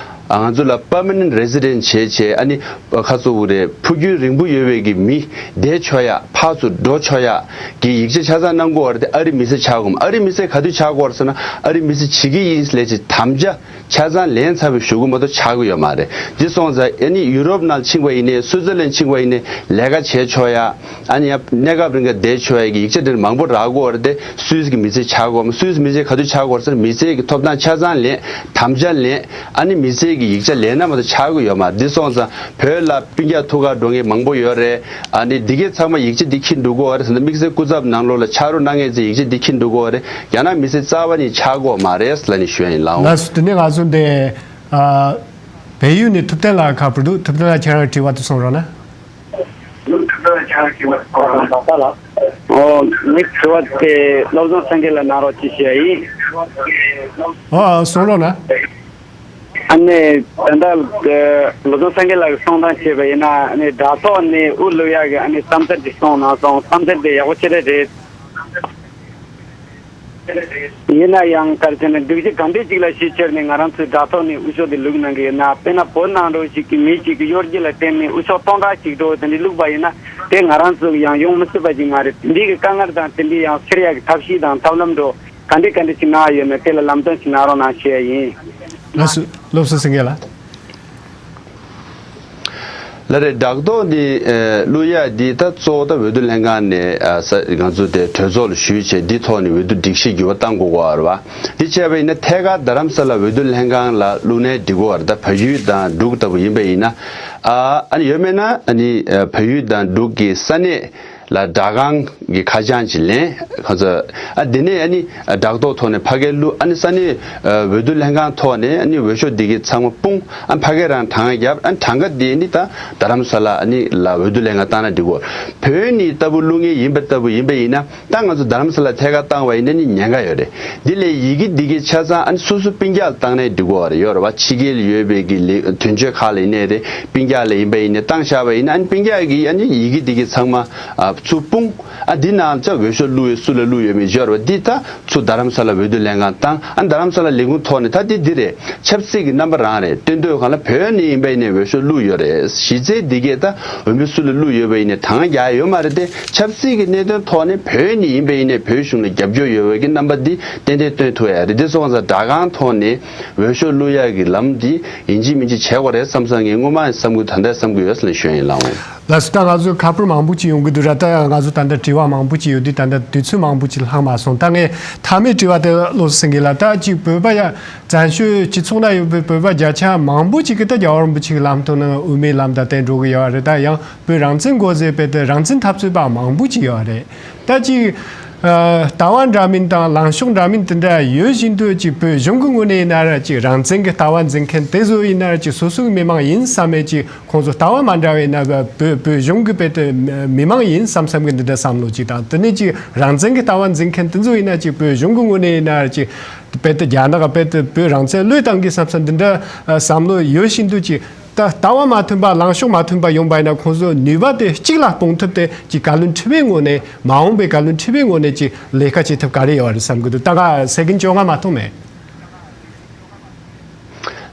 ང་ཚོ་ལ་པར་མ་ནེན་ཊི་རེ་སི་ཌེན་ཊི་བྱས་བྱས་ཨ་ནི་ཁ་ཚུགས་རེད། ཕུགས་རྒྱུན་རིང་པོ་ཡོད་པའི་གི་མི་བསྡད་ཆོག་ཡ་ཕར་ཚུར་འགྲོ་ཆོག་ཡ་གི་ཡིག་ཆ་ཆ་ཚང་གནང་དགོས་པ་རེད་དེ་ཨ་རི་མི་སེར་ཆགས་དགོས་མ། ཨ་རི་མི་སེར་ག་དུས་ཆགས་དགོས་རེད་ཟེར་ན་ཨ་རི་མི་སེར་བྱེད་ཀྱི་ཡིན་ལས་ཀྱི་དམ་བཅའ་ཆ་ཚང་ལེན་ཚར་བའི་གཞུག་གུ་མ་གཏོགས་ཆགས་ཀྱི་ཡོད་མ་རེད། འདི་སོང་ཙང་ཨ་ནི་ཡུ་རོབ་ནང་ཕྱིན་པ་ཡིན་ནའི་སུའི་ཙར་ལན་ཕྱིན་པ་ཡིན་ནའི་ལས་ཀ་བྱེད་ཆོག་ཡ། ཨ་ནི་ཡང་གནས་སྐབས་རིང་ག་བསྡད་ཆོག་ཡ་གི་ཡིག་ཆ་དེ་མང་པོ་རག་གོ་བར་དེ་སུད་སི་གི་མི་སེར་ཆགས་གོ་མ། སུད་སི་མི་སེར་ག་དུས་ཆགས་གོ་བར་ཟེར་མི་སེར་གི་ཐོབ་ཐང་ཆ་ཚང་ལེན་དམ་བཅའ་ལེན་ཨ་ནི་མི་སེར་གི་ཡིག་ཆ་ལེན་ན་མ་གཏོགས་ཆགས་གི་ཡོད་མ། འདི་སོང་ཙང་བོད་ལ་སྤུན་ཀྱག་ཐུག་ག་འགྲོ་མཁན་མང་པོ་ཡོད་རེད། ཨ་ནི་འདི་གའི་ཚང་མ་ཡིག་ཆ་འདི་འཁྱེར་འགྲོ་གོ་བར་ཟེར་ན་དམིགས་བསལ་སྐུ་ཚབ་ནང་ལོགས་ལ་ཕྱག་རོགས་གནང་མཁན་ཚོས་ཡིག་ཆ་འདི་འཁྱེར་འགྲོ་གོ་རེད། ཡང་ན་མི་སེར་རྩ་བ་ནས་ཆགས་གོ་མ་རེད་ལབ་ནས་ཞུ་ཡ་ཡིན་ལགས། ལགས་སོ། དེ་ནས་ང་ཚོ་འདི་ཨ་བལ་ཡུལ་ནས་ཐུབ་བསྟན་ལགས་ཁ་པར་འདུག་ཐུབ་བསྟན་ལགས་ཁྱེད་རང་དྲི་བ་དེ་གསུང་རོགས་གནང་། ཨོ། ངའི་དྲི་བ་དེ་བློ་བཟང་སེང་གེ་ལ་གནང་རོགས་ཅིག་བྱས་ཡིན། ཨོ། གསུང་རོགས་གནང་། ཨ་ནི་ད་ལྟ་བློ་བཟང་སེང་གེ་ལགས་ཀྱིས་གསུང་སྟངས་བྱས་པ་ཡིན་ན་ཨ་ནི་དྲ་ཐོག་ནས་དབུ་བླུག་ཡག་གི་ཨ་ནི་བསམ་ཚུལ་དེ་གསུངས་གནང་སོང་། བསམ་ཚུལ་དེ་ཡག་པོ་ཞེ་དྲག་རེད། ཡིན་ན་ཡང་ག་རེ་ཟེར་ན་སྒྲིག་གཞི་ག་འདྲས་ཅིག་ལ་གཞི་བཅོལ་ནས་ང་རང་ཚོའི་དྲ་ཐོག་ནས་འུ་ཚོ་དེ་བླུགས་གནང་གི་ཡོད་ན། དཔེར་ན་བོད་ནང་འདྲ་བོ་ཞིག་གི་མི་གཅིག་གི་གཡོ་སྒྱུ་ལ་བརྟེན་ནས་འུ་ཚོ་སྟོང་ཕྲག་གཅིག་འགྲོ་བ་དེ་འདྲས་བླུགས་པ་ཡིན་ན། དེ་ང་རང་ཚོ་ཡང་ཡོང་མི་སྲིད་པ་ཅིག་མ་རེད། དེ་འདྲས་ཀྱི་དཀའ་ངལ་དང་དེ་འདྲས་ཡང་སེལ་ཡག་གི་ཐབས་ཤེས་དང་ཐབས་ལམ་འདྲ་བོ་ག་འདྲས་ག་འདྲས་ཅིག་གནང་ཡ་ཡོད་ན་དེ་ལ་ལམ་སྟོན་ཅིག་གནང་རོགས་གནང་ཞུ་ཡ་ཡིན། ལགས་སོ། སློབ་གསོ་སེང་གེ་ལགས། ལགས་རེད། སྦྲག་ཐོག་འདི་ཨ་བླུག་ཡ་འདི་ད་གཙོ་བོ་ད་འོས་བསྡུ་ལྷན་ཁང་ནས་ཨ་ས་ང་ཚོ་དེ་གྲོས་ཚོགས་ལ་ཞུས་བྱས་འདི་ཐོག་ནས་འོས་བསྡུ་སྒྲིག་གཞི་འགྱུར་བ་བཏང་དགོས་ཀྱི་ཡོད་རེད་བ། འདི་བྱས་པ་ཡིན་ན་ཐད་ཀར་རྡ་རམ་ས་ལ་འོས་བསྡུ་ལྷན་ཁང་ལ་བླུག་ནའི་འགྲིག་གི་ཡོད་རེད། ད་བལ་ཡུལ་དང་འབྲུག་ལྟ་བུ་ཡིན་པ་ཡིན་ན། ཨ་ཨ་ནི་ཡོད་མེད་ན་ཨ་ནི་ཨ་བལ་ཡུལ་དང་འབྲུག་གི་ས་གནས་ལ་སྦྲག་ཁང་གི་ཁ་བྱང་ཅིག་ལེན། ཁོ་ཚོ་ཨ་དེ་ནས་ཨ་ནི་ཨ་སྦྲག་ཐོག་ཐོག་ནས་ཕ་གིར་བླུགས། ཨ་ནི་ས་གནས་ཨ་འོས་བསྡུ་ལྷན་ཁང་ཐོག་ནས་ཨ་ནི་འོས་ཤོག་འདི་གའི་ཚང་མ་སྤུངས། ཨ་ཕ་གིར་རང་གྲངས་བརྒྱབ། ཨ་གྲངས་ཀ་དེ་ནི་ད་རྡ་རམ་ས་ལ་ཨ་ནི་ལ་འོས་བསྡུ་ལྷན་ཁང་བཏང་ན་འགྲིག་གོ། བོད་ནས་ལྟ་བུ་བླུག་མཁན་ཡིན་པ་ལྟ་བུ་ཡིན་པ་ཡིན་ན། ད་ང་ཚོ་རྡ་རམ་ས་ལ་ཐད་ཀར་བཏང་བ་ཡིན་ན་ནི་ཉེན་ཁ་ཡོད་རེད། འདི་ལས་ཡི་གེ་འདི་གའི་ཆ་ཚང་ཨ་ནི་སོ་སོ་སྤུན་ཀྱག་ལ་བཏང་ནའི་འགྲིག་གོ་རེད། ཡོད་རེད་བ། ཕྱི་རྒྱལ་ཡོད་པའི་གི་ལས་དོན་གཅོད་ཁག་ལ་ཡིན་ནའི་རེད། སྤུན་ཀྱག་ལ་ཡིན་པ་ཡིན་ནའི་བཏང་བཞག་པ་ཡིན་ན་ཨ་ནི་སྤུན་ཀྱག་གིས་ཨ་ནི་ཡི་གེ་འདི་གའི་ཚང་མ་ཨ་ཚུར་སྤུངས། ཨ་འདི་ནང་ཚ་འོས་ཤོག་བླུགས་ཡོད་སུ་ལ་བླུགས་ཡོད་མེད་ཡོད་རེད་བ། འདི་ད་ཚུར་རྡ་རམ་ས་ལ་འོས་བསྡུ་ལྷན་ཁང་བཏང་། ཨ་རྡ་རམ་ས་ལ་ལས་ཁུངས་ཐོག་ནས་ད་འདི་འདི་རེད། ཆབ་སྲིད་ཀྱི་རྣམ་པ་རང་རེད། སྟོན་དུས་སྒང་ལ་བོད་ནས་ཡིན་པ་ཡིན་ནའི་འོས་ཤོག་བླུགས་ཡོད་རེད། གཞི་རྩའི་འདི་གས་ད་འོས་མི་སུ་ལ་བླུགས་ཡོད་པ་ཡིན་ནའི་དང་རྒྱག་ཡོད་མ་རེད་དེ། ཆབ་སྲིད་ཀྱི་གནད་དོན་ཐོག་ནས་བོད་ནས་ཡིན་པ་ཡིན་ནའི་བོད་གཞུང་ལ་རྒྱབ་སྐྱོར་ཡོད་པའི་གི་རྣམ་པ་འདི་ཏན་ཏན་སྟོན་ཐུབ་ཡ་རེད། དེ་སོང་ཙང་སྦྲག་ཁང་ཐོག་ནས་འོས་ཤོག་བླུགས་ཡ་གི་ལམ་འདི་ཡིན་གཅིག་མིན་གཅིག་བྱེད་དགོས་རེད་བསམ་བསམ་ངས་སྔོན་མ་བསམ་གི་ད་ལྟ་བསམ་གི་ཡོད་ཟེར་ནས་ཞུ་ཡ་ཡིན་ལགས་འོང་། ལགས་སོ། ད་ང་ཚོས་ཁ་པར་མང་པོ་ཅིག་ཡོང་གི་འདུག་ར། ད་ང་ཚོ་ད་ལྟ་དྲི་བ་མང་པོ་ཅིག་ཡོད་དུས་ད་ལྟ་དུས་ཚོད་མང་པོ་ཅིག་ལྷག་མ་སོང་། ད་ངས་མཐའ་མའི་དྲི་བ་དེ་བློ་སེང་གེ་ལ། ད་ཅིག་བོད་པ་ཡ་བཙན་བྱོལ་སྤྱི་ཚོགས་ན་ཡོད་པའི་བོད་པ་བརྒྱ་ཆ་མང་པོ་ཅིག་གིས་ད་རྒྱལ་བ་རིན་པོ་ཆེ་གི་ལམ་སྟོན་ནང་དབུ་མའི་ལམ་དང་བསྟན་འགྲོ་གི་ཡོད་རེད། ད་ཡང་བོད་རང་བཙན་དགོས་ཟེར་བའི་ད་རང་བཙན་འཐབ་རྩོད་པ་མང་པོ་ཅིག་ཡོད་རེད། ད་ཅིག་ཨ་ལྟ་བ་འདྲ་མིན་དང་ལངས་ཕྱོགས་འདྲ་མིན་དེ་འདྲ་ཡོད་བཞིན་དུ་ཅིག་བོད་གཞུང་གི་ངོས་ནས་ཡིན་ན་ར་ཅིག་རང་བཙན་གི་ལྟ་བ་འཛིན་མཁན་དེ་ཚོ་ཡིན་ན་ར་ཅིག་སོ་སོའི་མི་མང་ཡིན་བསམ་མེད་ཅིག་ཁོང་ཚོ་ལྟ་བ་མ་འདྲ་བའི་ན་བོད་བོད་གཞུང་གི་བོད་དུ་མི་མང་ཡིན་བསམ་བསམ་གི་འདི་འདྲ་བསམ་བློ་ཅིག་དང་། དེ་ནས་ཅིག་རང་བཙན་གི་ལྟ་བ་འཛིན་མཁན་དེ་ཚོ་ཡིན་ན་ཅིག་བོད་གཞུང་གི་ངོས་ནས་ཡིན་ན་ཅིག་བོད་དུ་རྒྱ་ནག་བོད་དུ་བོད་རང་བཙན་བློས་བཏང་གི་བསམ་བསམ་འདི་འདྲ་བསམ་བློ་ཡོད་བཞིན་དུ་ཅིག་ད་ལྟ་བ་མ་མཐུན་པ་ལངས་ཕྱོགས་མ་མཐུན་པ་ཡོང་པ་ཡིན་ན་ཁོང་ཚོ་ནུས་པ་དེ་གཅིག་ལ་སྤུངས་ཐུབ་སྟེ་ཅིག་བཀའ་བློན་ཁྲི་པའི་ངོས་ནས་མ་འོངས་པའི་བཀའ་བློན་ཁྲི་པའི་ངོས་ནས་ཅིག་ལས་ཀ་བྱེད་ཐབས་ག་རེ་ཡོད་རེད་བསམ་གི་འདུག་ད་ག་སེ་ཀེན་བཅོ་ལྔ་མ་ཐོན་མེད།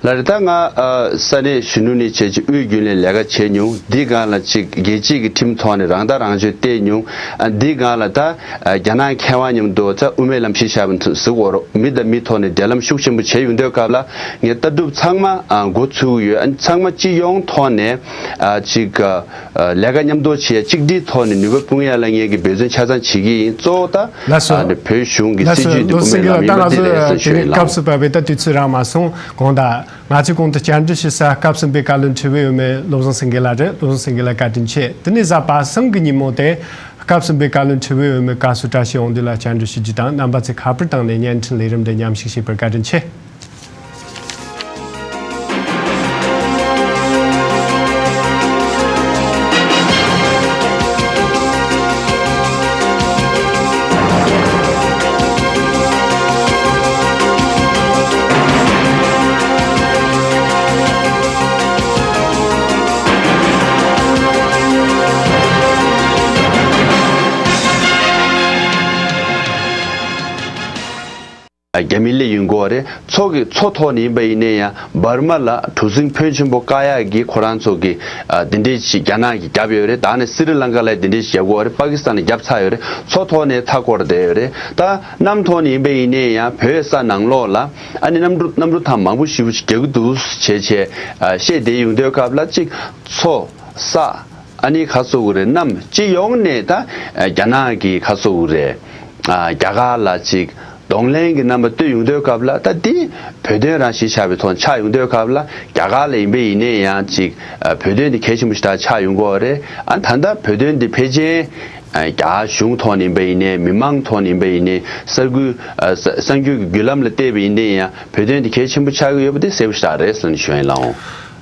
ལགས་རེད། ད་ང་ཨ་ས་གནས་གཞོན་ནུ་ནས་བྱས་ཅིག་དབུས་རྒྱུན་ལས་ལས་ཀ་བྱས་མྱོང་། འདི་སྒང་ལ་ཅིག་རྒྱལ་སྤྱིའི་གི་ཁྲིམས་ཐོག་ནས་རང་ཐག་རང་གཅོད་བལྟས་མྱོང་། ཨ་འདི་སྒང་ལ་ད་ཨ་རྒྱ་ནག་མཁས་དབང་མཉམ་དུ་ད་དབུ་མའི་ལམ་གཞི་བཞག་པ་ཟེར་གོ་རོགས། མི་དང་མི་ཐོག་ནས་འབྲེལ་ལམ་ཤུགས་ཆེན་པོ་བྱས་ཡོང་དུས་སྐབས་ལ་ངས་ལྟ་གྲུབ་ཚང་མ་ཨ་འགོ་ཚུགས་ཡོད། ཨ་ཚང་མ་སྤྱི་ཡོངས་ཐོག་ནས་ཨ་ཅིག་ཨ་ལས་ཀ་མཉམ་དུ་བྱས་གཅིག་སྒྲིལ་ཐོག་ནས་ནུས་པ་སྤུངས་ཡ་ལ་ངས་ཀྱི་འབད་བརྩོན་ཆ་ཚང་བྱེད་ཀྱི་ཡིན། གཙོ་བོ་ད་ལགས་སོ། ཨ་ནི་བོད་གཞུང་གི་ལགས་སྲིད་སོ། ཇུས་འདི་བློ་བཟང་སེང་གེ་ལགས། ད་ང་ཚོ་དེ་རིང་སྐབས་སུ་བབས་པའི་ད་དུས་ཚོད་རག་མ་སོང་གོང་ད། ང་ཚོའི་གོང་དུ་བཅར་འདྲི་ཞུ་ས་སྐབས་གསུམ་པའི་བཀའ་བློན་ཁྲི་པའི་འོས་མི་བློ་བཟང་སེང་གེ་ལགས་རེད། བློ་བཟང་སེང་གེ་ལགས་བཀའ་དྲིན་ཆེ། དེ་ནས་གཟའ་པ་སངས་ཀྱི་ཉིན་མོ་དེ་སྐབས་གསུམ་པའི་བཀའ་བློན་ཁྲི་པའི་འོས་མི་བཀའ་ཟུར་བཀྲ་ཤིས་དབང་འདུས་ལགས་བཅར་འདྲི་ཞུ་རྒྱུ་དང་། རྣམ་པ་ཚོས་ཁ་པར་བཏང་ནས་བརྙན་འཕྲིན་ལས་རིམ་འདི་མཉམ་ཞུགས་བྱས་པར་བཀའ་དྲིན་ཆེ། རྒྱ་མི་སླེབས་ཡོང་གི་ཡོད་རེད། མཚོ་གི་མཚོ་ཐོག་ནས་ཡིན་པ་ཡིན་ནའི་ཡང་འབར་མ་ལ་གྲུ་གཟིངས་ཕོན་ཆེན་པོ་བཀག་ཡག་གི་ཁོ་རང་ཚོ་གི་ཨ་འདི་འདྲས་ཞིག་རྒྱ་ནག་གིས་བརྒྱབ་ཡོད་རེད། ད་ནི་སི་རི་ལང་ཀ་ལ་འདི་འདྲས་ཞིག་བརྒྱབ་ཡོད་རེད། པ་ཀི་སི་ཐན་ལ་བརྒྱབ་ཚར་ཡོད་རེད། མཚོ་ཐོག་ནས་མཐའ་བསྐོར་བསྡད་ཡོད་རེད། ད་གནམ་ཐོག་ནས་ཡིན་པ་ཡིན་ནའི་ཡང་བོད་ས་ནང་ལོགས་ལ་ཨ་ནི་གནམ་གྲུ་གནམ་གྲུ་ཐང་མང་པོ་ཞེ་པོ་ཞིག་རྒྱག་གི་འདུག་བྱས་བྱས་ཨ་བཤད་བསྡད་ཡོང་དུས་སྐབས་ལ་གཅིག་མཚོ་ས་ཨ་ནི་ག་ཟེར་དགོས་རེད། གནམ་སྤྱི་ཡོངས་ནས་ད་རྒྱ་ནག་གི་ག་ཟེར་དགོས་རེད། རྒྱ་གར་ལ་ཅིག་གདོང་ལེན་གྱི་རྣམ་པ་སྟོན་ཡོང་དུས་སྐབས་ལ་ད་འདི་བོད་དོན་རང་གཞི་བཞག་པའི་ཐོག་ཆགས་ཡོང་དུས་སྐབས་ལ་རྒྱ་གར་ལ་ཡིན་པ་ཡིན་ནའི་ཡང་ཅིག་བོད་དོན་འདི་གལ་ཆེན་པོ་ཞིག་ད་ཆགས་ཡོང་གི་ཡོད་རེད། ཨ་ད་ལྟ་བོད་དོན་འདི་ཕལ་ཆེར་རྒྱ་གཞུང་ཐོག་ནས་ཡིན་པ་ཡིན་ནའི་མི་མང་ཐོག་ནས་ཡིན་པ་ཡིན་ནའི་གསར་འགོད་གསར་འགྱུར་གྱི་བརྒྱུད་ལམ་ལ་བལྟས་པ་ཡིན་ནའི་ཡང་བོད་དོན་འདི་གལ་ཆེན་པོ་ཆགས་ཀྱི་ཡོད་པ་དེ་གསལ་པོ་ཞིག་རེད་ཟེར་ནས་ཞུ་ཡ་ཡིན་ལགས་འོང་།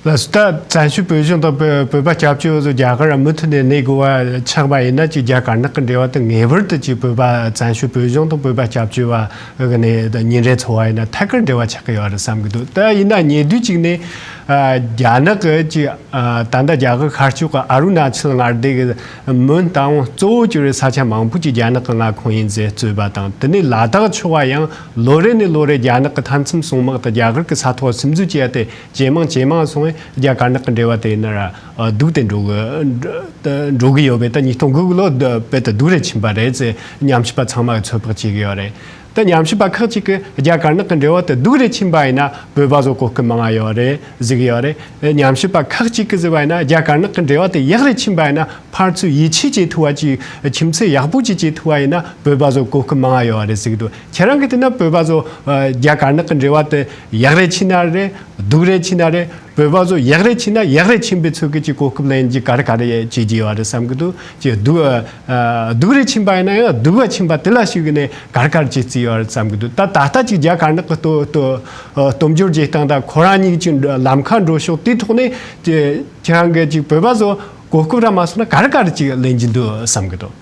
ལགས་སོ། ད་བཙན་བྱོལ་བོད་གཞུང་དང་བོད་བོད་པ་སྐྱབས་བཅོལ་བ་ཚོ་རྒྱ་གར་མུ་མཐུད་ནས་གནས་དགོས་པ་ཆགས་པ་ཡིན་ན། ཅིག་རྒྱ་དཀར་ནག་གི་འབྲེལ་བ་དེ་ངེས་པར་དུ་ཅིག་བོད་པ་བཙན་བྱོལ་བོད་གཞུང་དང་བོད་པ་སྐྱབས་བཅོལ་བ་གི་ནས་ད་ཉིན་རེ་འཚོ་བ་ཡིན་ན་ཐད་ཀར་འབྲེལ་བ་ཆགས་ཀྱི་ཡོད་རེད་བསམ་གྱི་འདུག་ད་ཡིན་ན་ཉེ་དུས་ཅིག་ནས་ཨ་རྒྱ་ནག་གི་ཅིག་ཨ་ད་ལྟ་རྒྱ་གར་ཤར་ཕྱོགས་ཀྱི་ཨ་རུ་ན་ཅལ་མངའ་སྡེ་གི་མོན་རྟ་དབང་གཙོ་བོ་གྱུར་བའི་ས་ཆ་མང་པོ་ཅིག་རྒྱ་ནག་གི་མངའ་ཁོངས་ཡིན་ཟེར་རྩོད་པ་དང་། དེ་ནས་ལ་དྭགས་ཕྱོགས་པ་ཡང་ལོ་རེ་ནས་ལོ་རེ་རྒྱ་ནག་གི་མཐའ་མཚམས་སྲུང་དམག་དང་རྒྱ་གར་གྱི་ས་ཐོག་སིམ་འཛུལ་བྱས་ཏེ། ཇེ་མང་ཇེ་མང་སོང་བས་རྒྱ་དཀར་ནག་གི་འབྲེལ་བ་དེ་ཡིན་ན་ར་སྡུག་སྟེ་འགྲོ་གི་འགྲོ་གི་ཡོད་པས། ད་ཉིས་སྟོང་དགུ་གི་ལོ་དཔེ་དེ་སྡུག་རེ་ཕྱིན་པ་རེད་ཟེར་ཉམས་ཞིབ་པ་ཚང་མ་གིས་ཚོད་དཔག་བྱེད་ཀྱི་ཡོད་རེད། ད་ཉམས་ཞིབ་པ་ཁག་ཅིག་གིས་རྒྱ་དཀར་ནག་གི་འབྲེལ་བ་དེ་སྡུག་རེ་ཕྱིན་པ་ཡིན་ན་བོད་པ་ཚོ་གོ་སྐབས་མང་ང་ཡོད་རེད་ཟེར་གི་ཡོད་རེད། ཉམས་ཞིབ་པ་ཁག་ཅིག་གིས་ཟེར་བ་ཡིན་ན་རྒྱ་དཀར་ནག་གི་འབྲེལ་བ་དེ་ཡག་རེ་ཕྱིན་པ་ཡིན་ན་ཕར་ཚུར་ཡིད་ཆེས་བྱེད་ཐུབ་པ་ཅིག་ཁྱིམ་མཚེས་ཡག་པོ་ཅིག་བྱེད་ཐུབ་པ་ཡིན་ན་བོད་པ་ཚོ་གོ་སྐབས་མང་ང་ཡོད་རེད་ཟེར་གི་འདུག་ཁྱེད་རང་གིས་བལྟས་ན་བོད་པ་ཚོ་ཨ་རྒྱ་དཀར་ནག་གི་འབྲེལ་བ་དེ་ཡག་རེ་ཕྱིན་ན་རེད། སྡུག་རེ་ཕྱིན་ན་རེད། བོད་པ་ཚོ་ཡག་རེ་ཕྱིན་ན་ཡག་རེ་ཕྱིན་པའི་ཚོད་ཀྱི་ཅིག་གོ་སྐབས་ལེན་རྒྱུ་ག་རེ་ག་རེ་བྱེད་རྒྱུ་ཡོད་རེད་བསམ་གི་འདུག་ཅིག་སྡུག་ཨ་སྡུག་རེ་ཕྱིན་པ་ཡིན་ན་ཡང་སྡུག་པ་ཕྱིན་པ་དེ་ལ་ཞུགས་ནས་ག་རེ་ག་རེ་བྱེད་རྩིས་ཡོད་རེད་བསམ་གི་འདུག་ད་ད་ལྟ་ཅིག་རྒྱ་དཀར་ནག་གི་སྟོབས་སྟོབས་ཨ་སྟོབས་འབྱོར་བྱེད་སྟངས་དང་ཁོ་རང་གཉིས་ཀྱི་ལམ་ཁ་འགྲོ་ཕྱོགས་དེའི་ཐོག་ནས་ཅིག་ཁྱེད་རང་གིས་ཅིག་བོད་པ་ཚོ་གོ་སྐབས་རག་མ་སོང་ན་ག་རེ་ག་རེ་ཅིག་ལེན་གྱི་འདུག་བསམ་གི་འདུག་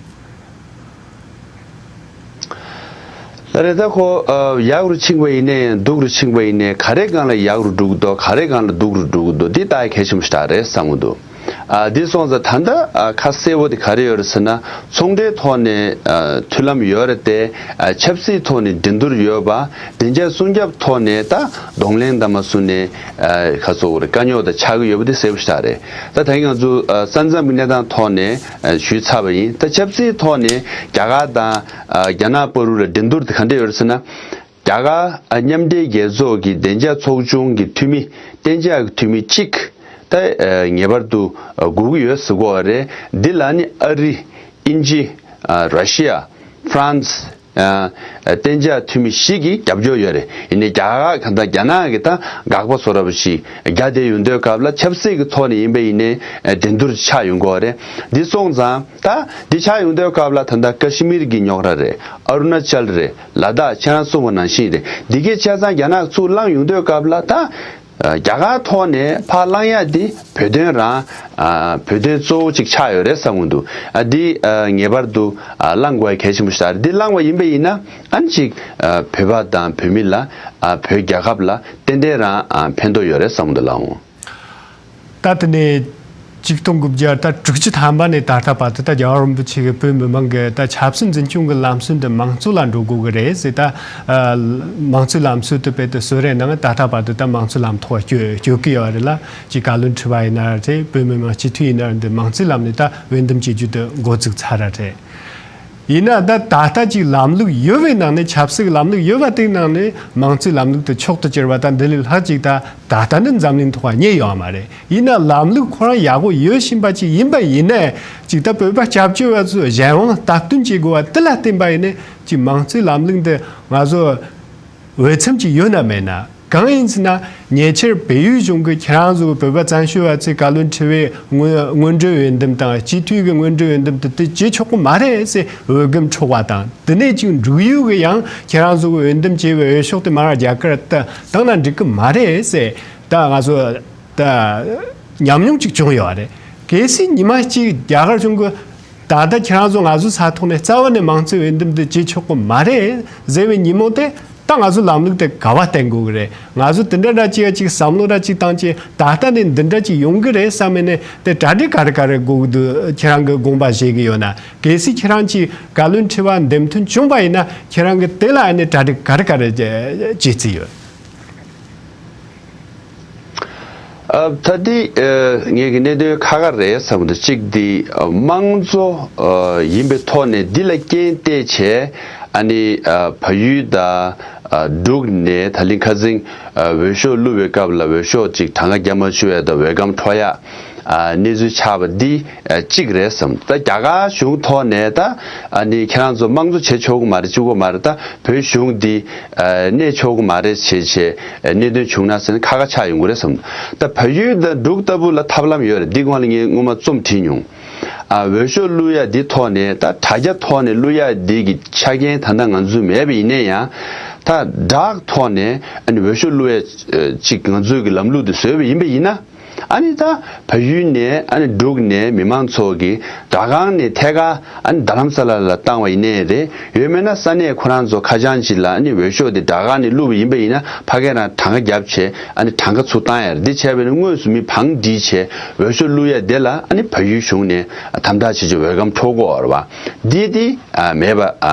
ལ་རེད། ད་ཁོ་ཨ་ཡག་རུ་ཕྱིན་པ་ཡིན་ནའི་སྡུག་རུ་ཕྱིན་པ་ཡིན་ནའི་ག་རེ་སྒང་ལ་ཡག་རུ་འགྲོ་གི་འདུག་ག་རེ་སྒང་ལ་སྡུག་རུ་འགྲོ་གི་འདུག་འདི་ལྟ་གལ་ཆེན་པོ་ཞིག་རེད་བསམ་གི་འདུག་ཨ་འདི་སོང་ཙང་ད་ལྟ་ཨ་ཁ་གསལ་པོ་དེ་ག་རེ་ཡོད་རེད་ཟེར་ན། ཚོང་འབྲེལ་ཐོག་ནས་ཨ་མཐུན་ལམ་ཡོད་རེད་དེ། ཨ་ཆབ་སྲིད་ཐོག་ནས་འགྲན་བསྡུར་ཡོད་པ། བདེ་འཇགས་སྲུང་སྐྱོབ་ཐོག་ནས་ད་གདོང་ལེན་དང་མ་བཟུང་ནས་ཨ་ག་ཚོད་རེད། དཀའ་རྙོག་དང་ཆགས་ཀྱི་ཡོད་པ་དེ་གསལ་པོ་ཞིག་རེད། ད་ད་ང་ཚོ་ཨ་ས་མཚམས་ཀྱི་གནས་སྟངས་ཐོག་ནས་ཨ་ཞུས་ཚར་བ་ཡིན། ད་ཆབ་སྲིད་ཐོག་ནས་རྒྱ་གར་དང་ཨ་རྒྱ་ནག་བར་དུ་ལ་འགྲན་བསྡུར་དེ་ག་འདྲ་ཡོད་རེད་ཟེར་ན། རྒྱ་གར་ཨ་མཉམ་འབྲེལ་རྒྱལ་ཚོགས་ཀྱི་བདེ་འཇགས་ཚོགས་ཆུང་གི་འཐུས་མི་གཏན་འཇགས་ཀྱི་འཐུས་མི་གཅིག་ད་ཨ་ངེས་པར་དུ་ཨ་དགོས་ཀྱི་ཡོད་ཟེར་གྱི་ཡོད་རེད། འདི་ལ་ནི་ཨ་རི། དབྱིན་ཇི། ཨ་ར་ཤི་ཡ། ཧྥ་རན་སི། ཨ་ཨ་གཏན་འཇགས་འཐུས་མི་ཞིག་གིས་རྒྱབ་སྐྱོར་ཡོད་རེད། ཡིན་ནའི་རྒྱ་གར་ག་ད་རྒྱ་ནག་གི་ད་དགག་པ་བཟོ་འདྲ་པོ་ཞིག་རྒྱག་བསྡད་ཡོང་དུས་སྐབས་ལ་ཆབ་སྲིད་ཀྱི་ཐོག་ནས་ཡིན་པ་ཡིན་ནའི་ཨ་འགྲན་བསྡུར་ཆགས་ཡོང་གི་ཡོད་རེད། འདི་སོང་ཙང་ད་འདི་ཆགས་ཡོང་དུས་སྐབས་ལ་ད་ལྟ་ཀ་ཤི་མིར་གྱི་རྙོག་དྲ་རེད། ཨ་རུ་ན་ཅལ་རེད། ལ་དྭགས་ཁྱེད་རང་གསུངས་པ་ནང་བཞིན་རེད། འདི་གའི་ཆ་ཚང་རྒྱ་ནག་ཚུར་བླངས་ཡོང་དུས་སྐབས་ལ་ད་རྒྱ་གར་ཐོག་ནས་ཕར་བླངས་ཡ་དེ་བོད་དོན་རང་ཨ་བོད་དོན་གཙོ་བོ་གཅིག་ཆགས་ཡོད་རེད་བསམ་གྱི་འདུག་ཨ་འདི་ཨ་ངེས་པར་དུ་ཨ་བླངས་དགོས་ཡ་གལ་ཆེན་པོ་ཞིག་རེད། འདི་བླངས་པ་ཡིན་པ་ཡིན་ན་ཨ་ནི་གཅིག་ཨ་བོད་པ་དང་བོད་མི་ལ་ཨ་བོད་རྒྱལ་ཁབ་ལ་ཏན་ཏན་རང་ཨ་ཕན་ཐོགས་ཡོད་རེད་བསམ་གྱི་འདུག་ལགས་འོང་། ད་དེ་ནས་ཆིག་སྟོང་དགུ་བརྒྱ་ད་དྲུག་ཅུ་ཐམ་པ་ནས་ད་ལྟ་བར་དུ་ད་རྒྱལ་བ་རིན་པོ་ཆེ་གིས་བོད་མི་མང་གི་ད་ཆབ་སྲིད་འཛིན་སྐྱོང་གི་ལམ་སྲོལ་འདི་དམངས་གཙོ་ལ་འགྲོ་དགོས་ཀྱི་རེད་ཟེར། ད་ཨ་དམངས་གཙོའི་ལམ་སྲོལ་དེ་རྦད་དེ་བཟོས་རན་ནའང་ད་ལྟ་བར་དུ་ད་དམངས་གཙོའི་ལམ་ཐོག་སྐྱོད་སྐྱོད་ཀྱི་ཡོད་རེད་ལ། ཅིག་བཀའ་བློན་ཁྲི་པ་ཡིན་ན་རེད། བོད་མི་མང་སྤྱི་འཐུས་ཡིན་ན་རེད། འདི་དམངས་གཙོའི་ལམ་ནས་ད་འོས་འདེམས་བྱེད་རྒྱུ་དེ་འགོ་བཙུགས་ཚར་ར་རེད། ཡིན་ན་ད་ད་ལྟ་ཅིག་ལམ་ལུགས་ཡོད་པའི་ནང་ནས། ཆབ་སྲིད་ཀྱི་ལམ་ལུགས་ཡོད་པ་དེའི་ནང་ནས་དམངས་གཙོའི་ལམ་ལུགས་དེ་མཆོག་ཏུ་གྱུར་པ་ད་འདི་ལས་ལྷག་ཅིག་ད་ད་ལྟ་ནི་འཛམ་གླིང་ཐོག་རྙེད་ཡོད་མ་རེད། ཡིན་ན་ལམ་ལུགས་ཁོ་རང་ཡག་པོ་ཡོད་བཞིན་པ་ཅིག་ཡིན་པ་ཡིན་ནའི། ཅིག་ད་བོད་པ་སྐྱབས་བཅོལ་བ་ཚོས་གཞན་དབང་སྟབས་བསྟུན་བྱེད་དགོས་པ་དེ་ལ་བརྟེན་པ་ཡིན་ནའི། ཅིག་དམངས་གཙོའི་ལམ་ལུགས་འདི་ང་ཚོ་འོས་འཚམ་ཅིག་ཡོད་ན་མེད་ན། གང་ཡིན་ཟེར་ན། ཉེ་ཆར་བལ་ཡུལ་གཞུང་གིས་ཁྱེད་རང་ཚོ་གི་བོད་པ་བཙན་བྱོལ་བ་ཚོས་བཀའ་བློན་ཁྲི་པའི་སྔོན་སྔོན་འགྲོའི་འོས་འདེམས་དང་སྤྱི་འཐུས་ཀྱི་སྔོན་འགྲོའི་འོས་འདེམས་དེ་དེ་བྱེད་ཆོག་གི་མ་རེད་ཟེར་འོས་འགན་འཕྲོག་པ་དང་། དེ་ནས་ཅིག་འབྲུག་ཡུལ་གྱི་ཡང་ཁྱེད་རང་ཚོ་གི་འོས་འདེམས་བྱས་པའི་འོས་ཤོག་དེ་མར་རྒྱ་གར་ད་བཏང་ན་འགྲིག་གི་མ་རེད་ཟེར། ད་ང་ཚོ་ད་ཉམས་མྱོང་ཅིག་བྱུང་ཡོད་རེད། གལ་སྲིད་ཉི་མ་གཅིག་རྒྱ་གར་གཞུང་གིས་ད་ལྟ་ཁྱེད་རང་ཚོ་ང་ཚོའི་ས་ཐོག་ནས་རྩ་བ་ནས་དམངས་གཙོའི་འོས་འདེམས་འདི་བྱེད་ཆོག་གི་མ་རེད་ཟེར་བའི་ཉིན་མོ་དེ། ད་ང་ཚོ་ལམ་ལུགས་དེ་ག་པར་བརྟེན་དགོས་ཀྱི་རེད། ང་ཚོ་དེ་འདྲ་འདྲ་ཅིག་ཅིག་བསམ་བློ་འདྲ་ཅིག་བཏང་བྱས། ད་ལྟ་ནས་འདི་འདྲ་ཅིག་ཡོང་གི་རེད་བསམ་ནས་དེ་གྲ་སྒྲིག་ག་རེ་ག་རེ་དགོས་ཀྱི་འདུག་ཁྱེད་རང་གིས་དགོངས་པ་བཞེས་ཀྱི་ཡོད་ན། གལ་སྲིད་ཁྱེད་རང་གིས་བཀའ་བློན་ཁྲི་པ་འདེམས་ཐོན་བྱུང་བ་ཡིན་ན། ཁྱེད་རང་གིས་དེ་ལ་ཨ་ནི་གྲ་སྒྲིག་ག་རེ་ག་རེ་བྱེད་རྩིས་ཡོད། ཨ་ད་འདི་ཨ་ངེད་ཀྱི་གནད་དོན་ཁག་ཁག་རེད་བསམ་གྱི་འདུག་གཅིག་འདི་ཨ་དམངས་གཙོ་ཨ་ཡིན་པའི་ཐོག་ནས་འདི་ལ་རྐྱེན་བལྟས་བྱས། ཨ་ནི་ཨ་བལ་ཡུལ་དང་ཨ་འབྲུག་ནས་ད་ལན་ཁ་སང་ཨ་འོས་ཤོག་བླུགས་པའི་སྐབས་ལ་འོས་ཤོག་ཅིག་གྲངས་ཀ་རྒྱ་མ་ཆུད་ཡ་དང་འོས་སྒམ་འཕྲོག་ཡ་ཨ་གནས་ཚུལ་ཆགས་པ་འདི་ཨ་གཅིག་རེད་བསམ། ད་རྒྱ་གར་གཞུང་ཐོག་ནས་ད་ཨ་ནི་ཁྱེད་རང་ཚོ་དམངས་གཙོ་བྱེད་ཆོག་གི་མ་རེད། བཅུག་གི་མ་རེད། ད་བོད་གཞུང་འདི་ཨ་གནས་ཆོག་གི་མ་རེད་བྱས་བྱས་ཨ་གནད་དོན་བྱུང་ན་ཟེར་ན་ཁག་ཁག་ཆགས་ཡོང་གི་རེད་བསམ། ད་བལ་ཡུལ་དང་འབྲུག་ལྟ་བུ་ལ་ཐབས་ལམ་ཡོད་རེད། འདི་སྒང་ལ་ངས་སྔོན་མ་རྩོམ་བྲིས་མྱོང་། ཨ་འོས་ཤོག་བླུགས་ཡ་འདི་ཐོག་ནས། ད་དྲ་རྒྱ་ཐོག་ནས་བླུགས་ཡ་འདི་གི་ཆ་རྐྱེན་ད་ལྟ་ང་ཚོ་མེད་པ་ཡིན་ན་ཡང་། ད་བསྒྲགས་ཐོག་ནས་ཨ་ནི་འོས་ཤོག་བླུགས་ཡ་ཅིག་ང་ཚོའི་གི་ལམ་ལུགས་འདི་བཟོས་པ་ཡིན་པ་ཡིན་ན། ཨ་ནི་ད་བལ་ཡུལ་ནས་ཨ་ནི་འབྲུག་ནས་མི་མང་ཚོ་གིས་སྦྲག་ཁང་ནས་ཐད་ཀར་ཨ་ནི་རྡ་རམ་ས་ལ་ལ་བཏང་བ་ཡིན་ནའི་རེད། ཡོད་མེད་ན་ས་གནས་ཁོ་རང་ཚོ་ཁ་བྱང་ཅིག་ལ་ཨ་ནི་འོས་ཤོག་དེ་སྦྲག་ཁང་ནས་བླུགས་པ་ཡིན་པ་ཡིན་ན་ཕ་གིར་རང་གྲངས་ཀ་བརྒྱབ་བྱས་ཨ་ནི་གྲངས་ཀ་ཚུར་བཏང་ཡ་རེད། འདི་བྱས་པས་ན་དངོས་སུ་མི་བང་སྒྲིག་བྱས་འོས་ཤོག་བླུགས་ཡ་དེ་ལ་ཨ་ནི་བལ་ཡུལ་གཞུང་ནས་དམ་དྲག་བྱེད་ཆེད་འོས་སྒམ་འཕྲོག་གོ་བ་རེད་བ། འདི་དེ་མེད་པ་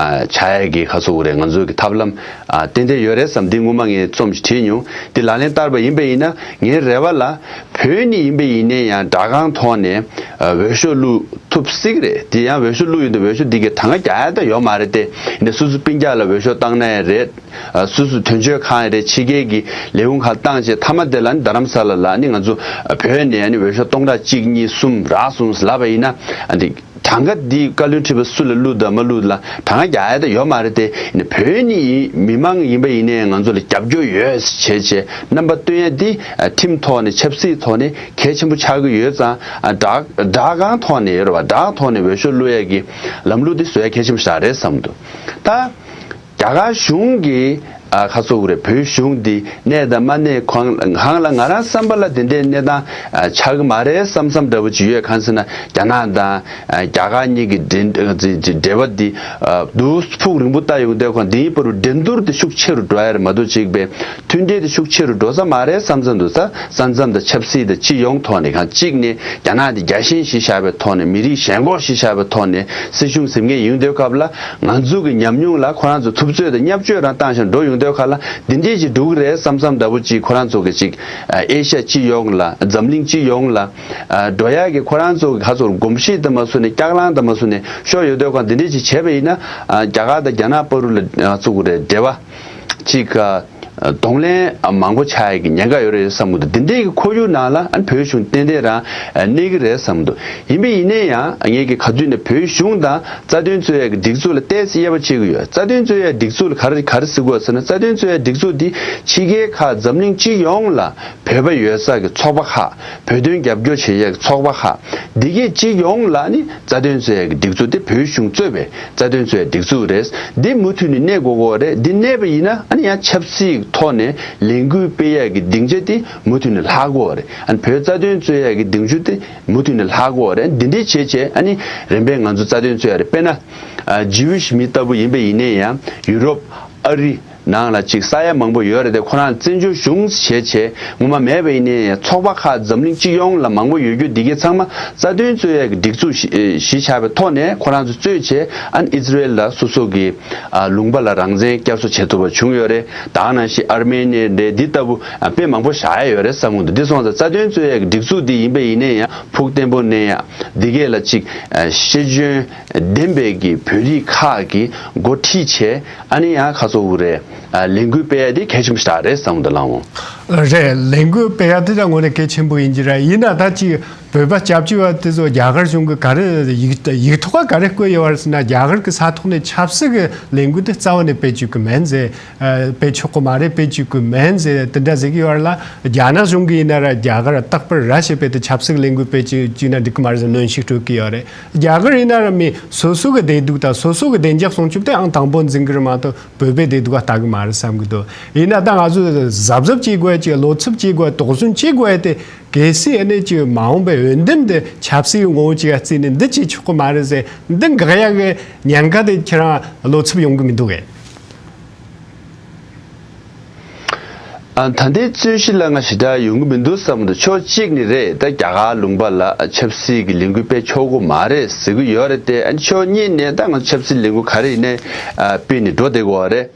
ཆགས་ཡ་གི་ཁ་སོ་གོ་རེད། ང་ཚོ་གི་ཐབས་ལམ་ཏན་ཏན་ཡོད་རེད་བསམ། འདི་སྔོན་མ་ངས་རྩོམ་ཞིག་བྲིས་མྱོང་། འདི་ལག་ལེན་བསྟར་བ་ཡིན་པ་ཡིན་ན་ངའི་རེ་བ་ལ་བོད་ནས་ཡིན་པ་ཡིན་ནའི་ཡང་སྦྲག་ཁང་ཐོག་ནས་འོས་ཤོག་བླུགས་ཐུབ་སྲིད་ཀྱི་རེད། དེ་ཡང་འོས་ཤོག་བླུགས་ཡོང་དུས་འོས་ཤོག་འདི་གའི་གྲངས་ཀ་རྒྱག་ཡ་ད་ཡོད་མ་རེད་དེ། ཡིན་ནའི་སོ་སོ་སྤུན་ཀྱག་ལ་འོས་ཤོག་བཏང་ན་ཡང་རེད། སོ་སོ་དོན་གཅོད་ཁང་ཡང་རེད། ཕྱི་རྒྱལ་གྱི་ལས་ཁུངས་ཁག་བཏང་བྱས་མཐའ་མ་དེ་ལ་ནི་རྡ་རམ་ས་ལ་ལ་ནི་ང་ཚོ་བོད་ནས་ནི་འོས་ཤོག་སྟོང་ཕྲག་གཅིག་གཉིས་གསུམ་རག་སོང་ལབ་པ་ཡིན་ན་འདི། གྲངས་ཀ་འདི་བཀའ་བློན་ཁྲི་པ་སུ་ལ་བླུགས་དང་མ་བླུགས་ལ་གྲངས་ཀ་རྒྱག་ཡ་ད་ཡོད་མ་རེད་དེ། ཡིན་ནའི་བོད་ནས་ཡིན་མི་མང་ཡིན་པ་ཡིན་ནའི་ང་ཚོ་ལ་རྒྱབ་སྐྱོར་ཡོད་བྱས་བྱས་རྣམ་པ་སྟོན་ཡ་འདི་ཁྲིམས་ཐོག་ནས་ཆབ་སྲིད་ཐོག་ནས་གལ་ཆེན་པོ་ཆགས་ཀྱི་ཡོད་ཙང་སྦྲག་སྦྲག་ཁང་ཐོག་ནས་ཡོད་རེད་བ། སྦྲག་ཐོག་ནས་འོས་ཤོག་བླུགས་ཡ་གི་ལམ་ལུགས་འདི་བཟོ་ཡ་གལ་ཆེན་པོ་ཞིག་རེད་བསམ་འདུག་ད་རྒྱ་གར་གཞུང་གིས་ཨ་ཁ་སོ་གི་རེད། བོད་གཞུང་འདི་གནས་དང་མ་གནས་གང་གང་ལ་ང་རང་བསམ་པ་ལ་དེ་འདྲའི་གནས་སྟངས་ཨ་ཆགས་ཀྱི་མ་རེད་བསམ་བསམ་འདྲ་པོ་ཅིག་ཡོད། གང་ཟེར་ན་རྒྱ་ནག་དང་ཨ་རྒྱ་གར་གཉིས་ཀྱི་འབྲེལ་འབྲེལ་བ་འདི་ཨ་དུས་ཕུགས་རིང་པོ་ལྟ་ཡོང་དུས་ཁོང་འདིའི་བར་དུ་འགྲན་བསྡུར་དེ་ཤུགས་ཆེ་རུ་འགྲོ་ཡ་རེད་མ་གཏོགས་ཅིག་པའི་མཐུན་སྒྲིལ་དེ་ཤུགས་ཆེ་རུ་འགྲོ་ས་མ་རེད་བསམ་བསམ་འདུག་ས་ས་མཚམས་དང་ཆབ་སྲིད་དང་སྤྱི་ཡོངས་ཐོག་ནས་གང་གཅིག་ནས་རྒྱ་ནག་དེ་རྒྱལ་ཞེན་བྱེད་བཞག་པའི་ཐོག་ནས་མི་རིགས་ཞེན་ཁོག་བྱེད་བཞག་པའི་ཐོག་ནས་སྲིད་གཞུང་ཟིན་མཁན་ཡོང་དུས་སྐབས་ལ། ང་ཚོ་གི་ཉམས་མྱོང་ལ་ཁོ་རང་ཚོ་ཐུབ་ཚོད་དང་བརྙས་བཅོས་རང་བཏང་ཞིང་འགྲོ་ཡོང་དུས་ཁ་ལ་འདི་འདྲས་ཅིག་འགྲོ་གི་རེད་བསམ་བསམ་འདྲ་པོ་ཅིག་ཁོ་རང་ཚོ་གི་ཅིག་ཨེ་ཤ་ཡ་སྤྱི་ཡོངས་ལ་འཛམ་གླིང་སྤྱི་ཡོངས་ལ་འགྲོ་ཡག་གི་ཁོ་རང་ཚོ་གི་ཁ་ཚོར་གོམས་གཤིས་དང་མ་སུ་ནས་སྐྱག་ལང་དང་མ་སུ་ནས་ཤོར་ཡོང་དུས་ཁ་འདི་འདྲས་ཅིག་བྱས་པ་ཡིན་ན་རྒྱ་གར་དང་རྒྱ་ནག་བར་དུ་ལ་ང་ཚོ་གི་རེད་འབྲེལ་བ་ཅིག་གདོང་ལེན་མང་པོ་ཆགས་ཡག་གི་ཉེན་ཁ་ཡོད་རེད་བསམ་གི་འདུག་འདི་འདྲའི་གི་ཁོར་ཡུག་ནང་ལ་ཨ་ནི་བོད་གཞུང་ཏན་ཏན་རང་གནས་ཀྱི་རེད་བསམ་གི་འདུག་ཡིན་པ་ཡིན་ནའི་ཡང་ངས་ཀྱི་ག་དུས་ནས་བོད་གཞུང་དང་རྩ་དོན་རྩོད་ཡག་གི་སྒྲིག་འཛུགས་ལ་ཏོག་ཙམ་དབྱེ་བ་ཕྱེ་གི་ཡོད། རྩ་དོན་རྩོད་ཡག་སྒྲིག་འཛུགས་ལ་ག་རེ་ག་རེ་ཟེར་དགོས་ཟེར་ན་རྩ་དོན་རྩོད་ཡག་སྒྲིག་འཛུགས་འདི་ཕྱི་རྒྱལ་ཁག་འཛམ་གླིང་སྤྱི་ཡོངས་ལ་བོད་པ་ཡོད་ས་གི་ཚོགས་པ་ཁག་བོད་དོན་རྒྱབ་སྐྱོར་བྱེད་ཡག་གི་ཚོགས་པ་ཁག་འདི་གའི་སྤྱི་ཡོངས་ལ་ནི་རྩ་དོན་རྩོད་ཡག་གི་སྒྲིག་འཛུགས་དེ་བོད་གཞུང་གཙོས་པའི་རྩ་དོན་རྩོད་ཡག་སྒྲིག་འཛུགས་རེད། འདི་མུ་མཐུད་ནས་གནས་དགོས་ཀྱི་རེད། འདི་གནས་པ་ཡིན་ན་ཨ་ནི་ཡང་ཆབ་སྲིད་ཐོག་ནས་ལས་འགུལ་སྤེལ་ཡག་གི་སྡིངས་ཆ་དེ་མུ་མཐུད་ནས་ལྷག་དགོས་རེད། ཨ་ནི་བོད་རྩ་དོན་རྩོད་ཡག་གི་སྡིངས་ཆ་དེ་མུ་མཐུད་ནས་ལྷག་དགོས་རེད། འདི་འདྲའི་བྱས་བྱས་ཨ་ནི་རིམ་པས་ང་ཚོ་རྩ་དོན་རྩོད་ཡག་རེད། དཔེར་ན་ཇིའུ་ཝིཤ་མི་ལྟ་བུ་ཡིན་པ་ཡིན་ནའི་ཡང་ཡུ་རོབ་ཨ་རི་ནང་ལ་ཅིག་ས་ཡ་མང་པོ་ཡོད་རེད་དེ། ཁོ་རང་བཙན་བྱོལ་གཞུང་བྱས་བྱས་ངོ་མ་མེད་པ་ཡིན་ནའི་ཚོགས་པ་ཁག་འཛམ་གླིང་སྤྱི་ཡོངས་ལ་མང་པོ་ཡོད་རྒྱུ་འདི་གའི་ཚང་མ་རྩ་དོན་རྩོད་ཡག་གི་སྒྲིག་འཛུགས་གཞི་གཞི་ཆགས་པའི་ཐོག་ནས་ཁོ་རང་ཚོ་རྩོད་བྱས་ཨ་ནི་ཨི་ཛི་རེལ་ལ་སོ་སོ་གི་ཨ་ལུང་པ་ལ་རང་བཙན་བསྐྱར་གསོ་བྱེད་ཐུབ་པ་བྱུང་ཡོད་རེད། ད་ག་ནང་བཞིན་ཨར་མེ་ནི་རེད། འདི་ལྟ་བུ་ཨ་དཔེ་མང་པོ་བཞག་ཡ་ཡོད་རེད་བསམ་གི་འདུག་འདི་སོང་ཙང་རྩ་དོན་རྩོད་ཡག་གི་སྒྲིག་འཛུགས་འདི་ཡིན་པ་ཡིན་ནའི་ཡང་ཕུགས་བརྟན་པོ་གནས་ཡག་འདི་གས་ལ་ཅིག་ཨ་ཤེས་འཇོན་ལྡན་པའི་གི་བོད་རིགས་ཁག་གིས་འགོ་ཁྲིད་བྱས། ཨ་ནི་ཡང་ཁ་སོ་བུ་རེད། ཨ་ལས་འགུལ་སྤེལ་ཡ་དེ་གལ་ཆེན་པོ་ཞིག་རེད་བསམ་གི་འདུག་ལགས་འོང་། རེད། ལས་འགུལ་སྤེལ་ཡ་དེ་ད་དངོས་གནས་གལ་ཆེན་པོ་ཡིན་གྱི་རེད། ཡིན་ན་ད་ཅིག་བོད་པ་སྐྱབས་བཅོལ་བ་དེ་ཚོ་རྒྱ་གར་གཞུང་གི་ག་རེ་ཡིག་ཡིག་ཐོག་ག་ག་རེ་བཀོད་ཡོད་པ་རེད་ཟེར་ན། རྒྱ་གར་གི་ས་ཐོག་ནས་ཆབ་སྲིད་ཀྱི་ལས་འགུལ་དེ་རྩ་བ་ནས་སྤེལ་བཅུག་གི་མིན་ཟེར། ཨ་སྤེལ་ཆོག་གི་མ་རེད། སྤེལ་བཅུག་གི་མིན་ཟེར་དེ་འདྲ་ཟེར་གི་ཡོད་རེད་ལ། རྒྱ་ནག་གཞུང་གིས་ཡིན་ན་ར་རྒྱ་གར་རྟག་པར་ར་བྱེད་པའི་དེ་ཆབ་སྲིད་ཀྱི་ལས་འགུལ་སྤེལ་བཅུག་བཅུག་ན་འགྲིག་གི་མ་རེད་ཟེར་གནོན་ཤུགས་སྤྲོད་ཀྱི་ཡོད་རེད། རྒྱ་གར་ཡིན་ན་ར་མི་སོ་སོ་གི་བདེ་སྡུག་དང་སོ་སོ་གི་བདེ་འཇགས་སྲུང་སྐྱོབ་དེ་ཨང་དང་པོ་འཛིན་གི་རེད་མ་གཏོགས། བོད་པའི་བདེ་སྡུག་ལ་ལྟ་གི་མ་རེད་བསམ་གི་འདུག་ཡིན་ན་ད་ང་ཚོས་གཟབ་གཟབ་བྱེད་དགོས་ཀྱི། བློ་འཚབ་བྱེད་དགོས། དོགས་ཟོན་བྱེད་དགོས་དེ་གལ་སྲིད་ཨ་ནི་ཅིག་མ་འོངས་པའི་འོས་འདེམས་དེ་ཆབ་སྲིད་ངོ་བོ་ཅིག་ལ་བརྩིས་ནས་འདི་བྱེད་ཆོག་གི་མ་རེད་ཟེར་འདི་འགག་ཡག་གི་ཉེན་ཁ་དེ་ཁྱེད་རང་བློ་འཚབ་ཡོང་གི་མི་འདུག་གས། ཨ་ད་ལྟའི་རྩོད་གཞི་ལ་ང་ཞེ་དྲག་ཡོང་གི་མི་འདུག་བསམ་འདུག་ཕྱོགས་གཅིག་ནས་རེད། ད་རྒྱ་གར་ལུང་པ་ལ་ཆབ་སྲིད་ཀྱི་ལས་འགུལ་སྤེལ་ཆོག་གི་མ་རེད་ཟེར་གི་ཡོད་རེད་དེ། ཨ་ནི་ཕྱོགས་གཉིས་ནས་ད་ང་ཆབ་སྲིད་ལས་འགུལ་ག་རེ་ཡིན་ནའི་ཨ་སྤེལ་ནས་འགྲོ་བསྡད་དགོས་པ་རེད།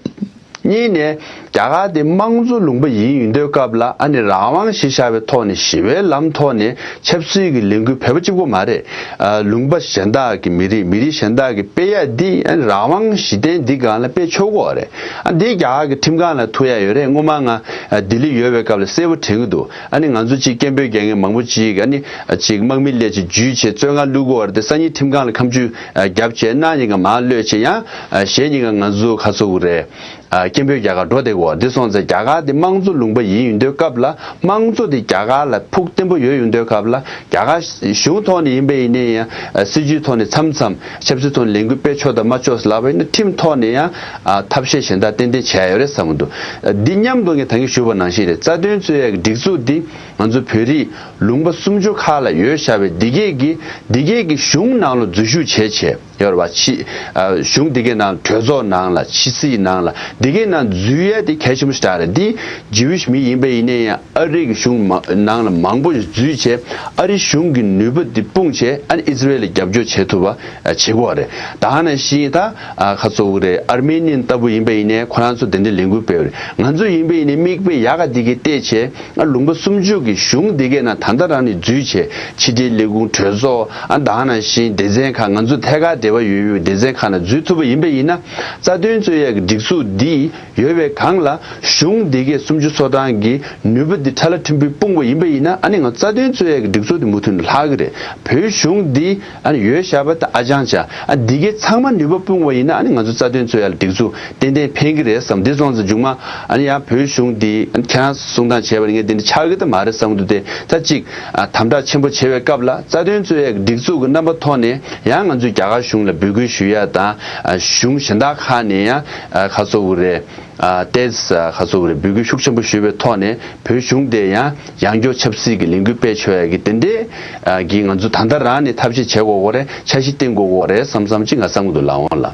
གཉིས་ནས་རྒྱ་གར་དེ་དམངས་གཙོ་ལུང་པ་ཡིན་ཡོང་དུས་སྐབས་ལ་ཨ་ནི་རང་དབང་གཞི་བཞག་པའི་ཐོག་ནས་ཞི་བའི་ལམ་ཐོག་ནས་ཆབ་སྲིད་ཀྱི་ལས་འགུལ་བོད་པ་གཅིག་པོ་མ་རེད། ཨ་ལུང་པ་གཞན་དག་གི་མི་རིགས་མི་རིགས་གཞན་དག་གི་སྤེལ་ཡ་འདི་ཨ་ནི་རང་དབང་གཞི་རྟེན་འདི་སྒང་ལ་སྤེལ་ཆོག་གི་རེད། ཨ་འདི་རྒྱ་གར་གྱི་ཁྲིམས་ཁང་ལ་ཐུག་ཡ་ཡོད་རེད། སྔོན་མ་ང་ཨ་ལྡི་ལི་ཡོད་པའི་སྐབས་ལ་གསལ་པོ་དྲན་གྱི་འདུག་ཨ་ནི་ང་ཚོ་ཅིག་སྐད་འབོད་རྒྱག་མཁན་མང་པོ་ཅིག་ཨ་ནི་ཨ་ཅིག་དམག་མི་སླེབས་བྱས་འཇུས་བྱས་བཙོན་ཁང་བླུག་གི་རེད་དེ། སང་ཉིན་ཁྲིམས་ཁང་ལ་ཁ་མཆུ་ཨ་བརྒྱབ་བྱས་གནངས་ཉིན་ཀ་མར་གློད་བྱས་ཡང་ཨ་གཞེས་ཉིན་ཀ་ང་ཚོ་ཁ་སོ་གི་རེད། ཨ། སྐད་འབོད་རྒྱག་གར་འགྲོ་བསྡད་ཀྱི་ཡོད། འདི་སོང་ཙང་རྒྱ་གར་འདི་དམངས་གཙོ་ལུང་པ་ཡིན་ཡོང་དུས་སྐབས་ལ། དམངས་གཙོ་འདི་རྒྱ་གར་ལ་ཕུགས་བརྟན་པོ་ཡོད་ཡོང་དུས་སྐབས་ལ། རྒྱ་གར་གཞུང་ཐོག་ནས་ཡིན་པ་ཡིན་ནའི་ཡང་། ཨ། སྲིད་བྱུས་ཐོག་ནས་མཚམས་མཚམས་ཆབ་སྲིད་ཐོག་ནས་ལས་འགུལ་སྤེལ་ཆོག་དང་མ་ཆོག་ལབ་པ་ཡིན་ན། ཁྲིམས་ཐོག་ནས་ཡང་། ཨ། ཐབས་ཤེས་གཞན་དག་ཏན་ཏན་བྱས་ཡོད་རེད་བསམ་གྱི་འདུག། ཨ། འདི་མཉམ་དུ་ངས་ད་གིན་ཞུས་པ་ནང་བཞིན་རེད། རྩ་དོན་རྩོད་ཡག་གི་སྒྲིག་འཛུགས་འདི་ང་ཚོ་བོད་རིགས་ལུང་པ་སུམ་ཅུ་ཁག་ལ་ཡོད་བཞག་པའི་འདི་གས་ཀྱི། འདི་གས་ཀྱི་གཞུང་ནང་ལ་འཛུལ་ཞུགས་བྱས་བྱས། ཡོད་རེད་བ། ཕྱི། ཨ། གཞུང་འདི་གའི་ནང་། གྲོས་ཚོགས་ནང་ལ། ཕྱི་སྲིད་ནང་ལ། འདི་གའི་ནང་འཛུལ་ཡ་དེ་གལ་ཆེན་པོ་ཞེ་དྲག་རེད། འདི་ཇིའུ་ཝིཤ་མི་ཡིན་པ་ཡིན་ནའི་ཡང་། ཨ་རི་གི་གཞུང་མ་ནང་ལ་མང་པོ་ཞིག་འཛུལ་བྱས། ཨ་རི་གཞུང་གི་ནུས་པ་འདི་སྤུངས་བྱས། ཨ་ནི་ཨི་ཟི་རེལ་ལ་རྒྱབ་སྐྱོར་བྱེད་ཐུབ་པ། ཨ། བྱེད་དགོས་རེད། ད་ནང་བཞིན་ད། ཨ། ག་ཚོད་རེད། ཨར་མེ་ནི་ཡན་ལྟ་བུ་ཡིན་པ་ཡིན་ནའི་ཁོ་རང་ཚོ་དེ་འདྲའི་ལས་འགུལ་སྤེལ་བ་རེད། ང་ཚོ་ཡིན་པ་ཡིན་ནའི་མིག་དཔེ་ཡག་ག་འདི་གའི་བལྟས་བྱས། ཨ། ལུང་པ་སུམ་ཅུ་གི་གཞུང་འདི་གའི་ནང་ད་ལྟ་རང་ནས་འཛུལ་བྱས། ཕྱི་དྲིལ་ལས་ཁུངས། གྲོས་ཚོགས། ཨ། ད་ནང་བཞིན་སྡེ་ཚན་ཁག་ང་ཚོ་ཐད་ཀར་འབྲེལ་བ་ཡོད་ཡོད་སྡེ་ཚན་ཁག་ནང་འཛུལ་ཐུབ་པ་ཡིན་པ་ཡིན་ན། རྩ་དོན་རྩོད་ཡག་གི་སྒྲིག་འཛུགས་འདི་ཡོད་པའི་སྒང་ལ། གཞུང་འདི་གའི་སུམ་ཅུ་སོ་གྲངས་ཀྱི་ནུས་པ་འདི་ཁྲ་ལ་ཁྲིམས་དཔོན་སྤུངས་པ་ཡིན་པ་ཡིན་ན། ཨ་ནི་ང་ཚོ་རྩ་དོན་རྩོད་ཡག་གི་སྒྲིག་འཛུགས་འདི་མུ་མཐུད་ནས་ལྷག་གི་རེད། བོད་གཞུང་འདི། ཨ་ནི་ཡོད་བཞག་པ་ད་ཨ་ཅང་ཅང་། ཨ། འདི་གའི་ཚང་མ་ནུས་པ་སྤུངས་པ་ཡིན་ན། ཨ་ནི་ང་ཚོ་རྩ་དོན་རྩོད་ཡག་ལ་སྒྲིག་འཛུགས་ཏན་ཏན་ཕན་གྱི་རེད་བསམ། འདི་སོང་ཙང་མཇུག་མ། ཨ་ནི་ཡང་བོད་གཞུང་འདི། ཨ་ནི་ཁྱེད་རང་གསུང་སྟངས་བྱས་པ་ནི་ངས་འདི་འདྲ་ཆགས་ཀྱི་ད་མ་རེད་བསམ་གྱི་འདུག་སྟེ། ད་གཅིག། ཨ། དམ་དྲག་ཆེན་པོ་བྱེད་པའི་སྐབས་ལ། རྩ་དོན་རྩོད་ཡག་གི་སྒྲིག་འཛུགས་ཀྱི་རྣམ་པ་ཐོག་ནས་ཡང་ང་ཚོས་རྒྱ་གར་གཞུང་ལ་འབོད་སྐུལ་ཞུ་ཡ་དང་། ཨ། གཞུང་གཞན་དག་ཁག་ནས་ཡང་། ཨ། ག་ཚོད་རེད། ཨ། ཏེས། ཨ། ག་ཚོད་རེད། འབོད་སྐུལ་ཤུགས་ཆེན་པོ་ཞུས་པའི་ཐོག་ནས། བོད་གཞུང་དེ་ཡང་ཡང་སྐྱོར་ཆབ་སྲིད་ཀྱི་ལས་འགུལ་སྤེལ་ཆོག་ཡ་གི་དེ་འདྲའི། ཨ། གི་ང་ཚོ་ད་ལྟ་རང་ནས་ཐབས་ཤེས་བྱེད་དགོས་ཀྱི་རེད། འཆར་གཞི་བཏིང་དགོས་ཀྱི་རེད་བསམ་བསམ་ཅིག་ང་བསམ་གྱི་འདུག་ལགས་འོང་ལགས།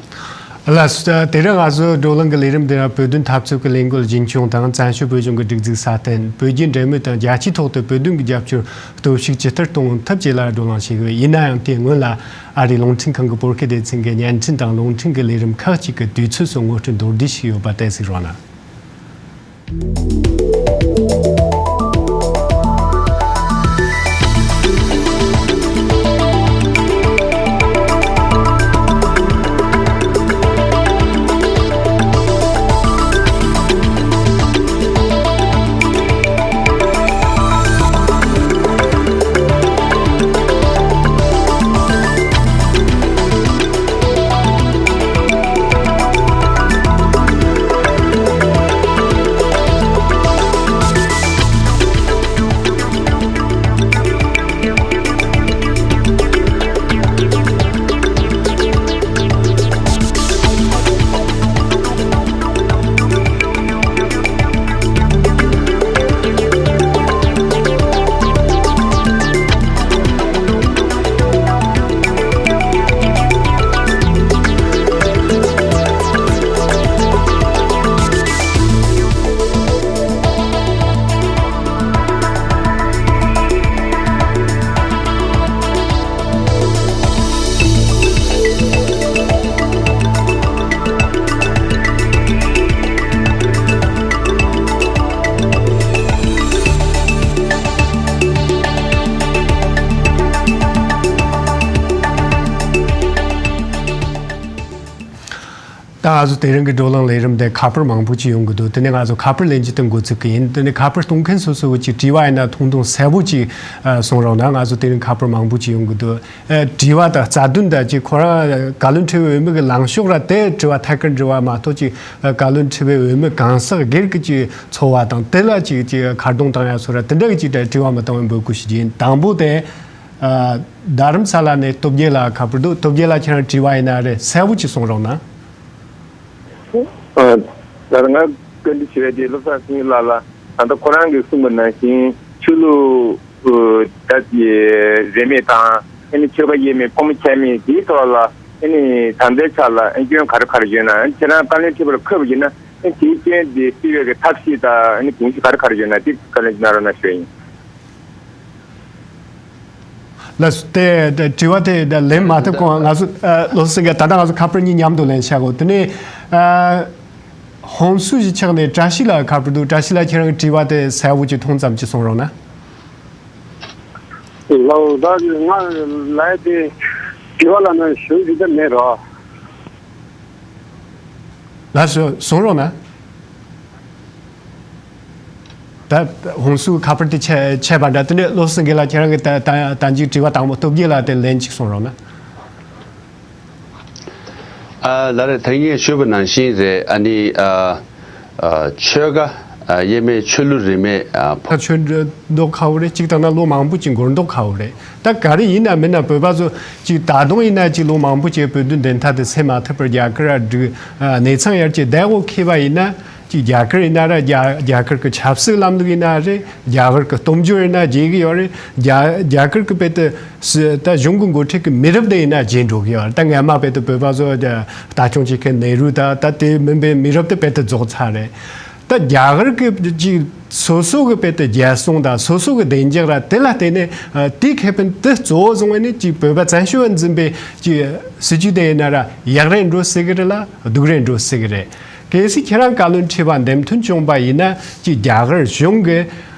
ལགས་སོ། དེ་རིང་ང་ཚོའི་བགྲོ་གླེང་གི་ལས་རིམ་འདི་ནང་བོད་དོན་འཐབ་རྩོད་ཀྱི་ལས་འགུལ་རྒྱུན་འཁྱོངས་དང་། བཙན་བྱོལ་བོད་གཞུང་གི་སྒྲིག་འཛུགས་སྲ་བརྟན། བོད་རྒྱའི་འབྲེལ་མོལ་དང་རྒྱལ་སྤྱིའི་ཐོག་ཏུ་བོད་དོན་གྱི་རྒྱབ་སྐྱོར་སྟོབས་ཤུགས་ཇི་ལྟར་གཏོང་ཐབས་བཅས་ལ་བགྲོ་གླེང་བྱེད་ཀྱི་ཡོད། ཡིན་ན་ཡང་དེའི་སྔོན་ལ། ཨ་རིའི་རླུང་འཕྲིན་ཁང་གི་བོད་སྐད་སྡེ་ཚན་གྱི་བརྙན་འཕྲིན་དང་རླུང་འཕྲིན་གྱི་ལས་རིམ་ཁག་ཅིག་གི་དུས་ཚོད་སོགས་ངོ་སྤྲོད་མདོར་བསྡུས་ཤིག་ཡོད་པ་དེ་གཟིགས་རོགས་གནང་། ད་ང་ཚོ་དེ་རིང་གི་བགྲོ་གླེང་ལས་རིམ་དེ་ཁ་པར་མང་པོ་ཅིག་ཡོང་གི་འདུག། དེ་ནས་ང་ཚོ་ཁ་པར་ལེན་རྒྱུ་དེ་འགོ་ཚུགས་ཀྱི་ཡིན། དེ་ནས་ཁ་པར་གཏོང་མཁན་སོ་སོ་བོད་ཀྱི་དྲི་བ་ཡིན་ན་ཐུང་ཐུང་གསལ་པོ་ཅིག་ཨ། གསུང་རོགས་གནང་། ང་ཚོ་དེ་རིང་ཁ་པར་མང་པོ་ཅིག་ཡོང་གི་འདུག། ཨ། དྲི་བ་དང་རྩ་དོན་དང་ཅིག་ཁོ་རང་བཀའ་བློན་ཁྲི་པའི་འོས་མི་གི་ལངས་ཕྱོགས་ར། དེ་དྲི་བ་ཐད་ཀར་འདྲི་བ་མ་གཏོགས་ཅིག། ཨ། བཀའ་བློན་ཁྲི་པའི་འོས་མི་གང་ཟག་སྒེར་གྱི་ཅིག་འཚོ་བ་དང་དེ་ལ་ཅིག་ཅིག་ཁ་རྡུང་བཏང་ཡ་སོགས་ར། དེ་འདྲ་གི་ཅིག་དྲི་བ་མི་གཏོང་བའི་འབོད་སྐུལ་ཞུ་རྒྱུ་ཡིན། དང་པོ་དེ། ཨ། རྡ་རམ་ས་ལ་ནས་སྟོབས་རྒྱལ་ལགས་ཁ་པར་འདུག། སྟོབས་རྒྱལ་ལགས། ཁྱེད་རང་དྲི་བ་ཡིན་ན་རེད། གསལ་པོ་ཅིག་གསུང་རོགས་གནང་། ཨ། ད་ང་བཀའ་འདྲི་ཞུ་ཡ་དེ་བློ་བཟང་སེང་གེ་ལགས་ལ། ད་ལྟ་ཁོ་རང་གིས་གསུངས་པ་ནང་བཞིན་ཆོས་ལུགས། ཨ། ད་ཀྱི་རིས་མེད་དང་། ཨ་ནི་ཆོས་པ་དབྱེར་མེད། ཕོ་མོ་ཁྱད་མེད། དེའི་ཐོག་ལ་ཨ་ནི་ད་ལྟའི་ཆ་ལ་ཨ་སྐྱོན་ག་རེ་ག་རེ་ཡོད་ན། ཨ་ནི་ཁྱེད་རང་བཀའ་བློན་ཁྲི་པ་ལ་འཁོད་པ་ཡིན་ན། ཨ་ནི་དེའི་སྐྱོན་དེ་སེལ་བའི་གི་ཐབས་ཤེས་དང་། ཨ་ནི་དགོངས་གཞི་ག་རེ་ག་རེ་ཡོད་ན་དེ་བཀའ་ལན་གནང་རོགས་གནང་ཞུ་ཡ་ཡིན། ལགས་སོ། དེ་དེ་དྲི་བ་དེ་དེ་ལན་མ་ཐེབས་གོང་ང་ཚོ། ཨ། བློ་བཟང་སེང་གེ། ད་ལྟ་ང་ཚོ་ཁ་པར་གཉིས་མཉམ་དུ་ལེན་བྱ་དགོས། དེ་ནས། ཨ། ཧོན་སུར་གྱི་ཕྱོགས་ནས་བཀྲ་ཤིས་ལགས་ཁ་པར་འདུག། བཀྲ་ཤིས་ལགས། ཁྱེད་རང་གི་དྲི་བ་དེ་གསལ་པོ་ཅིག་ཐུང་ཙམ་ཅིག་གསུང་རོགས་གནང་། ལགས་སོ། ད་ང་ལ་དེ་དྲི་བ་ལ་ནི་ཞུ་རྒྱུ་དེ་མེད་རོ། ལགས་སོ། གསུང་རོགས་གནང་། ད་ཧོན་སུར་ཁ་པར་དེ་ཆད་ཆད་པ་འདྲ། དེ་ནས་བློ་བཟང་སེང་གེ་ལགས། ཁྱེད་རང་གི་ད་ད་ད་ཅིག་དྲི་བ་དང་པོ་སྟོབས་རྒྱལ་ལགས་དེ་ལན་ཅིག་གསུང་རོགས་གནང་། ཨ་ལགས་རེད། ད་ངས་ཞུས་པ་ནང་བཞིན་རེད། ཨ་ནི་ཨ་ཨ་ཆོལ་ཁ་ཨ་དབྱེ་མེད་ཆོས་ལུགས་རིས་མེད་ཨ་ཕོ། ཁ་ཆོད་མདོག་ཁ་པོ་རེད། གཅིག་བཏང་ན་ལོ་མང་པོ་ཅིག་འགོར་མདོག་ཁ་པོ་རེད། ད་ག་རེ་ཡིན་ན་མིན་ན་བོད་པ་ཚོ་ཅིག་ད་དུང་ཡིན་ན་ཅིག་ལོ་མང་པོ་ཅིག་བོད་དོན་བདེན་མཐའ་དེ་སེལ་མ་ཐུབ་པར་རྒྱ་གར་ར་འགྲིག་ཨ་གནས་ཚང་ཡར་ཅིག་བསྡད་འོ་ཁེ་བ་ཡིན་ན། ཅིག་རྒྱ་གར་ཡིན་ན་ར་རྒྱ་རྒྱ་གར་གི་ཆབ་སྲིད་ལམ་ལུགས་ཡིན་ན་རེད། རྒྱ་གར་གི་སྟོབས་འབྱོར་ཡིན་ན་བརྗེ་གི་ཡོད་རེད། རྒྱ་རྒྱ་གར་གི་དཔེ་དེ་སི་ད་གཞུང་གི་འགོ་ཁྲིད་ཀྱི་མི་རབས་དེ་ཡིན་ན་བརྗེ་འགྲོ་གི་ཡོད་རེད། ད་སྔ་མ་དཔེ་དེ་བོད་པ་ཚོ་རྒྱ་ལྟ་སྐྱོང་བྱེད་མཁན་ནེ་རུ་དང་ད་དེ་མིན་པའི་མི་རབས་དེ་དཔེ་དེ་རྫོགས་ཚར་རེད། ད་རྒྱ་གར་གི་ཅིག་སོ་སོ་གི་དཔེ་དེ་རྒྱལ་སྲུང་དང་སོ་སོ་གི་བདེ་འཇགས་ར་དེ་ལ་བརྟེན་ནས་ཨ་དེའི་ཁེ་ཕན་དེ་གཙོ་བོ་བཟུང་བས་ནི་ཅིག་བོད་པ་བཙན་བྱོལ་བ་འཛིན་པའི་ཅིག་སྲིད་ཇུས་དེ་ཡིན་ན་ར་ཡག་རེད་འགྲོ་སྲིད་གི་རེད་ལ་སྡུག་རེད་འགྲོ་སྲིད་གི་རེད། གལ་སྲིད་ཁྱེད་རང་བཀའ་བློན་ཁྲི་པ་འདེམས་ཐོན་བྱུང་པ་ཡིན་ན་ཅིག་རྒྱ་གར་གཞུང་གི་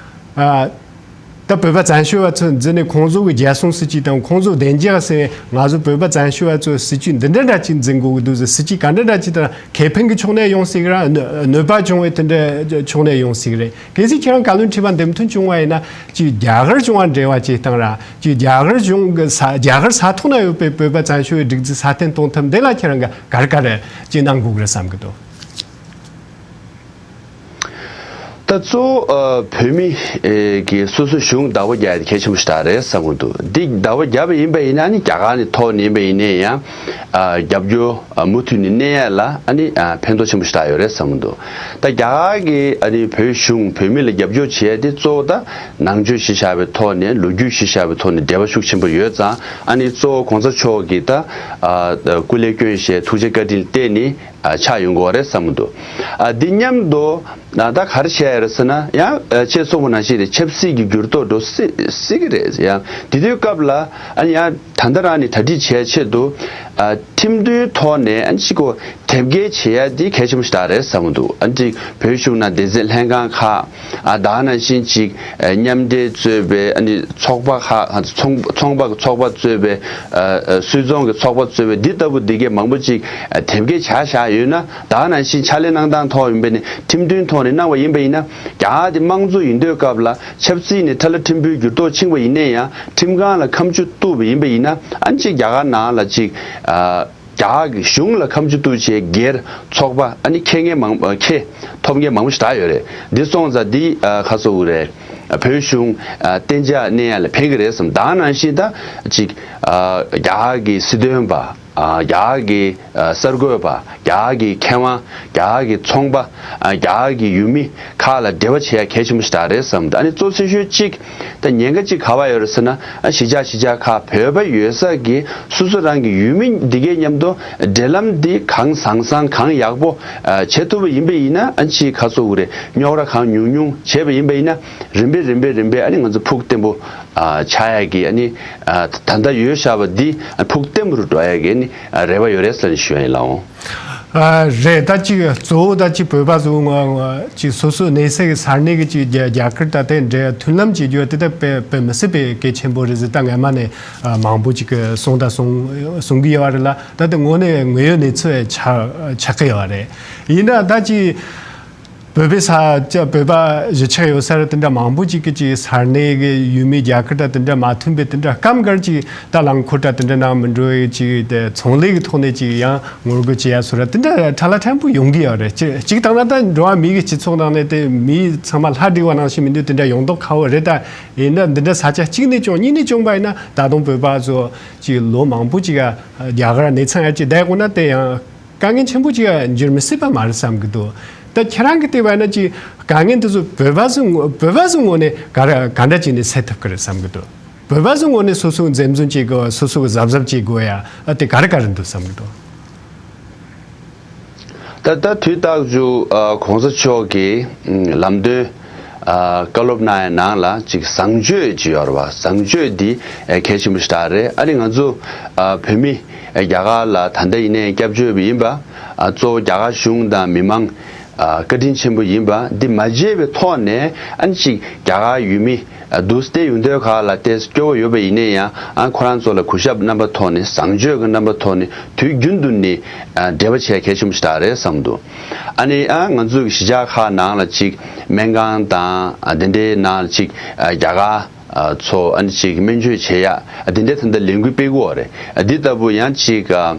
ཨ་ད་བོད་པ་བཙན་བྱོལ་བ་ཚོ་འཛིན་ནས་ཁོང་ཚོ་གི་རྒྱལ་སྲུང་སྲིད་ཇུས་དང་ཁོང་ཚོ་བདེ་འཇགས་ཟེར་ང་ཚོ་བོད་པ་བཙན་བྱོལ་བ་ཚོ་སྲིད་ཇུས་འདི་འདྲ་འདྲ་ཅིག་འཛིན་དགོས་ཀྱི་འདུག་ཟེར། སྲིད་ཇུས་ག་འདྲ་འདྲ་ཅིག་དང་ཁེ་ཕན་གྱི་ཕྱོགས་ནས་ཡོང་སྲིད་གི་ར་གནོད་གནོད་པ་བྱུང་བའི་དེ་འདྲ་ཕྱོགས་ནས་ཡོང་སྲིད་གི་རེད། གལ་སྲིད་ཁྱེད་རང་བཀའ་བློན་ཁྲི་པ་འདེམས་ཐོན་བྱུང་བ་ཡིན་ན་ཅིག་རྒྱ་གར་གཞུང་བ་འབྲེལ་བ་བྱེད་སྟངས་ར་ཅིག་རྒྱ་གར་གཞུང་གི་ས་རྒྱ་གར་ས་ཐོག་ན་ཡོད་པའི་བོད་པ་བཙན་བྱོལ་བའི་སྒྲིག་འཛུགས་སྲ་བརྟན་གཏོང་ཐབས་འདི་ལ་ཁྱེད་རང་གི་ག་རེ་ག་རེ་ཅིག་གནང་དགོས་གི་རེད་བསམ་གི་འདུག་ད་གཙོ་བོ་ཨ་བོད་མི་ཨེ་གི་སོ་སོ་གཞུང་བདག་པོ་རྒྱག་ཡ་དེ་གལ་ཆེན་པོ་ཞིག་རེད་བསམ་གི་འདུག་འདི་བདག་པོ་རྒྱབ་པ་ཡིན་པ་ཡིན་ན་ནི་རྒྱ་གར་ནས་ཐོག་ནས་ཡིན་པ་ཡིན་ནའི་ཡང་ཨ་རྒྱབ་སྐྱོར་ཨ་མུ་མཐུད་ནས་གནས་ཡ་ལ་ཨ་ནི་ཨ་ཕན་ཐོགས་ཆེན་པོ་ཞིག་ཡོད་རེད་བསམ་གི་འདུག་ད་རྒྱ་གར་གི་ཨ་ནི་བོད་གཞུང་བོད་མི་ལ་རྒྱབ་སྐྱོར་བྱེད་ཡ་དེ་གཙོ་བོ་ད་ནང་ཆོས་གཞི་བཞག་པའི་ཐོག་ནས་ལོ་རྒྱུས་གཞི་བཞག་པའི་ཐོག་ནས་འབྲེལ་བ་ཤུགས་ཆེན་པོ་ཡོད་ཙང་ཨ་ནི་གཙོ་བོ་གོང་ས་མཆོག་གི་ད་ཨ་སྐུ་ལས་བསྐྱོན་བྱས་ཐུགས་རྗེ་བཀའ་དྲིན་བརྟེན་ནས། ཨ་ཆགས་ཡོང་གི་ཡོད་རེད་བསམ་གྱི་འདུག་ཨ་འདི་མཉམ་དུ་ཨ་ད་ག་རེ་བྱས་ཡོད་རེད་ཟེར་ན་ཡང་ཨ་ཆེས་གསུངས་པ་ནང་བཞིན་རེད། ཆབ་སྲིད་ཀྱི་འགྱུར་ལྡོག་འགྲོ་སྲིད་སྲིད་ཀྱི་རེད་ཡང་དེ་དུས་སྐབས་ལ་ཨ་ནི་ཡང་ད་ལྟ་རང་ནས་གྲ་སྒྲིག་བྱས་ཆེད་དུ་ཨ་ཁྲིམས་མཐུན་ཐོག་ནས་ཨ་ནི་ཅིག་གོ་དེབ་སྐྱེལ་བྱེད་ཡ་འདི་གལ་ཆེན་པོ་ཞིག་རེད་བསམ་གྱི་འདུག་ཨ་ནི་ཅིག་བོད་གཞུང་ནང་སྡེ་ཚན་ལྷན་ཁང་ཁག་ཨ་ད་ག་ནང་བཞིན་ཅིག་ཨ་མཉམ་འབྲེལ་གཙོས་པའི་ཨ་ནི་ཚོགས་པ་ཁག་ཚོང་ཚོང་པ་གི་ཚོགས་པ་གཙོས་པའི་ཨ་ཨ་སུད་ཚོང་གི་ཚོགས་པ་གཙོས་པའི་འདི་ལྟ་བུ་འདི་གའི་མང་པོ་ཅིག་ཨ་དེབ་སྐྱེལ་བྱ་བཞག་ཡོད་ན། ད་ག་ནང་བཞིན་ཕྱག་ལས་གནང་སྟངས་ཐོག་ཡིན་པ་ནི་ཁྲིམས་མཐུན་ཐོག་ནས་གནང་བ་ཡིན་པ་ཡིན་ན། རྒྱ་གར་དེ་དམངས་གཙོ་ཡིན་དུས་སྐབས་ལ་ཆབ་སྲིད་ནས་ཐ་ལ་ཁྲིམས་དཔོན་འགྱུར་ལྡོག་ཕྱིན་པ་ཡིན་ན་ཡང་ཁྲིམས་ཁང་ལ་ཁ་མཆུ་གཏུགས་པ་ཡིན་པ་ཡིན་ན་ཨ་ནི་ཅིག་རྒྱ་གར་ནང་ལ་ཅིག་ཨ་རྒྱ་གར་གྱི་གཞུང་ལ་ཁ་མཆུ་གཏུགས་བྱས་སྒེར་ཚོགས་པ་ཨ་ནི་ཁེ་ངེས་མང་ཁེ་ཐོབ་མཁན་མང་པོ་ཞིག་ད་ཡོད་རེད། འདི་སོང་ཙང་འདི་ཨ་ཁ་སོ་འུ་རེད། བོད་གཞུང་ཨ་གཏན་འཇགས་གནས་ཡ་ལ་ཕན་གི་རེད་བསམ། ད་ག་ནང་བཞིན་ད་ཅིག་ཨ་རྒྱ་གར་གྱི་སྲིད་དོན་པ། ཨ་རྒྱ་གར་གྱི་ཨ་གསར་འགོད་པ། རྒྱ་གར་གྱི་མཁས་དབང་། རྒྱ་གར་གྱི་ཚོང་པ། ཨ་རྒྱ་གར་གྱི་ཡུལ་མི་ཁག་ལ་འབྲེལ་བ་བྱེད་ཡ་གལ་ཆེན་པོ་ཞིག་རེད་བསམ། ཨ་ནི་གཙོ་ཆེ་ཤོས་གཅིག་ད་ཉེན་ཁ་གཅིག་ག་བ་ཡོད་རེད་ཟེར་ན། ཨ་གཞིས་ཆགས་གཞིས་ཆགས་ཁག་བོད་པ་ཡོད་ས་གི་སོ་སོ་རང་གི་ཡུལ་མི་འདི་གའི་མཉམ་དུ་འབྲེལ་ལམ་འདི་གང་ཟང་ཟང་གང་ཡག་པོ་ཨ་བྱེད་ཐུབ་པ་ཡིན་པ་ཡིན་ན། ཨ་ཅིག་ཁ་སོ་འུ་རེད། རྙོག་དྲ་གང་ཉུང་ཉུང་བྱས་པ་ཡིན་པ་ཡིན་ན། རིམ་པས་རིམ་པས་རིམ་པས་ཨ་ནི་ང་ཚོ་ཕུགས་བརྟན་པོ་ཨ་ཆགས་ཡ་གི་ཨ་ནི་ཨ་ད་ལྟ་ཡོད་བཞག་པ་འདི་ཨ་ཕུགས་བརྟན་པོ་རུ་འགྲོ་ཡ་གི་ཨ་ནི་ཨ་རེ་བ་ཡོད་རེད་ཟེར་ནས་ཞུ་ཡ་ཡིན་ལགས་འོང་། ཨ་རེད། ད་ཅིག་གཙོ་བོ་ད་ཅིག་བོད་པ་ཚོ་ང་ང་ཅིག་སོ་སོ་གནས་ས་གི་ས་གནས་གི་ཅིག་རྒྱ་རྒྱ་གར་ད་དེ་འདྲའི་མཐུན་ལམ་བྱེད་རྒྱུ་དེ་ད་དཔེ་དཔེ་མི་སྲིད་པའི་གལ་ཆེན་པོ་རེད་ཟེར། ད་སྔ་མ་ནས་ཨ་མང་པོ་ཅིག་གི་གསུངས་ད་གསུང་གསུང་གི་ཡོད་རེད་ལ། ད་དེ་དངོས་གནས་དངོས་ཡོད་གནས་ཚུལ་ཆགས་ཆགས་ཀྱི་ཡོད་རེད། ཡིན་ན་ད་ཅིག་བོད་པའི་ས་ཆ་བོད་པ་གཞིས་ཆགས་ཡོད་ས་རེད། དེ་འདྲ་མང་པོ་ཅིག་གི་ཅིག་ས་གནས་གི་ཡུལ་མི་རྒྱ་གར་དང་དེ་འདྲ་མ་མཐུན་པའི་དེ་འདྲ་སྐབས་འགར་ཅིག་ད་རླངས་འཁོར་དང་དེ་འདྲ་ནང་མི་འགྲོ་ཡི་ཅིག་དེ་ཚོང་ལས་ཀྱི་ཐོག་ནས་ཅིག་ཡང་ངོ་རྒོལ་བྱེད་ཡ་སོ་ར་དེ་འདྲ་ཁྲ་ལ་ཕྲན་བུ་ཡོང་གི་ཡོད་རེད། ཅིག་ཅིག་བཏང་ན་ད་འགྲོ་བ་མི་གི་སྤྱི་ཚོགས་ནང་ནས་དེ་མི་ཚང་མ་ལྷ་སྒྲིག་པ་ནང་བཞིན་མི་འདུག་དེ་འདྲ་ཡོང་མདོག་ཁ་པོ་རེད། ད་ཡིན་ན་འདི་འདྲ་ས་ཆ་གཅིག་ནས་བྱུང་གཉིས་ནས་བྱུང་པ་ཡིན་ན་ད་དུང་བོད་པ་ཚོ་ཅིག་ལོ་མང་པོ་ཅིག་རྒྱ་གར་གནས་ཚང་ཡ་ཅིག་བསྡད་དགོས་ན་དེ་ཡང་དཀའ་ངལ་ཆེན་པོ་ཅིག་འགྱུར་མི་སྲིད་པ་མ་རེད་བསམ་གི་འདུག་ད་ཁྱེད་རང་གི་ལྟ་བ་ན་ཅིག་དཀའ་ངལ་འདི་ཚོ་བོད་པ་ཚོ་ངོ་བོད་པ་ཚོ་ངོས་ནས་ག་རེ་ག་འདྲ་བྱས་ནས་སེལ་ཐུབ་ཀྱི་རེད་བསམ་གི་འདུག་བོད་པ་ཚོ་ངོས་ནས་སོ་སོ་འཛེམ་ཟོན་བྱེད་དགོས། སོ་སོ་གི་གཟབ་གཟབ་བྱེད་དགོས་ཡ་ཨ་དེ་ག་རེ་ག་རེ་འདུག་བསམ་གི་འདུག་ད་ལྟ་དུས་རྟག་ཏུ་ཨ་གོང་ས་མཆོག་གི་ལམ་སྟོན་ཨ་བཀའ་སློབ་གནང་ཡའི་ནང་ལ་ཅིག་བཟང་སྤྱོད་ཅིག་ཡོད་རེད་བ། བཟང་སྤྱོད་འདི་ཨ་གལ་ཆེན་པོ་ཞིག་རེད། ཨ་ནི་ང་ཚོ་ཨ་བོད་མི་ཨ་རྒྱ་གར་ལ་ད་ལྟ་ཡིན་ནའི་སྐྱབས་བཅོལ་བ་ཡིན་པ། ཨ་གཙོ་བོ་རྒྱ་གར་གཞུང་དང་མི་མང་ཨ་བཀའ་དྲིན་ཆེན་པོ་ཡིན་པ་འདི་མ་བརྗེད་པའི་ཐོག་ནས། ཨ་ནི་ཅིག་རྒྱ་གར་ཡུལ་མི་ཨ་འདུག་སྟེ་ཡོང་དུས་ག་ལ་ཏོག་ཙམ་སྐྱོ་བོ་ཡོད་པ་ཡིན་ནའི་ཡང་ཨ་ཁོ་རང་ཚོ་ལ་གུས་ཞབས་རྣམ་པ་ཐོག་ནས་བཟང་སྤྱོད་ཀྱི་རྣམ་པ་ཐོག་ནས་དུས་རྒྱུན་དུ་ནི་ཨ་འབྲེལ་བ་བྱེད་གལ་ཆེན་པོ་ཞིག་རེད་བསམ་འདུག་ཨ་ནི་ཨ་ང་ཚོ་གི་གཞིས་ཆགས་ཁག་ནང་ལ་ཅིག་སྨན་ཁང་དང་ཨ་དེ་འདྲའི་ནང་ལ་ཅིག་ཨ་རྒྱ་གར་ཨ་ཚོ་ཨ་ནི་ཅིག་སྨན་བཅོས་བྱེད་ཡ་ཨ་དེ་འདྲའི་ད་ལྟ་ལས་འགུལ་སྤེལ་གི་ཡོད་རེད། ཨ་འདི་ལྟ་བུ་ཡང་ཅིག་ཨ་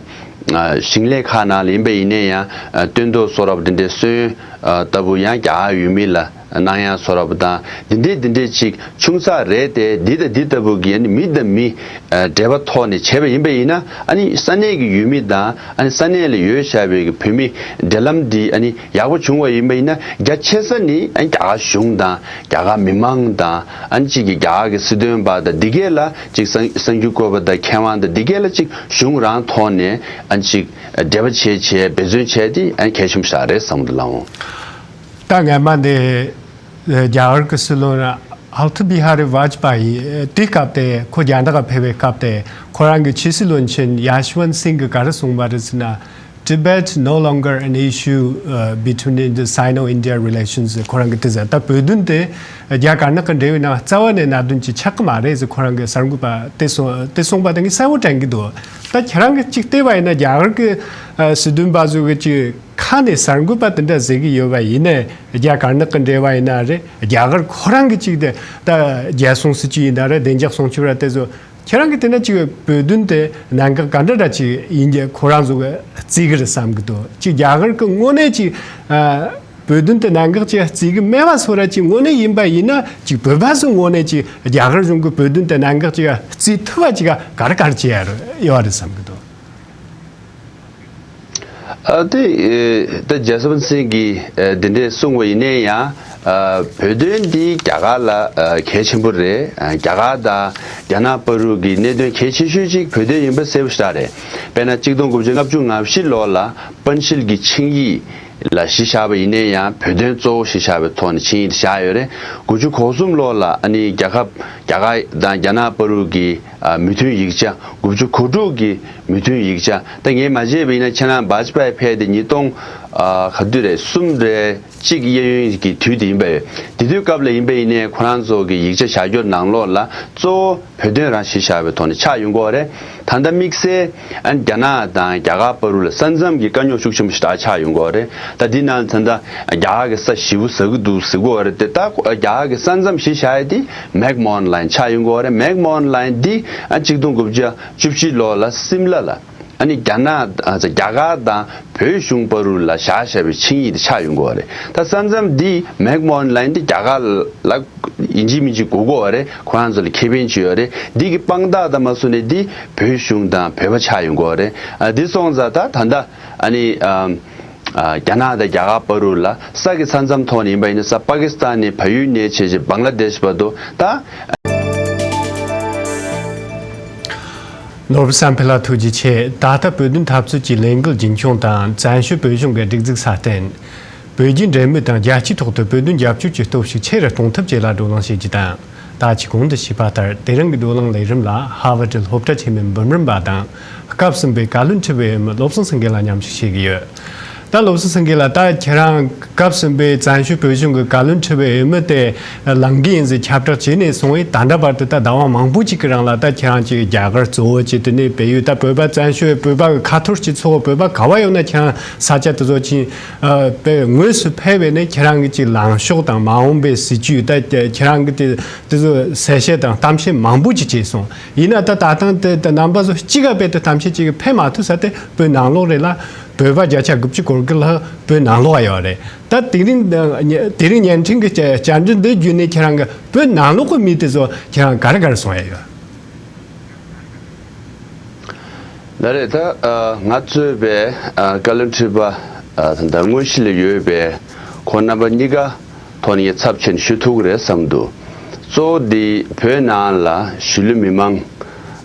ཞིང་ལས་ཁག་ནང་ལ་ཡིན་པ་ཡིན་ནའི་ཡང་སྟོན་ཐོག་སོགས་རབ་དེ་འདྲའི་སོན་ལྟ་བུ་ཡང་རྒྱ་གར་ཡུལ་མི་ལ་གནང་ཡ་སོགས་རབ་དང་དེ་འདྲའི་དེ་འདྲའི་ཅིག་ཆུང་ཙག་རེད་དེ་འདི་དང་འདི་ལྟ་བུ་གི་ཨ་ནི་མི་དང་མི་འབྲེལ་བ་ཐོག་ནས་བྱས་པ་ཡིན་པ་ཡིན་ན་ཨ་ནི་ས་གནས་ཀྱི་ཡུལ་མི་དང་ཨ་ནི་ས་གནས་ལ་ཡོད་བཞག་པའི་གི་བོད་མི་འབྲེལ་ལམ་འདི་ཨ་ནི་ཡག་པོ་བྱུང་བ་ཡིན་པ་ཡིན་ན་རྒྱ་ཆེ་ས་ནི་ཨ་ནི་རྒྱ་གར་གཞུང་དང་རྒྱ་གར་མི་མང་དང་ཨ་ནི་གཅིག་གི་རྒྱ་གར་གྱི་སྲིད་དོན་པ་དང་འདི་གས་ལ་གཅིག་གསར་གསར་འགྱུར་བཀོད་པ་དང་མཁས་དབང་དང་འདི་གས་ལ་གཅིག་གཞུང་རང་ཐོག་ནས་ཨ་ནི་གཅིག་འབྲེལ་བ་བྱས་བྱས་འབད་བརྩོན་བྱས་ཏེ་ཨ་ནི་གལ་ཆེན་པོ་ཞིག་རེད་བསམ་གི་འདུག་ལགས་འོང་། ད་སྔ་མ་འདི་རྒྱ་གར་གྱི་སྲིད་བློན་ཨ་ཏལ་བི་ཧ་རི་ཝཱཇ་པ་ཡི་དེ་སྐབས་དེ་ཁོ་རྒྱ་ནག་ཕེབས་པའི་སྐབས་དེ་ཁོ་རང་གི་ཕྱི་སྲིད་བློན་ཆེན་ཡ་ཤི་ཝན་སིང་གིས་ག་རེ་གསུངས་པ་རེད་ཟེར་ན། Tibet no longer an issue, uh, between the Sino-India relations. ཁོ་རང་གིས་དེ་ཟེར། ད་བོད་དོན་དེ་རྒྱ་དཀར་ནག་གི་འབྲེལ་བའི་ནང་རྩ་བ་ནས་གནད་དོན་ཅིག་ཆགས་ཀྱི་མ་རེད་ཟེར་ཁོ་རང་གིས་གསར་འགོད་པ་དེ་སོང་དེ་གསུངས་པ་དེ་ངས་གསལ་བོ་དྲན་གྱི་འདུག་ད་ཁྱེད་རང་གིས་ཅིག་བལྟས་པ་ཡིན་ན་རྒྱ་གར་གྱི་ཨ་སྲིད་དོན་པ་ཚོ་གི་ཅིག་ཁ་ནས་གསར་འགོད་པ་དེ་འདྲ་ཟེར་གྱི་ཡོད་པ་ཡིན་ན་རྒྱ་དཀར་ནག་གི་འབྲེལ་བ་ཡིན་ན་རེད། རྒྱ་གར་ཁོ་རང་གི་ཅིག་དེ་ད་རྒྱལ་སྲུང་སྲིད་ཇུས་ཡིན་ན་རེད། བདེ་འཇགས་སྲུང་སྐྱོབ་ར་དེ་ཚོ། ཁྱེད་རང་གིས་བལྟས་ན་ཅིག་བོད་དོན་དེ་གནད་འགག་ག་འདྲ་འདྲ་ཅིག་ཡིན་གྱི་ཁོ་རང་ཚོ་གི་བརྩི་གི་རེད་བསམ་གི་འདུག་ཅིག་རྒྱ་གར་གི་དངོས་གནས་ཅིག་ཨ་བོད་དོན་དེ་གནད་འགག་ཅིག་བརྩི་གི་མེད་པ་བཟོ་འདྲ་ཅིག་དངོས་གནས་ཡིན་པ་ཡིན་ན་ཅིག་བོད་པ་ཚོ་དངོས་གནས་ཅིག་རྒྱ་གར་གཞུང་གི་བོད་དོན་དེ་གནད་འགག་ཅིག་བརྩི་ཐུབ་པ་ཅིག་ག་རེ་ག་རེ་བྱེད་ཡ་རེད་ཡོད་རེད་བསམ་གི་འདུག་ཨ་དེ་ཨེ་ད་ཇེ་སོན་སན་གྱིས་ཨེ་འདི་འདྲས་གསུངས་པ་ཡིན་ནའི་ཡང་ཨ་བོད་དོན་འདི་རྒྱ་གར་ལ་ཨ་གལ་ཆེན་པོ་རེད། ཨ་རྒྱ་གར་དང་རྒྱ་ནག་བར་དུ་གི་གནད་དོན་གལ་ཆེ་ཤོས་ཅིག་བོད་དོན་ཡིན་པ་གསལ་པོ་ཞེ་དྲག་རེད། དཔེར་ན་གཅིག་སྟོང་དགུ་བརྒྱ་ལྔ་བཅུ་ང་བཞི་ལོ་ལ་པན་ཤིལ་གྱི་ཆིངས་ཡིག་ལ་གཞི་བཞག་པ་ཡིན་ནའི་ཡང་བོད་དོན་གཙོ་བོ་གཞི་བཞག་པའི་ཐོག་ནས་ཆིངས་ཡིག་དེ་བཞག་ཡོད་རེད། དགུ་བཅུ་གོ་གསུམ་ལོ་ལ་ཨ་ནི་རྒྱལ་ཁབ་རྒྱ་གར་དང་རྒྱ་ནག་བར་དུ་གི་ཨ་མོས་མཐུན་ཡིག་ཆ་དགུ་བཅུ་གོ་དྲུག་གི་མོས་མཐུན་ཡིག་ཆ། ད་ངས་མ་བརྗེད་པ་ཡིན་ན་ཁྱེད་རང་བཱཇ་པཱའི་ཕེབས་ཏེ་ཉིས་སྟོང་ཨ་ག་དུས་རེད། གསུམ་རེད། གཅིག་གཡས་གཡོན་གྱི་དུས་དེ་ཡིན་པས། དེ་དུས་སྐབས་ལ་ཡིན་པ་ཡིན་ནའི་ཁོ་རང་ཚོ་གི་ཡིག་ཆ་བཞག་རྒྱུ་ནང་ལོགས་ལ་གཙོ་བོ་བོད་དོན་རང་གཞི་བཞག་པའི་ཐོག་ནས་ཆགས་ཡོང་གི་ཡོད་རེད། ད་ལྟ་དམིགས་བསལ་ཨ་རྒྱ་ནག་དང་རྒྱ་གར་བར་དུ་ལ་ས་མཚམས་ཀྱི་དཀའ་རྙོག་ཤུགས་ཆེན་པོ་ཞིག་ད་ཆགས་ཡོང་གི་ཡོད་རེད། ད་འདི་ནང་ད་ལྟ་རྒྱ་གར་གྱི་ས་ཞེ་པོ་ཟ་གི་འདུག་ཟེར་གི་ཡོད་རེད་དེ། ད་རྒྱ་གར་གྱི་ས་མཚམས་གཞི་བཞག་ཡ་དེ་མེག་མོན་ལའིན་ཆགས་ཡོང་གི་ཡོད་རེད། མེག་མོན་ལའིན་འདི་ཨ་གཅིག་སྟོང་དགུ་བརྒྱ་བཅུ་བཞི་ལོ་ལ་སིམ་ལ་ལ་ཨ་ནི་རྒྱ་ནག་ཨ་རྒྱ་གར་དང་བོད་གཞུང་བར་དུ་ལ་བཞག་བཞག་པའི་ཆིངས་ཡིག་དེ་ཆགས་ཡོང་གི་ཡོད་རེད། ད་ས་མཚམས་འདི་མེག་མོན་ལའིན་འདི་རྒྱ་གར་ལ་ཡིན་གཅིག་མིན་གཅིག་དགོས་ཀྱི་ཡོད་རེད། ཁོ་རང་ཚོ་ལ་ཁེ་ཕན་ཅིག་ཡོད་རེད། འདི་གི་དཔང་རྟགས་དང་མ་སུ་ནས་འདི་བོད་གཞུང་དང་བོད་པ་ཆགས་ཡོང་གི་ཡོད་རེད། ཨ་འདི་སོང་ཙང་ད་ད་ལྟ་ཨ་ནི་ཨ་ཨ་རྒྱ་ནག་དང་རྒྱ་གར་བར་དུ་ལ་ས་གི་ས་མཚམས་ཐོག་ནས་ཡིན་པ་ཡིན་ན་ས་པ་ཀི་སི་ཐན་ནས་བལ་ཡུལ་ནས་བྱས་བྱས་བང་ལ་དེཤ་བར་དུ་ད། ནོར་བུ་བསམ་འཕེལ་ལགས་ཐུགས་རྗེ་ཆེ། ད་ལྟ་བོད་དོན་འཐབ་རྩོད་ཀྱི་ལས་འགུལ་རྒྱུན་འཁྱོངས་དང་བཙན་བྱོལ་བོད་གཞུང་གི་སྒྲིག་འཛུགས་སྲ་བརྟན། བོད་རྒྱའི་འབྲེལ་མོལ་དང་རྒྱལ་སྤྱིའི་ཐོག་ཏུ་བོད་དོན་རྒྱབ་སྐྱོར་གྱི་སྟོབས་ཤུགས་ཆེ་རུ་གཏོང་ཐབས་བཅས་ལ་བགྲོ་གླེང་བྱེད་རྒྱུ་དང་། ད་ཅི་གོང་དུ་ཞུས་པ་ལྟར་དེ་རིང་གི་བགྲོ་གླེང་ལས་རིམ་ལ་ཧ་ཝར་ཌི་སློབ་གྲྭ་ཆེན་མོའི་འབུམ་རམས་པ་དང་སྐབས་གསུམ་པའི་བཀའ་བློན་ཁྲི་པའི་འོས་མི་བློ་བཟང་སེང་གེ་ལགས་མཉམ་ཞུགས་བྱེད་ཀྱི་ཡོད། ད་བློ་བཟང་སེང་གེ་ལགས། ད་ཁྱེད་རང་སྐབས་གསུམ་པའི་བཙན་བྱོལ་བོད་གཞུང་གི་བཀའ་བློན་ཁྲི་པའི་འོས་མི་དེ་ལངས་ཀྱི་ཡིན་ཟེར་ཁྱབ་བསྒྲགས་བྱས་ནས་སོང་བས། ད་ལྟ་བར་དུ་ད་ཟླ་བ་མང་པོ་ཅིག་གི་རིང་ལ་ད་ཁྱེད་རང་ཅིག་རྒྱ་གར་གཙོ་བོ་བྱས་དེ་ནས་བལ་ཡུལ་ད་བོད་པ་བཙན་བྱོལ་བོད་པ་གི་ཁ་ཐོར་གྱི་ཚོ་བོད་པ་ག་བ་ཡོད་ན་ཁྱེད་རང་ས་ཆ་དེ་ཚོ་ཅིག་ཨ་དཔེ་དངོས་སུ་ཕེབས་པས་ནས་ཁྱེད་རང་གི་ཅིག་ལངས་ཕྱོགས་དང་མ་འོངས་པའི་སྲིད་ཇུས་ད་ཁྱེད་རང་གི་དེ་དེ་ཚོ་གསལ་བཤད་དང་གཏམ་བཤད་མང་པོ་ཅིག་བྱས་སོང་། ཡིན་ན་ད་ད་ཐེངས་དེ་དེ་རྣམ་པ་ཚོ་གཅིག་ག་དཔེ་དེ་གཏམ་བཤད་ཅིག་ཕེབས་མ་ཐུབ་ས་དེ་བོད་ནང་ལོགས་རེད་ལ། བོད་པ་བརྒྱ་ཆ་དགུ་བཅུ་གོ་དགུ་ལྷག་བོད་ནང་ལོགས་ཡོད་རེད། ད་དེ་རིང་དེ་རིང་བརྙན་འཕྲིན་གྱི་བཅར་འདྲི་འདི་བརྒྱུད་ནས་ཁྱེད་རང་གི་བོད་ནང་ལོགས་ཀྱི་མི་དེ་ཚོ་ཁྱེད་རང་ག་རེ་ག་རེ་གསུང་ཡ་ཡོད། ལགས་རེད། ད་ང་གཙོས་པའི་བཀའ་བློན་ཁྲི་པ་ད་དངོས་གཞི་ལ་ཡོད་པའི་ཁོང་རྣམ་པ་གཉིས་ཀ་ཐོག་ནས་ཚབས་ཆེན་ཞུ་ཐུབ་ཀྱི་རེད་བསམ་འདུག་གཙོ་བོ་འདི་བོད་ནང་ལ་གཞིས་ལུས་མི་མང་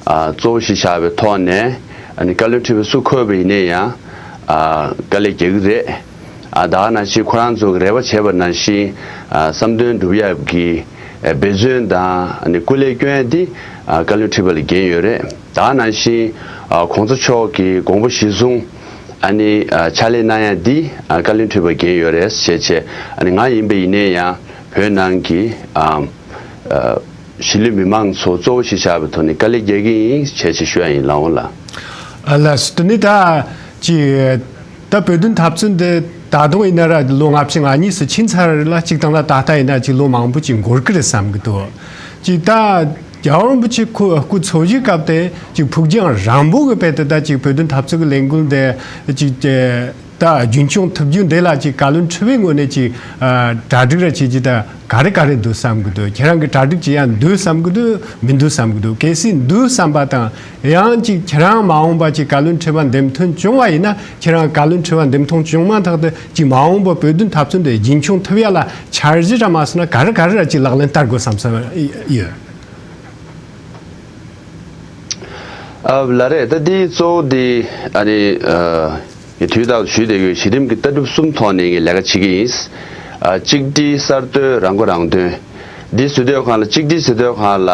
གཙོ་བོ་ཞིག་བཞག་པའི་ཐོག་ནས་ཨ་ནི་བཀའ་བློན་ཁྲི་པ་སུ་འཁོད་པ་ཡིན་ནའི་ཡང་དཀའ་ལས་རྒྱག་གི་རེད། ད་ག་ནང་བཞིན་ཁོ་རང་ཚོ་གི་རེ་བ་བྱས་པ་ནང་བཞིན་བསམ་དོན་འགྲུབ་ཡག་གི་འབད་བརྩོན་དང་ཨ་ནི་སྐུ་ལས་སྐྱོན་འདི་བཀའ་བློན་ཁྲི་པ་ལ་འགན་ཡོད་རེད། ད་ག་ནང་བཞིན་གོང་ས་མཆོག་གི་དགོངས་པ་གཞིར་བཟུང་ཨ་ནི་ཕྱག་ལས་གནང་ཡ་འདི་བཀའ་བློན་ཁྲི་པ་འགན་ཡོད་རེད་ཞེས་བྱས། ཨ་ནི་ང་ཡིན་པ་ཡིན་ནའི་ཡང་བོད་ནང་གི་གཞིས་ལུས་མི་མང་ཚོ་གཙོ་བོ་ཞིག་བཞག་པའི་ཐོག་ནས་དཀའ་ལས་རྒྱག་གི་ཡིན་ཞེས་བྱས་ཞུ་ཡ་ཡིན། ལགས་འོང་ལགས། ཨ་ལགས་སོ། དེ་ནི་ད་ཅི་ད་བོད་དོན་འཐབ་རྩོད་འདི་ད་དུང་ཡིན་ན་ར་ལོ་ལྔ་བཅུ་ང་གཉིས་སུ་ཕྱིན་ཚར་ལ་གཅིག་དང་ལ་ད་ལྟ་ཡིན་ན་ཅིག་ལོ་མང་པོ་ཅིག་འགོར་གི་རེད་བསམ་གི་འདུག་ཅིག་ད་ རྒྱལ་བ་རིན་པོ་ཆེ་ཁོ་སྐུ་འཚོ་བཞུགས་སྐབས་དེ་ཅིག་ཕུགས་རྒྱང་རིང་པོ་གི་དཔེ་དེ་ད་ཅིག་བོད་དོན་འཐབ་རྩོད་ཀྱི་ལས་འགུལ་འདི་ཅིག་ད་རྒྱུན་འཁྱོངས་ཐུབ་རྒྱུ་འདི་ལ་ཅིག་བཀའ་བློན་ཁྲི་པའི་ངོས་ནས་ཅིག་གྲ་སྒྲིག་ར་བྱེད་རྒྱུ་ད་ག་རེ་ག་རེ་འདུག་བསམ་གི་འདུག་ཁྱེད་རང་གི་གྲ་སྒྲིག་བྱེད་ཡ་འདུག་བསམ་གི་འདུག་མི་འདུག་བསམ་གི་འདུག་གལ་སྲིད་འདུག་བསམ་པ་དང་ཡང་ཅིག་ཁྱེད་རང་མ་འོངས་པ་ཅིག་བཀའ་བློན་ཁྲི་པ་འདེམས་ཐོན་བྱུང་བ་ཡིན་ན་ཁྱེད་རང་བཀའ་བློན་ཁྲི་པ་འདེམས་ཐོན་བྱུང་མ་ཐག་ཏུ་ཅིག་མ་འོངས་པ་བོད་དོན་འཐབ་རྩོད་འདི་རྒྱུན་འཁྱོངས་ཐུབ་ཡ་ལ་འཆར་གཞི་ར་མ་སོང་ན་ག་རེ་ག་རེ་ར་ཅིག་ལག་ལེན་བསྟར་དགོས་བསམ་བསམ་ཡོད། ཨ་ལ་རེད། ད་འདི་གཙོ་བོ་འདི་ཨ་ནི་ཨ་ངས་དུས་རྟག་ཏུ་ཞུས་བསྡད་ཡོད། གཞི་རིམ་གྱི་ལྟ་གྲུབ་གསུམ་ཐོག་ནས་ངས་ལས་ཀ་བྱེད་ཀྱི་ཡིན། ཨ་གཅིག་སྒྲིལ་གསར་གཏོད་རང་མགོ་རང་ཐོན། འདི་ཟེར་དུས་སྒང་ལ་གཅིག་སྒྲིལ་ཟེར་དུས་སྒང་ལ་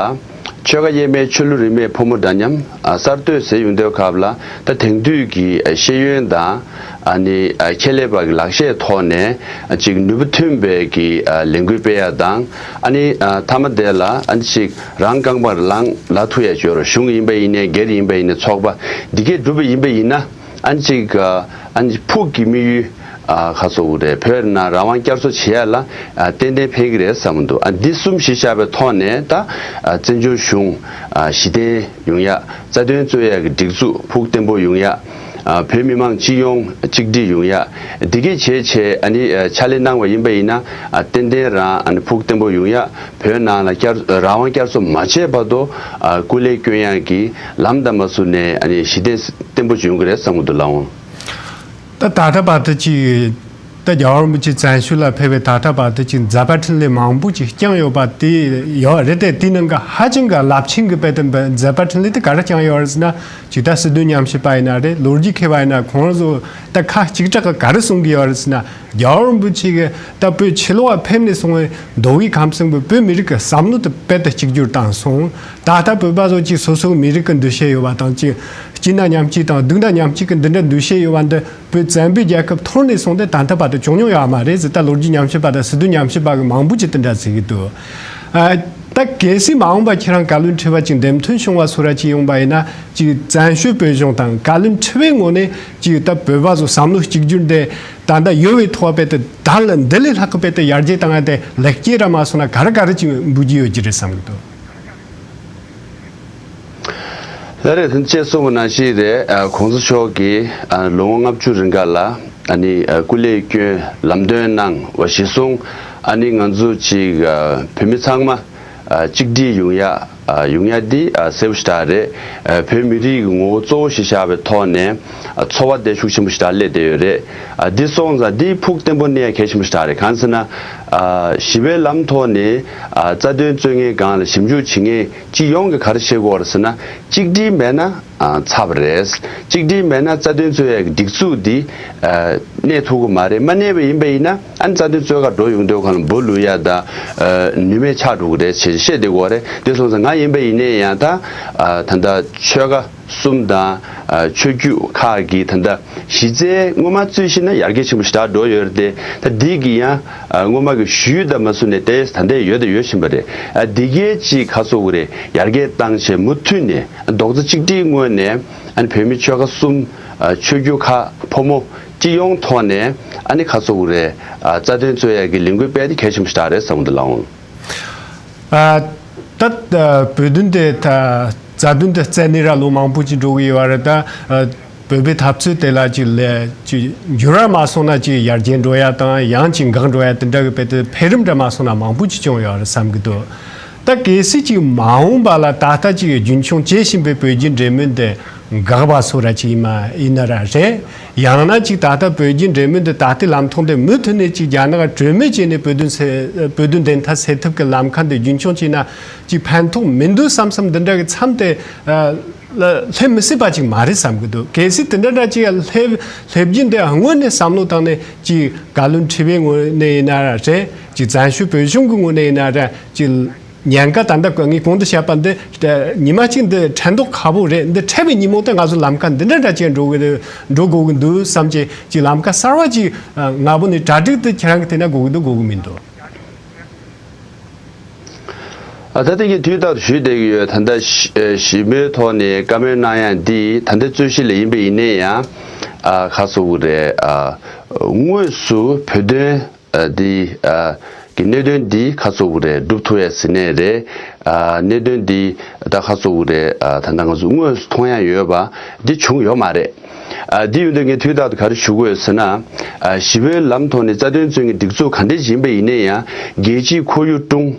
ཆོལ་ཁ་དབྱེ་མེད་ཆོས་ལུགས་རིས་མེད་ཕོ་མོ་འདྲ་མཉམ། ཨ་གསར་གཏོད་ཟེར་ཡོང་དུས་སྐབས་ལ་ད་དེང་དུས་ཀྱི་ཨ་ཤེས་ཡོན་དང་ཨ་ནི་ཨ་ཁྱད་ལས་པ་གི་ལག་ཤེས་ཐོག་ནས་ཨ་ཅིག་ནུས་པ་ཐོན་པའི་གི་ཨ་ལས་འགུལ་སྤེལ་ཡ་དང་། ཨ་ནི་ཨ་མཐའ་མ་དེ་ལ་ཨ་ནི་ཅིག་རང་རྐང་པར་ལངས་ལ་ཐུག་ཡ་ཅིག་ཡོད་རེད། གཞུང་ཡིན་པ་ཡིན་ནའི་སྒེར་ཡིན་པ་ཡིན་ནའི་ཚོགས་པ་འདི་གས་འགྲུབ་པ་ཡིན་པ་ཡིན་ན་ཨ་ནི་ཅིག་ཨ་ནི་ཕུགས་ཀྱི་དམིགས་ཡུལ་ཨ་ཁ་སོ་རེད། བོད་ནང་རང་དབང་བསྐྱར་གསོ་བྱེད་ཡ་ལ་ཨ་ཏན་ཏན་ཕན་གྱི་རེད་བསམ་གྱི་འདུག་ཨ་འདི་གསུམ་གཞི་བཞག་པའི་ཐོག་ནས་ད་ཨ་བཙན་བྱོལ་གཞུང་ཨ་གཞི་རྟེན་ཡོང་ཡ། རྩ་དོན་རྩོད་ཡ་གི་སྒྲིག་འཛུགས་ཕུགས་བརྟན་པོ་ཡོང་ཡ། ཨ་བོད་མི་མང་སྤྱི་ཡོངས་གཅིག་སྒྲིལ་ཡོང་ཡ། འདི་གས་བྱས་བྱས་ཨ་ནི་ཨ་ཕྱག་ལས་གནང་བ་ཡིན་པ་ཡིན་ན་ཨ་ཏན་ཏན་རང་ཨ་ནི་ཕུགས་བརྟན་པོ་ཡོང་ཡ། བོད་ནང་ལ་བསྐྱར་རང་དབང་བསྐྱར་གསོ་མ་བྱས་བར་དུ་ཨ་སྐུ་ལས་སྐྱོན་ཡ་གི་ལམ་དང་མ་ཟུར་ནས་ཨ་ནི་གཞི་རྟེན་བརྟན་པོ་ཅིག་ཡོང་གི་རེད་བསམ་གྱི་འདུག་ལགས་འོང་། ད་ད་ལྟ་བར་དུ་ཅིག་ད་རྒྱལ་བ་རིན་པོ་ཆེ་བཙན་བྱོལ་ལ་ཕེབས་པའི་ད་ལྟ་བར་དུ་ཅིག་མཛད་པ་འཕྲིན་ལས་མང་པོ་ཅིག་བསྐྱངས་ཡོད་པ་དེ་ཡོད་རེད་དེ། དེའི་ནང་གི་ཧ་ཅང་གི་རླབས་ཆེན་གྱི་དཔེ་དེ་མཛད་པ་འཕྲིན་ལས་དེ་ག་རེ་བསྐྱངས་ཡོད་རེད་ཟེར་ན། ཅིག་ད་སྲིད་དོན་ཉམས་ཞིབ་པ་ཡིན་ན་རེད། ལོ་རྒྱུས་མཁས་པ་ཡིན་ན་ཁོང་ཚོ་ད་ཁ་གཅིག་གྲགས་གི་ག་རེ་གསུང་གི་ཡོད་རེད་ཟེར་ན། རྒྱལ་བ་རིན་པོ་ཆེ་གི་ད་བོད་ཕྱི་ལོགས་ལ་ཕེབས་ནས་སོང་བའི་མདོ་དབུས་ཁམས་གསུམ་གྱི་བོད་མི་རིགས་ཀྱི་བསམ་བློ་དེ་དཔེ་དེ་གཅིག་གྱུར་བཏང་སོང་། ད་ལྟ་བོད་པ་ཚོ་ཅིག་སོ་སོའི་མི་རིགས་ཀྱི་འདུ་ཤེས་ཡོད་པ་དང་ཅིག་སྐྱིད་ན་མཉམ་སྐྱིད་དང་སྡུག་ན་མཉམ་སྐྱིད་ཀྱི་འདི་འདྲ་འདུ་ཤེས་ཡོད་པ་འདི། བོད་བཙན་པོའི་རྒྱལ་ཁབ་འཐོར་ནས་སོང་སྟེ་ད་ལྟ་བར་དུ་བྱུང་མྱོང་ཡོད་མ་རེད་ཟེར། ད་ལོ་རྒྱུས་ཉམས་ཞིབ་པ་དང་སྲིད་དོན་ཉམས་ཞིབ་པ་གི་མང་པོ་ཅིག་དེ་འདྲ་ཟེར་གི་འདུག་ཨ། ད་གལ་སྲིད་མ་འོངས་པ་ཁྱེད་རང་བཀའ་བློན་ཁྲི་པ་ཅིག་འདེམས་ཐོན་བྱུང་བ་སོགས་ར་ཅིག་ཡོང་པ་ཡིན་ན་ཅིག་བཙན་བྱོལ་བོད་གཞུང་དང་བཀའ་བློན་ཁྲི་པའི་ངོས་ནས་ཅིག་ད་བོད་པ་ཚོ་བསམ་བློ་གཅིག་གྱུར་དེ་ད་ལྟ་ཡོད་པའི་ཐོག་དཔེ་དེ་ད་ལ་འདི་ལས་ལྷག་གི་དཔེ་དེ་ཡར་རྒྱས་བཏང་ཡ་དེ་ལེགས་སྐྱེས་ར་མ་སོང་ན་ག་རེ་ག་རེ་ཅིག་འབུལ་རྒྱུ་ཡོད་ཀྱི་རེད་བསམ་གི་འདུག་ལགས་རེད། དེ་ཅེས་གསུངས་པ་ནང་བཞིན་རེད། ཨ་གོང་ས་མཆོག་གིས་ཨ་ལོ་ངོ་ལྔ་བཅུ་རིང་ག་ལ་ཨ་ནི་ཨ་སྐུ་ལས་བསྐྱོན་ལམ་སྟོན་གནང་བ་གཞིར་བཟུང་ཨ་ནི་ང་ཚོ་ཅིག་ཨ་བོད་མི་ཚང་མ་ཨ་གཅིག་སྒྲིལ་ཡོང་ཡ་ཨ་ཡོང་ཡ་འདི་ཨ་གསལ་པོ་ཞེ་དྲག་རེད། ཨ་བོད་མི་རིགས་ཀྱི་ངོ་བོ་གཙོ་བོ་ཞིག་བཞག་པའི་ཐོག་ནས་ཨ་འཚོ་བ་དེ་ཤུགས་ཆེན་པོ་ཞེ་དྲག་སླེབས་བསྡད་ཡོད་རེད། ཨ་འདི་སོང་ཙང་འདི་ཕུགས་བརྟན་པོ་གནས་ཡ་གལ་ཆེན་པོ་ཞེ་དྲག་རེད། གང་ཟེར་ན་ཨ་ཞི་བའི་ལམ་ཐོག་ནས་ཨ་རྩ་དོན་རྩོད་མཁན་སྒང་ལ་ཞིབ་འཇུག་བྱེད་མཁན་སྤྱི་ཡོངས་ཀྱིས་ག་རེ་བྱེད་དགོས་རེད་ཟེར་ན། གཅིག་སྒྲིལ་མེད་ན་ཨ་ཚར་བ་རེད། གཅིག་སྒྲིལ་མེད་ན་རྩ་དོན་རྩོད་ཡག་གི་སྒྲིག་འཛུགས་འདི་ཨ་གནས་ཐུབ་ཀྱི་མ་རེད། མ་གནས་པ་ཡིན་པ་ཡིན་ན་ཨ་ནི་རྩ་དོན་རྩོད་ག་འགྲོ་ཡོང་དུས་གང་ལ་འབུ་ལུས་ཡ་ད་ཨ་ནུས་མེད་ཆགས་འགྲོ་གི་རེད་ཅེས་བཤད་བསྡད་ཀྱི་ཡོད་རེད། དེ་སོང་ཙང་ང་ཡིན་པ་ཡིན་ནའི་ཡང་ད་ཨ་ད་ལྟ་ཆོལ་ཁ་གསུམ་དང་ཨ་ཆོས་བརྒྱུད་ཁག་གི་ད་ལྟ་གཞི་རྩའི་སྔོན་མ་བརྩིས་ཤིང་ན་ཡར་རྒྱས་ཆེན་པོ་ཞེ་དྲག་འགྲོ་ཡོད་རེད་དེ། ད་འདི་གི་ཡང་ཨ་སྔོན་མ་གི་ཞུས་དང་མ་བཟུང་ནས་དེ་ད་ལྟ་ཡོད་དང་ཡོད་བཞིན་པ་རེད། ཨ་འདི་གའི་ཅིག་ཁ་སོ་གི་རེད། ཡར་རྒྱས་བཏང་བྱས་མུ་མཐུད་ནས་རྡོག་རྩ་གཅིག་སྒྲིལ་ངོས་ནས་ཨ་ནི་བོད་མི་ཆོལ་ཁ་གསུམ་ཨ་ཆོས་བརྒྱུད་ཁག་ཕོ་མོ་སྤྱི་ཡོངས་ཐོག་ནས་ཨ་ནི་ཁ་སོ་གི་རེད། ཨ་རྩ་དོན་རྩོད་ཡག་གི་ལས་འགུལ་སྤེལ་དེ་གལ་ཆེན་པོ་ཞེ་དྲག་རེད་བསམ་གི་འདུག་ལགས་འོང་། ཨ་ད་ད་བོད་དོན་དེ་ད་རྩ་དོན་དེ་རྩ་ནས་ར་ལོ་མང་པོ་ཅིག་འགྲོ་གི་ཡོད་རེད། ད་ཨ་བོད་པའི་འཐབ་རྩོད་དེ་ལ་ཅིག་ལས་ཅིག་འགྱུར་བ་མ་སོང་ན་ཅིག་ཡར་རྒྱས་འགྲོ་ཡ་དང་ཡང་ཅིག་འགག་འགྲོ་ཡ་དེ་འདྲ་གི་དཔེ་དེ་འཕེལ་རིམ་འདྲ་མ་སོང་ན་མང་པོ་ཅིག་བྱུང་ཡོད་རེད་བསམ་གི་འདུག་ད་གལ་སྲིད་ཅིག་མ་འོངས་པ་ལ་ད་ལྟ་ཅིག་རྒྱུན་འཁྱོངས་བྱེད་བཞིན་པའི་བོད་རྒྱའི་འབྲེལ་མོལ་དེ་འགག་པ་སོགས་ར་ཅིག་ཡིན་མ་ཡིན་ན་ར་རེད། ཡང་ན་ཅིག་ད་ལྟ་བོད་རྒྱའི་འབྲེལ་མོལ་འདི་ད་ལྟའི་ལམ་ཐོག་འདི་མུ་མཐུད་ནས་ཅིག་རྒྱ་ནག་གྲོས་མོལ་བྱས་ནས་བོད་དོན་སེལ་བོད་དོན་བདེན་མཐའ་སེལ་ཐབས་ཀྱི་ལམ་ཁ་འདི་རྒྱུན་འཁྱོངས་བྱས་ན་ཅིག་ཕན་ཐོགས་མི་འདུག་བསམ་བསམ་འདི་འདྲ་གི་མཚམས་དེ་ལ་སླེབས་མི་སྲིད་པ་ཅིག་མ་རེད་བསམ་གི་འདུག་གལ་སྲིད་དེ་འདྲ་འདྲ་ཅིག་སླེབས་སླེབས་རྒྱུ་འདི་སྔོན་ནས་བསམ་བློ་བཏང་ནས་ཅིག་བཀའ་བློན་ཁྲི་པའི་ངོས་ནས་ཡིན་ན་ར་རེད། ཅིག་བཙན་བྱོལ་བོད་གཞུང་གི་ངོས་ནས་ཡིན་ན་ར་ཅིག་ཉེན་ཁ་ད་ལྟ་ངས་གོང་དུ་བཤད་པ་འདི་ཉི་མ་གཅིག་འདི་འཕྲད་མདོག་ཁ་པོ་རེད། འདི་འཕྲད་པའི་ཉིན་མོ་དེ་ང་ཚོ་ལམ་ཁ་འདི་འདྲ་འདྲ་ཅིག་འགྲོ་གི་འགྲོ་དགོས་ཀྱི་འདུག་བསམ་བྱས་ཅིག་ལམ་ཁ་གསར་བ་ཅིག་སྔ་པོ་ནས་གྲ་སྒྲིག་དེ་ཁྱེད་རང་གི་དེ་ན་དགོས་ཀྱི་འདུག་དགོས་ཀྱི་མི་འདུག་ཨ་ད་ལྟ་གི་དུས་རྟག་ཏུ་ཞུས་བསྡད་ཀྱི་ཡོད། ད་ལྟ་ཞི་ཨ་ཞི་མོལ་ཐོག་ནས་བཀའ་མོལ་གནང་ཡ་འདི་ད་ལྟ་རྩོད་གཞི་ལ་ཡིན་པ་ཡིན་ནའི་ཡང་ཨ་ཁ་སོ་གི་རེད། ཨ་དངོས་སུ་བོད་དོན་ཨ་འདི་ཨ་ གི་གནད་དོན་འདི་ཁ་ཚུགས་རེད་སྒྲུབ་ཐུབ་ཡས་ཟིན་ནས་རེད། ཨ་གནད་དོན་འདི་ད་ཁ་ཚུགས་རེད། ཨ་ད་ལྟ་ང་ཚོ་དངོས་སུ་མཐོང་ཡ་ཡོད་པ་འདི་བྱུང་ཡོད་མ་རེད། ཨ་འདི་ཡོད་དུས་ངས་དུས་རྟག་ཏུ་ག་རེ་ཞུ་དགོས་ཟེར་ན། ཨ་ཞི་བའི་ལམ་ཐོག་ནས་རྩ་དོན་རྩོད་མཁན་སྒྲིག་འཛུགས་ག་འདྲས་ཡིན་པ་ཡིན་ན་ཡང་རྒྱལ་སྤྱིའི་ཁོར་ཡུག་ཀྲུང་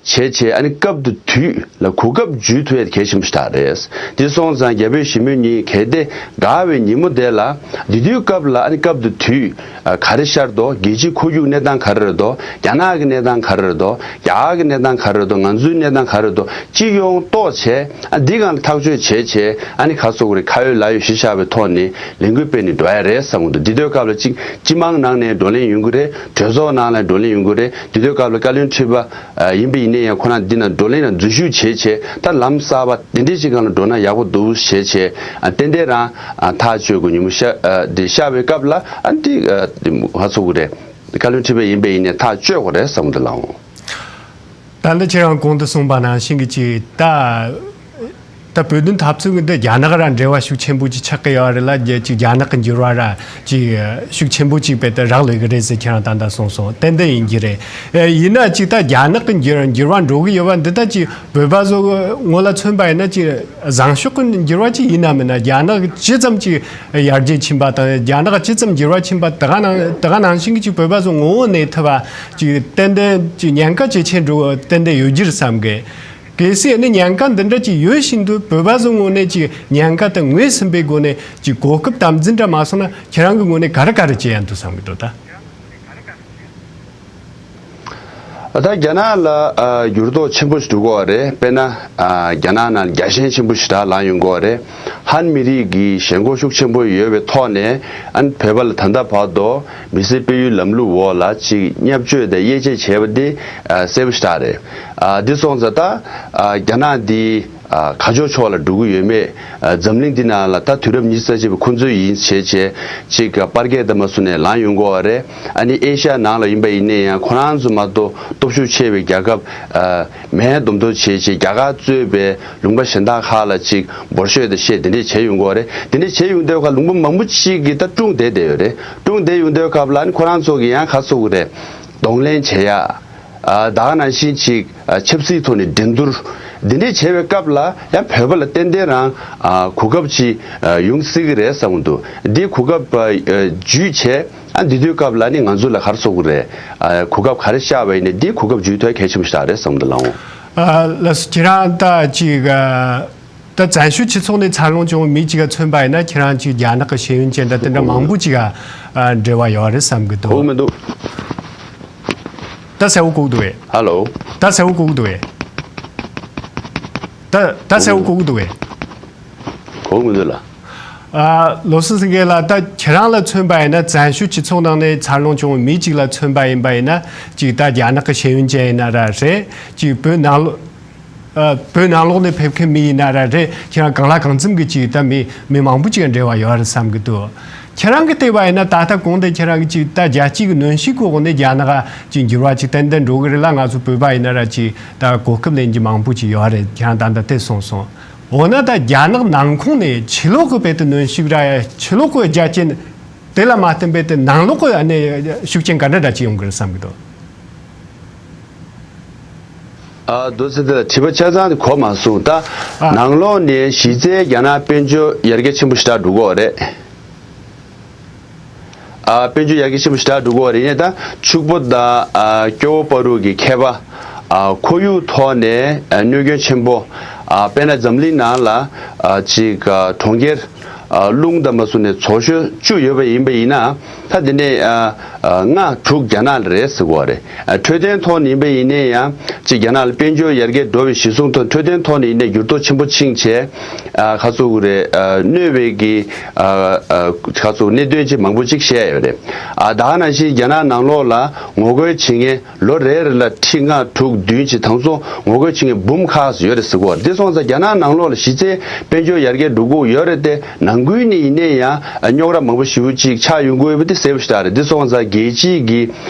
བྱས་བྱས། ཨ་ནི་སྐབས་དེ་དུས་ལ་གོ་སྐབས་འཇུས་ཐུབ་ཡས་གལ་ཆེན་པོ་ཞིག་རེད། འདི་སོང་ཙང་རྒྱ་བོད་ཞི་མོལ་གཉིས་གལ་ཏེ་དགའ་བའི་ཉིན་མོ་དེ་ལ་འདི་དུས་སྐབས་ལ་ཨ་ནི་སྐབས་དེ་དུས་ག་རེ་ཤར་འདུག་རྒྱལ་སྤྱིའི་ཁོར་ཡུག་གནས་སྟངས་ག་རེ་རེད་འདུག་རྒྱ་ནག་གི་གནས་སྟངས་ག་རེ་རེད་འདུག་རྒྱ་གར་གྱི་གནས་སྟངས་ག་རེ་རེད་འདུག་ང་ཚོའི་གནས་སྟངས་ག་རེ་རེད་འདུག་སྤྱི་ཡོངས་རྟོགས་བྱས། ཨ་འདི་སྒང་ལ་ཐག་གཅོད་བྱས་བྱས། ཨ་ནི་ཁ་སོ་གི་རེད། ཁ་ཡོད་ལག་ཡོད་གཞི་བཞག་པའི་ཐོག་ནས་ལས་འགུལ་སྤེལ་ནས་འགྲོ་ཡ་རེད་བསམ་གི་འདུག་འདི་དུས་སྐབས་ལ་གཅིག་སྤྱི་དམངས་ནང་ནས་བགྲོ་གླེང་ཡོང་གི་རེད། གྲོས་ཚོགས་ནང་ལ་བགྲོ་གླེང་ཡོང་གི་རེད། འདི་དུས་སྐབས་ལ་བཀའ་བློན་ཁྲི་པ་ཡིན་པ་ཡིན་ན་ཡང་ཁོ་རང་འདི་ན་བགྲོ་གླེང་ལ་འཛུལ་ཞུགས་བྱས་བྱས། ད་ལམ་གསར་པ་དེ་འདྲའི་ཞིག་སྒང་ལ་འགྲོ་ན་ཡག་པོ་འདུག་བྱས་བྱས། ཨ་ཏན་ཏན་རང་ཨ་ཐག་གཅོད་དགོས་ཉིན་མོ་ཤ་ཨ་འདི་ཤར་བའི་སྐབས་ལ་ཨ་འདི་ཨ་འདི་ཧ་ཚོ་གི་རེད། བཀའ་བློན་ཁྲི་པ་ཡིན་པ་ཡིན་ནའི་ཐག་གཅོད་དགོས་རེད་བསམ་གི་འདུག་ལགས། ད་འདི་ཁྱེད་རང་གོང་དུ་གསུངས་པ་ནང་བཞིན་གི་ཅིག་ད་ད་བོད་དོན་འཐབ་རྩོད་གི་འདི་རྒྱ་ནག་ར་འབྲེལ་བ་ཤུགས་ཆེན་པོ་ཅིག་ཆགས་ཀྱི་ཡོད་རེད་ལ། རྒྱ་ཅིག་རྒྱ་ནག་གི་འགྱུར་བ་ར་ཅིག་ཤུགས་ཆེན་པོ་ཅིག་དཔེ་ད་རག་ལས་གི་རེད་ཟེར་ཁྱེད་རང་ད་ལྟ་གསུངས་སོང་། ཏན་ཏན་ཡིན་གྱི་རེད། ཡིན་ན་ཅིག་ད་རྒྱ་ནག་གི་འགྱུར་འགྱུར་བ་འགྲོ་གི་ཡོད་པ་འདི་ད་ཅིག་བོད་པ་ཚོ་ངོ་ལ་མཚོན་པ་ཡིན་ན་ཅིག་བཟང་ཕྱོགས་ཀྱི་འགྱུར་བ་ཅིག་ཡིན་ན་མིན་ན། རྒྱ་ནག་ཇི་ཙམ་ཅིག་ཡར་རྒྱས་ཕྱིན་པ་དང་རྒྱ་ནག་ཇི་ཙམ་འགྱུར་བ་ཕྱིན་པ་དེ་ག་ནང་དེ་ག་ནང་བཞིན་གྱི་ཅིག་བོད་པ་ཚོ་ངོ་བོ་གནས་ཐུབ་པ་ཅིག་ཏན་ཏན་ཅིག་ཉེན་ཁ་ཇེ་ཆེར་འགྲོ་ཏན་ཏན་ཡོད་རྒྱུ་རེད་བསམ་གི། གལ་སྲིད་ནི་ཉེན་ཁ་འདི་འདྲ་ཅིག་ཡོད་བཞིན་དུ་བོད་པ་ཚོ་ངོས་ནས་ཅིག་ཉེན་ཁ་དེ་ངོས་ཟིན་པའི་སྒོ་ནས་ཅིག་གོ་སྐབས་དམ་འཛིན་འདྲ་མ་སོང་ན་ཁྱེད་རང་གི་ངོས་ནས་ག་རེ་ག་རེ་བྱེད་ཡ་འདུག་བསམ་གི་འདུག་ད། ད་རྒྱ་ནག་ལ་ཨ་འགྱུར་ལྡོག་ཆེན་པོ་ཞིག་འགྲོ་གི་ཡོད་རེད། དཔེར་ན་ཨ་རྒྱ་ནག་ནང་རྒྱ་ཞེན་ཆེན་པོ་ཞིག་ད་ལངས་ཡོང་གི་ཡོད་རེད། ཧན་མི་རིགས་ཀྱི་ཞེན་ཁོག་ཤུགས་ཆེན་པོ་ཡོད་པའི་ཐོག་ནས་ཨ་ནི་བོད་པ་ལ་ད་ལྟ་བར་དུ་མི་སེར་སྤེལ་ཡུལ་ལམ་ལུགས་འོག་ལ་ཅིག་བརྙས་བཅོས་དང་དབྱེ་འབྱེད་བྱས་པ་འདི་ཨ་གསལ་པོ་ཞིག་ད་རེད། ཨ་འདི་སོང་ཙང་ད་ཨ་རྒྱ་ནག་འདི་ཨ་ག་ཕྱོགས་ཕྱོགས་ལ་འགྲོ་གི་ཡོད་མེད། ཨ་འཛམ་གླིང་འདི་ནང་ལ་ད་དུས་རབས་ཉི་ཤུ་རྩ་གཅིག་པ་ཁོང་ཚོའི་ཡིན་བྱས་བྱས་ཅིག་པར་སྐད་དང་མ་སུ་ནས་ལངས་ཡོང་གི་ཡོད་རེད། ཨ་ནི་ཨེ་ཤ་ཡ་ནང་ལ་ཡིན་པ་ཡིན་ནའི་ཡང་ཁོ་རང་ཚོ་མ་གཏོགས་སྟོབས་ཤུགས་ཆེ་བའི་རྒྱལ་ཁབ་ཨ་མེད་མདོག་མདོག་བྱས་བྱས་རྒྱ་གར་གཙོས་པའི་ལུང་པ་གཞན་དག་ཁག་ལ་ཅིག་འབོར་ཤོས་དང་བཤད་དེ་འདྲས་བྱས་ཡོང་གི་ཡོད་རེད། དེ་འདྲས་བྱས་ཡོང་དུས་ཁ་ལུང་པ་མང་པོ་ཅིག་གིས་ད་ཀྲུང་བསྡད་བསྡད་ཡོད་རེད། ཀྲུང་བསྡད་ཡོང་དུས་སྐབས་ལ་ཨ་ནི་ཁོ་རང་ཚོ་གི་ཡང་ཁ་སོ་གི་རེད། གདོང་ལེན་བྱེད་ཡ། ཨ་ད་ག་ནང་བཞིན་ཅིག་ཨ་ཆབ་སྲིད་ཐོག་ནས་འགྲན་བསྡུར་འདི་འདྲས་བྱེད་པའི་སྐབས་ལ་ཡང་བོད་པ་ལ་ཏན་ཏན་རང་ཨ་གོ་སྐབས་ཅིག་ཨ་ཡོང་སྲིད་ཀྱི་རེད་བསམ་གྱི་འདུག་འདི་གོ་སྐབས་ཨ་ཨ་འཇུས་བྱས། ཨ་འདི་དུས་སྐབས་ལ་ནི་ང་ཚོ་ལ་ག་རེ་ཟེར་དགོས་རེད། ཨ་གོ་སྐབས་ག་རེ་ཤར་བ་ཡིན་ནའི་འདི་གོ་སྐབས་འཇུས་ཐུབ་གལ་ཆེན་པོ་ཞིག་རེད་བསམ་གྱི་འདུག་ལགས་འོང་། ཨ་ལགས་སོ། ཁྱེད་རང་ད་ཅིག་ཨ་ད་བཙན་བྱོལ་སྤྱི་ཚོགས་ནས་འཚར་ལོངས་བྱུང་བའི་མི་གཅིག་ག་མཚོན་པ་ཡིན་ན་ཁྱེད་རང་ཅིག་རྒྱ་ནག་གི་ཤེས་ཡོན་ཅན་དང་དེ་འདྲ་མང་པོ་ཅིག་ག་ཨ་འབྲེལ་བ་ཡོད་རེད་བསམ་གྱི་འདུག་གོ་གི་མི་འདུག་ད་གསལ་བོ་གོ་གི་འདུག་གས། ཧ་ལོ། ད་གསལ་བོ་གོ་གི་འདུག་གས། ད་ད་གསལ་བོ་གོ་གི་འདུག་གས། གོ་གི་མི་འདུག་ལགས། ཨ་ལགས་སོ། ཟེར་མཁན་ལགས། ད་ཁྱེད་རང་ལ་མཚོན་པ་ཡིན་ན་བཙན་བྱོལ་སྤྱི་ཚོགས་ནང་ནས་འཚར་ལོངས་བྱུང་བའི་མི་གཅིག་ལ་མཚོན་པ་ཡིན་པ་ཡིན་ན་ཅིག་ད་རྒྱ་ནག་གི་ཤེས་ཡོན་ཅན་ཡིན་ན་ར་རེད། ཅིག་བོད་ནང་ལོགས་ཨ་བོད་ནང་ལོགས་ནས་ཕེབས་མཁན་མི་ཡིན་ན་ར་རེད། ཁྱེད་རང་གང་ལ་གང་འཚམ་གྱི་ཅིག་ད་མི་མི་མང་པོ་ཅིག་འབྲེལ་བ་ཡོད་རེད་བསམ་གྱི་འདུག་ཁྱེད་རང་གི་ལྟ་བ་ཡིན་ན་ད་ལྟ་གོང་དེ་ཁྱེད་རང་གི་ཅིག་ད་རྒྱལ་སྤྱི་གི་གནོན་ཤུགས་ཀྱི་འོག་ནས་རྒྱ་ནག་ཅིག་འགྱུར་བ་ཅིག་ཏན་ཏན་འགྲོ་གི་རེད་ལ། ང་ཚོ་བོད་པ་ཡིན་ན་ར་ཅིག་ད་གོ་སྐབས་ལེན་རྒྱུ་མང་པོ་ཅིག་ཡོད་རེད། ཁྱེད་རང་ད་ལྟ་དེ་གསུངས་སོང་། འོ་ན་ད་རྒྱ་ནག་ནང་ཁོངས་ནས་ཕྱི་ལོགས་ཀྱི་དཔེ་དེ་གནོན་ཤུགས་ར་ཕྱི་ལོགས་ཀྱི་རྒྱ་རྐྱེན་དེ་ལ་མ་བརྟེན་པའི་དེ་ནང་ལོགས་ཀྱི་ཨ་ནི་ཤུགས་རྐྱེན་ག་འདྲ་འདྲ་ཅིག་ཡོང་གི་རེད་བསམ་གྱི་འདུག་ཨ་རྡོ་རྗེ་ལགས་དྲི་བ་ཆ་ཚང་དེ་གོ་མ་སོང་། ད་ཨ་ནང་ལོགས་ནས་གཞི་རྩའི་རྒྱ་ནག་དཔལ་འབྱོར་ཡར་རྒྱས་ཆེན་པོ་ཞེ་དྲག་འགྲོ་གི་ཡོད་རེད། ཨ་དཔལ་འབྱོར་ཡར་རྒྱས་ཆེན་པོ་ཞེ་དྲག་འགྲོ་གི་ཡོད་རེད། ཡིན་ནའི་ད་ཕྱུག་པོ་དང་ཨ་སྐྱོ་བོ་བར་དུ་གི་ཁྱད་པར། ཨ་ཁོར་ཡུག་ཐོག་ནས་ཨ་གནོད་སྐྱོན་ཆེན་པོ། ཨ་དཔེར་ན་འཛམ་གླིང་ནང་ལ་ཨ་ཅིག་ཨ་གྲོང་ཁྱེར་ཨ་རླུང་དང་མ་སུ་ནས་བཙོག་ཤོས་བཅུ་ཡོད་པ་ཡིན་པ་ཡིན་ན། ད་དེ་ནས་ཨ་ཨ་ལྔ་དྲུག་རྒྱ་ནག་ལ་རེད་ཟེར་གྱི་ཡོད་རེད། ཨ་འཕྲོད་བསྟེན་ཐོག་ནས་ཡིན་པ་ཡིན་ནའི་ཡང་ཅིག་རྒྱ་ནག་ལ་དཔལ་འབྱོར་ཡར་རྒྱས་འགྲོ་བའི་གཞི་བཟུང་ཐོག་འཕྲོད་བསྟེན་ཐོག་ནས་ཡིན་ནའི་འགྱུར་ལྡོག་ཆེན་པོ་ཕྱིན་བྱས། ཨ་ཁ་ཚུགས་རེད། ཨ་གནོད་པའི་གི་ཨ་ཨ་ཁ་ཚུགས་གནད་དོན་ཅིག་མང་པོ་ཅིག་བཤད་ཡོད་རེད། ཨ་ད་ག་ནང་བཞིན་རྒྱ་ནག་ནང་ལོགས་ལ་ངོ་རྒོལ་བྱེད་མཁན་ལོ་རེ་རེ་ལ་ཁྲི་ལྔ་དྲུག་བདུན་ཅིག་དང་ཚོ་ངོ་རྒོལ་བྱེད་མཁན་འབུམ་ཁག་ཙམ་ཡོད་རེད་ཟེར་གྱི་ཡོད་རེད། དེ་སོང་ཙང་རྒྱ་ནག་ནང་ལོགས་ལ་གཞི་རྩའི་དཔལ་འབྱོར་ཡར་རྒྱས་འགྲོ་གི་ཡོད་རེད་དེ། ནང་ཁུལ་ནས་ཡིན་ནའི་ཡང་རྙོག་དྲ་མང་པོ་ཞེ་པོ་ཅིག་ཆགས་ཡོང་གི་ཡོད་པ་དེ་གསལ་པོ་ཞེ་དྲག་རེད། དེ་སོང་ཙང་རྒྱལ་སྤྱིའི་གི་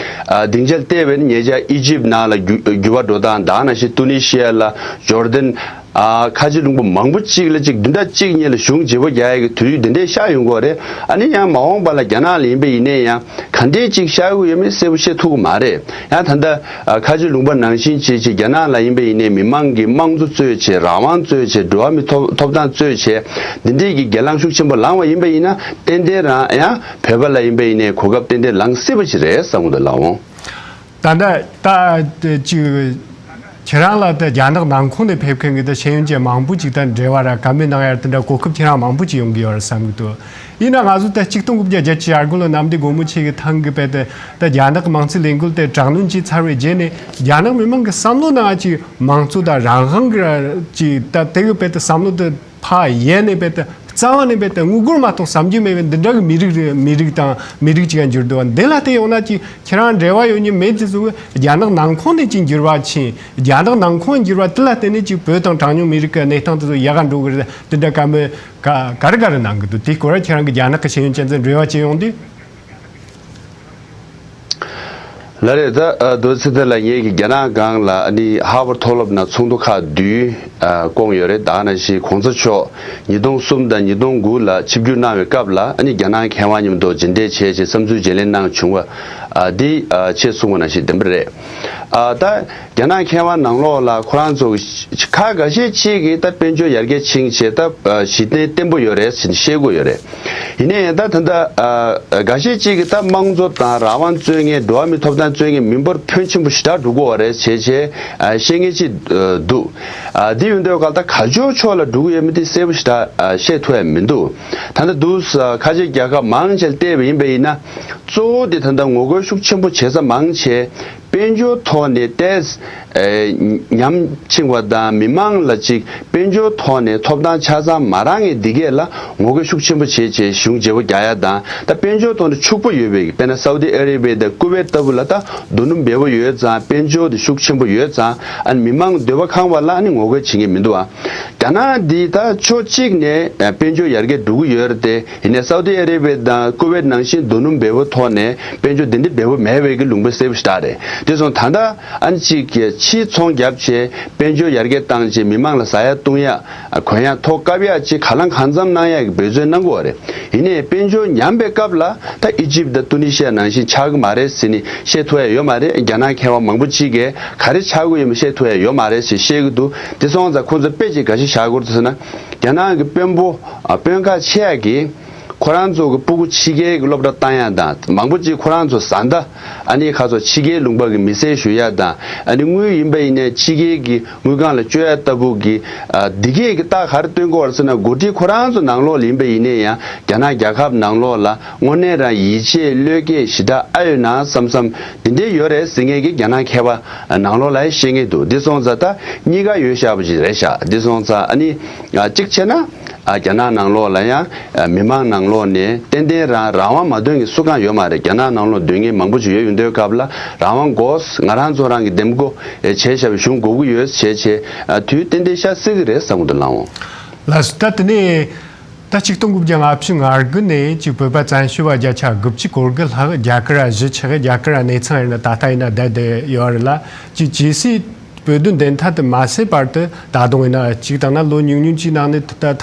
ཨ་སྡིངས་ཆ་ལ་བལྟས་པ་ཡིན་ན་ཉེ་ཆར་ཨི་ཇིབ་ནང་ལ་འགྱུར་འགྱུར་བ་འགྲོ་སྟངས་དང་ནང་བཞིན་ཏུ་ནི་ཤི་ཡ་ལ་ཇོར་ཌན། ཨ་ཁ་ཆེ་ལུང་པ་མང་པོ་གཅིག་ལ་གཅིག་བདུན་ཕྲག་གཅིག་གཉིས་ལ་གཞུང་བརྗེ་པོ་རྒྱག་ཡ་གི་དུས་ཡུན་དེ་འདྲའི་ཤར་ཡོང་གི་ཡོད་རེད། ཨ་ནི་ཡང་མ་འོངས་པ་ལ་རྒྱ་ནག་ལ་ཡིན་པ་ཡིན་ནའི་ཡང་ག་འདྲའི་གཅིག་ཤར་གི་ཡོད་མེད་གསལ་པོ་བཤད་ཐུབ་གི་མ་རེད། ཡང་ད་ལྟ་ཨ་ཁ་ཆེ་ལུང་པ་ནང་བཞིན་བྱས་བྱས་རྒྱ་ནག་ལ་ཡིན་པ་ཡིན་ནའི་མི་མང་གི་དམངས་གཙོ་རྩོད་བྱས། རང་དབང་རྩོད་བྱས། འགྲོ་བ་མིའི་ཐོབ་ཐོབ་ཐང་རྩོད་བྱས། འདི་འདྲའི་གི་སྒེར་ལངས་ཤུགས་ཆེན་པོ་ལངས་པ་ཡིན་པ་ཡིན་ན་ཏན་ཏན་རང་ཡང་བོད་པ་ལ་ཡིན་པ་ཡིན་ནའི་གོ་སྐབས་ཏན་ཏན་ལངས་སྲིད་པ་ཞིག་རེད་བསམ་གི་འདུག་ལགས་འོང་། ད་ལྟ་ད་ཅིག་ཁྱེད་རང་ལ་ད་རྒྱ་ནག་ནང་ཁོངས་ནས་ཕེབས་མཁན་གྱི་ད་ཤེས་ཡོན་ཅན་མང་པོ་ཅིག་ད་འབྲེལ་བ་ར་བཀའ་མོལ་གནང་ཡ་དེ་འདྲ་གོ་སྐབས་ཁྱེད་རང་མང་པོ་ཅིག་ཡོང་གི་ཡོད་རེད་བསམ་གི་འདུག་ཡིན་ན་ང་ཚོ་ད་ཆིག་སྟོང་དགུ་བརྒྱ་བརྒྱད་ཅུ་གྱ་དགུ་ལོ་གནམ་བདེ་སྒོ་མོ་ཆེ་གི་ཐང་གི་དཔེ་དེ་ད་རྒྱ་ནག་གི་མང་གཙོའི་ལས་འགུལ་དེ་དྲག་གནོན་བྱས་ཚར་བའི་རྗེས་ནས་རྒྱ་ནག་མི་མང་གི་བསམ་བློ་ནང་ཅིག་མང་གཙོ་དང་རང་དབང་གི་ར་ཅིག་ད་དེ་གི་དཔེ་དེ་བསམ་བློ་དེ་ཕ་ཡས་ནས་དཔེ་དེ་རྩ་བ་ནས་དཔེ་དེ་དངུལ་སྒོར་མ་གཏོགས་བསམ་རྒྱུ་མེད་པའི་འདི་འདྲ་གི་མི་རིགས་རེད། མི་རིགས་དང་མི་རིགས་ཅིག་ག་འགྱུར་འདུག་བ། འདི་ལ་བལྟས་ཡོང་ན་ཅིག་ཁྱེད་རང་འབྲེལ་བ་ཡོད་མཁན་མེད་དེ་ཚོ་གི་རྒྱ་ནག་ནང་ཁོངས་ནས་ཅིག་འགྱུར་བ་ཕྱིན། རྒྱ་ནག་ནང་ཁོངས་འགྱུར་བ་དེ་ལ་བརྟེན་ནས་ཅིག་བོད་དང་གྲངས་ཉུང་མི་རིགས་ཀྱི་གནས་སྟངས་དེ་ཚོ་ཡག་ག་འགྲོ་གི་རེད། དེ་འདྲ་བཀའ་མོལ་ག་ག་རེ་ག་རེ་གནང་གི་འདུག་དེའི་སྐོར་ཁྱེད་རང་གི་རྒྱ་ནག་གི་ཤེས་ཡོན་ཅན་ཚོས་འབྲེལ་བ་བྱེད་ཡོང་དུས། ལགས་རེད། ད་ཨ་རྡོ་རྗེ་ཚེ་བརྟན་ལགས་ངེད་ཀྱི་རྒྱ་ནག་སྒང་ལ་ཨ་ནི་ཧར་ཝརཌ་མཐོ་སློབ་ནང་ཚོགས་འདུ་ཁག་བདུན་ཨ་བསྐོངས་ཡོད་རེད། ད་ག་ནང་བཞིན་གོང་ས་མཆོག་ཉིས་སྟོང་གསུམ་དང་ཉིས་སྟོང་དགུ་ལ་ཆིབས་བསྒྱུར་གནང་བའི་སྐབས་ལ་ཨ་ནི་རྒྱ་ནག་མཁས་དབང་མཉམ་དུ་མཇལ་འཕྲད་བྱས་བྱས་བསམ་ཚུལ་བརྗེ་ལེན་གནང་བྱུང་བ་ཨ་འདི་ཨ་ཆེད་གསུངས་པ་ནང་བཞིན་བདེན་པ་རེད། ཨ་ད་རྒྱ་ནག་མཁས་དབང་ནང་ལོགས་ལ་ཁོ་རང་ཚོ་གི་ཁ་འགའ་ཤས་ཅིག་གིས་ད་དཔལ་འབྱོར་ཡར་རྒྱས་ཕྱིན་བྱས་ད་ཨ་གཞི་རྟེན་བརྟན་པོ་ཡོད་རེད་ཟེར་ནས་བཤད་ཀྱི་ཡོད་རེད། ཡིན་ནའི་ད་ད་ལྟ་ཨ་འགའ་ཤས་ཅིག་གིས་ད་དམངས་གཙོ་དང་རང་དབང་རྩོད་མཁན། འགྲོ་བ་མིའི་ཐོབ་ཐང་རྩོད་མཁན་མི་འབོར་ཕོན་ཆེན་པོ་ཞེ་དྲག་འགྲོ་གི་ཡོད་རེད་བྱས་བྱས་ཨ་བཤད་མཁན་ཅིག་ཨ་འདུག་ཨ་འདི་ཡོད་འདོད་ག་ད་ག་ཅོག་ཕྱོགས་ལ་འགྲོ་གི་ཡོད་མེད་དེ་གསལ་པོ་ཞེ་དྲག་ཨ་བཤད་ཐུབ་ཡ་མི་འདུག་ད་ལྟ་འདུག་ཨ་ཁ་ཆེ་རྒྱལ་ཁབ་མང་ཆེ་ལ་བལྟས་པ་ཡིན་པ་ཡིན་ན་གཙོ་བོ་དེ་ད་ལྟ་ངོ་རྒོལ་ཤུགས་ཆེན་པོ་བྱེད་ས་མང་ཆེ། དཔལ་འབྱོར་ཐོག་ནས་ཏོག་ཙམ་ཨེ་ཉམས་ཕྱིན་པ་དང་མི་མང་ལ་ཅིག་དཔལ་འབྱོར་ཐོག་ནས་ཐོབ་ཐང་ཆ་ཚང་མ་རག་མཁན་འདི་གས་ལ་ངོ་རྒོལ་ཤུགས་ཆེན་པོ་བྱེད་བྱེད་གཞུང་བརྗེ་པོ་རྒྱག་ཡ་དང་། ད་དཔལ་འབྱོར་ཐོག་ནས་ཕྱུག་པོ་ཡོད་པའི་དཔེར་ན་སའུ་ཏི་ཨ་རེ་བྷི་ཡ་དང་ཀུ་ཝེད་ལྟ་བུ་ལ་ད་རྡོ་སྣུམ་འབེལ་པོ་ཡོད་ཙང་། དཔལ་འབྱོར་དེ་ཤུགས་ཆེན་པོ་ཡོད་ཙང་། ཨ་ནི་མི་མང་འདོད་པ་ཁེངས་པ་ལ་ཨ་ནི་ངོ་རྒོལ་བྱེད་མཁན་མི་འདུག་ཨ། རྒྱ་ནག་འདི་ད་ཕྱོགས་གཅིག་ནས་ཨ་དཔལ་འབྱོར་ཡར་རྒྱས་འགྲོ་གི་ཡོད་རེད་དེ། ཡིན་ནའི་སའུ་ཏི་ཨ་རེ་བྷི་ཡ་དང་ཀུ་ཝེད་ནང་བཞིན་རྡོ་སྣུམ་འབེལ་པོ་ཐོག་ནས་དཔལ་འབྱོར་དེ་འདྲ་འབེལ་པོ་མེད་པའི་གི་ལུང་པ་གསལ་པོ་ཞེ་དྲག་རེད། དེ་སོང་ད་ལྟ་ཨ་ནི་གཅིག་གིས་ཕྱིའི་ཚོང་བརྒྱབ་བྱས་དཔལ་འབྱོར་ཡར་རྒྱས་བཏང་བྱས་མི་མང་ལ་ཟ་ཡ་བཏུང་ཡ་གོན་ཡ་ཐོག་བཀབ་ཡ་ཅིག་ག་ལ་གང་འཚམ་གནང་ཡ་གི་འབད་བརྩོན་གནང་གི་ཡོད་རེད། ཡིན་ནའི་དཔལ་འབྱོར་ཉམས་པའི་སྐབས་ལ་ད་ཨི་ཇིབ་དང་ཏུ་ནི་ཤི་ཡ་ནང་བཞིན་ཆགས་ཀྱི་མ་རེད་ཟེར་ནས་བཤད་ཐུབ་ཡ་ཡོད་མ་རེད། རྒྱ་ནག་མཁས་དབང་མང་པོ་ཅིག་གིས་ག་རེ་ཆགས་ཀྱི་ཡོད་མེད་བཤད་ཐུབ་ཡ་ཡོད་མ་རེད་ཟེར་བཤད་ཀྱི་འདུག་དེ་སོང་ཙང་ཁོང་ཚོ་དཔེ་ཅིག་འགའ་ཤས་བཞག་དགོས་ཟེར་ན། རྒྱ་ནག་གི་དཔོན་པོ་ཨ་དཔོན་ཁག་ཆེ་ཡ་གིས་ཁོ་རང་ཚོ་གི་སྤུ་གུ་ཕྱི་རྒྱལ་གྱི་སློབ་གྲྭ་བཏང་ཡ་དང་། མང་པོ་ཅིག་ཁོ་རང་ཚོ་བཟའ་ཟླ་ཨ་ནི་ཁ་ཚོ་ཕྱི་རྒྱལ་ལུང་པ་གི་མི་སེར་ཞུ་ཡ་དང་། ཨ་ནི་དངུལ་ཡིན་པ་ཡིན་ནའི་ཕྱི་རྒྱལ་གྱི་དངུལ་ཁང་ལ་བཅོལ་ཡ་ལྟ་བུ་གི་ཨ་འདི་གས་ཀྱི་རྟགས་ག་རེ་སྟོན་གྱི་ཡོད་རེད་ཟེར་ན། འགོ་ཁྲིད་ཁོ་རང་ཚོ་ནང་ལོགས་ལ་ཡིན་པ་ཡིན་ནའི་ཡང་རྒྱ་ནག་རྒྱལ་ཁབ་ནང་ལོགས་ལ་དངོས་གནས་རང་ཡིད་ཆེས་བློས་འགེལ་ཞེ་དྲག་ཨ་ཡོད་ན་བསམ་བསམ་འདི་འདྲས་ཡོད་རེད་ཟེར་མཁན་གྱི་རྒྱ་ནག་མཁས་པ་ནང་ལོགས་ལ་ཡང་བཤད་མཁན་འདུག་འདི་སོང་ཙང་ད་གཉིས་ཀ་ཡོད་ཤག་པོ་ཅིག་རེད་ཤག་འདི་སོང་ཙང་ཨ་ནི་ཨ་གཅིག་བྱས་ན། ཨ་རྒྱ་ནག་ནང་ལོགས་ལ་ཡང་ཨ་མི་མང་ནང་ལོགས་ནས་ཏན་ཏན་རང་རང་དབང་མ་འདོད་མཁན་སུ་གང་ཡོད་མ་རེད། རྒྱ་ནག་ནང་ལོགས་སྡོད་མཁན་མང་པོ་ཞིག་ཡོད་ཡོད་འདོད་སྐབས་ལ་རང་དབང་དགོས། ང་རང་ཚོ་རང་གི་འདེམས་བསྐོ་ཨེ་བྱས་བཞག་པའི་གཞུང་དགོས་ཀྱི་ཡོད་བྱས་བྱས་ཨ་དུས་ཏན་ཏན་ཤར་སྲིད་ཀྱི་རེད་བསམ་གྱི་འདུག་ལགས་འོང་། ལགས་སོ། ད་དེ་ནས་ད་ཆིག་སྟོང་དགུ་བརྒྱ་ལྔ་བཅུ་ང་དགུ་ནས་ཅིག་བོད་པ་བཙན་བྱོལ་བ་བརྒྱ་ཆ་དགུ་བཅུ་གོ་དགུ་ལྷག་རྒྱ་གར་ར་གཞིས་ཆགས། རྒྱ་གར་ར་གནས་ཚང་ཡིན་ན་ད་ལྟ་ཡིན་ན་བསྡད་བསྡད་ཡོད་རེད་ལ། ཅིག་ཇི་སྲིད་བོད་དོན་བདེན་མཐའ་དེ་མ་སེལ་བར་དུ་ད་དུང་ཡིན་ན་ཅིག་ད་ན་ལོ་ཉུང་ཉུང་ཅིག་ནང་ནས་ད།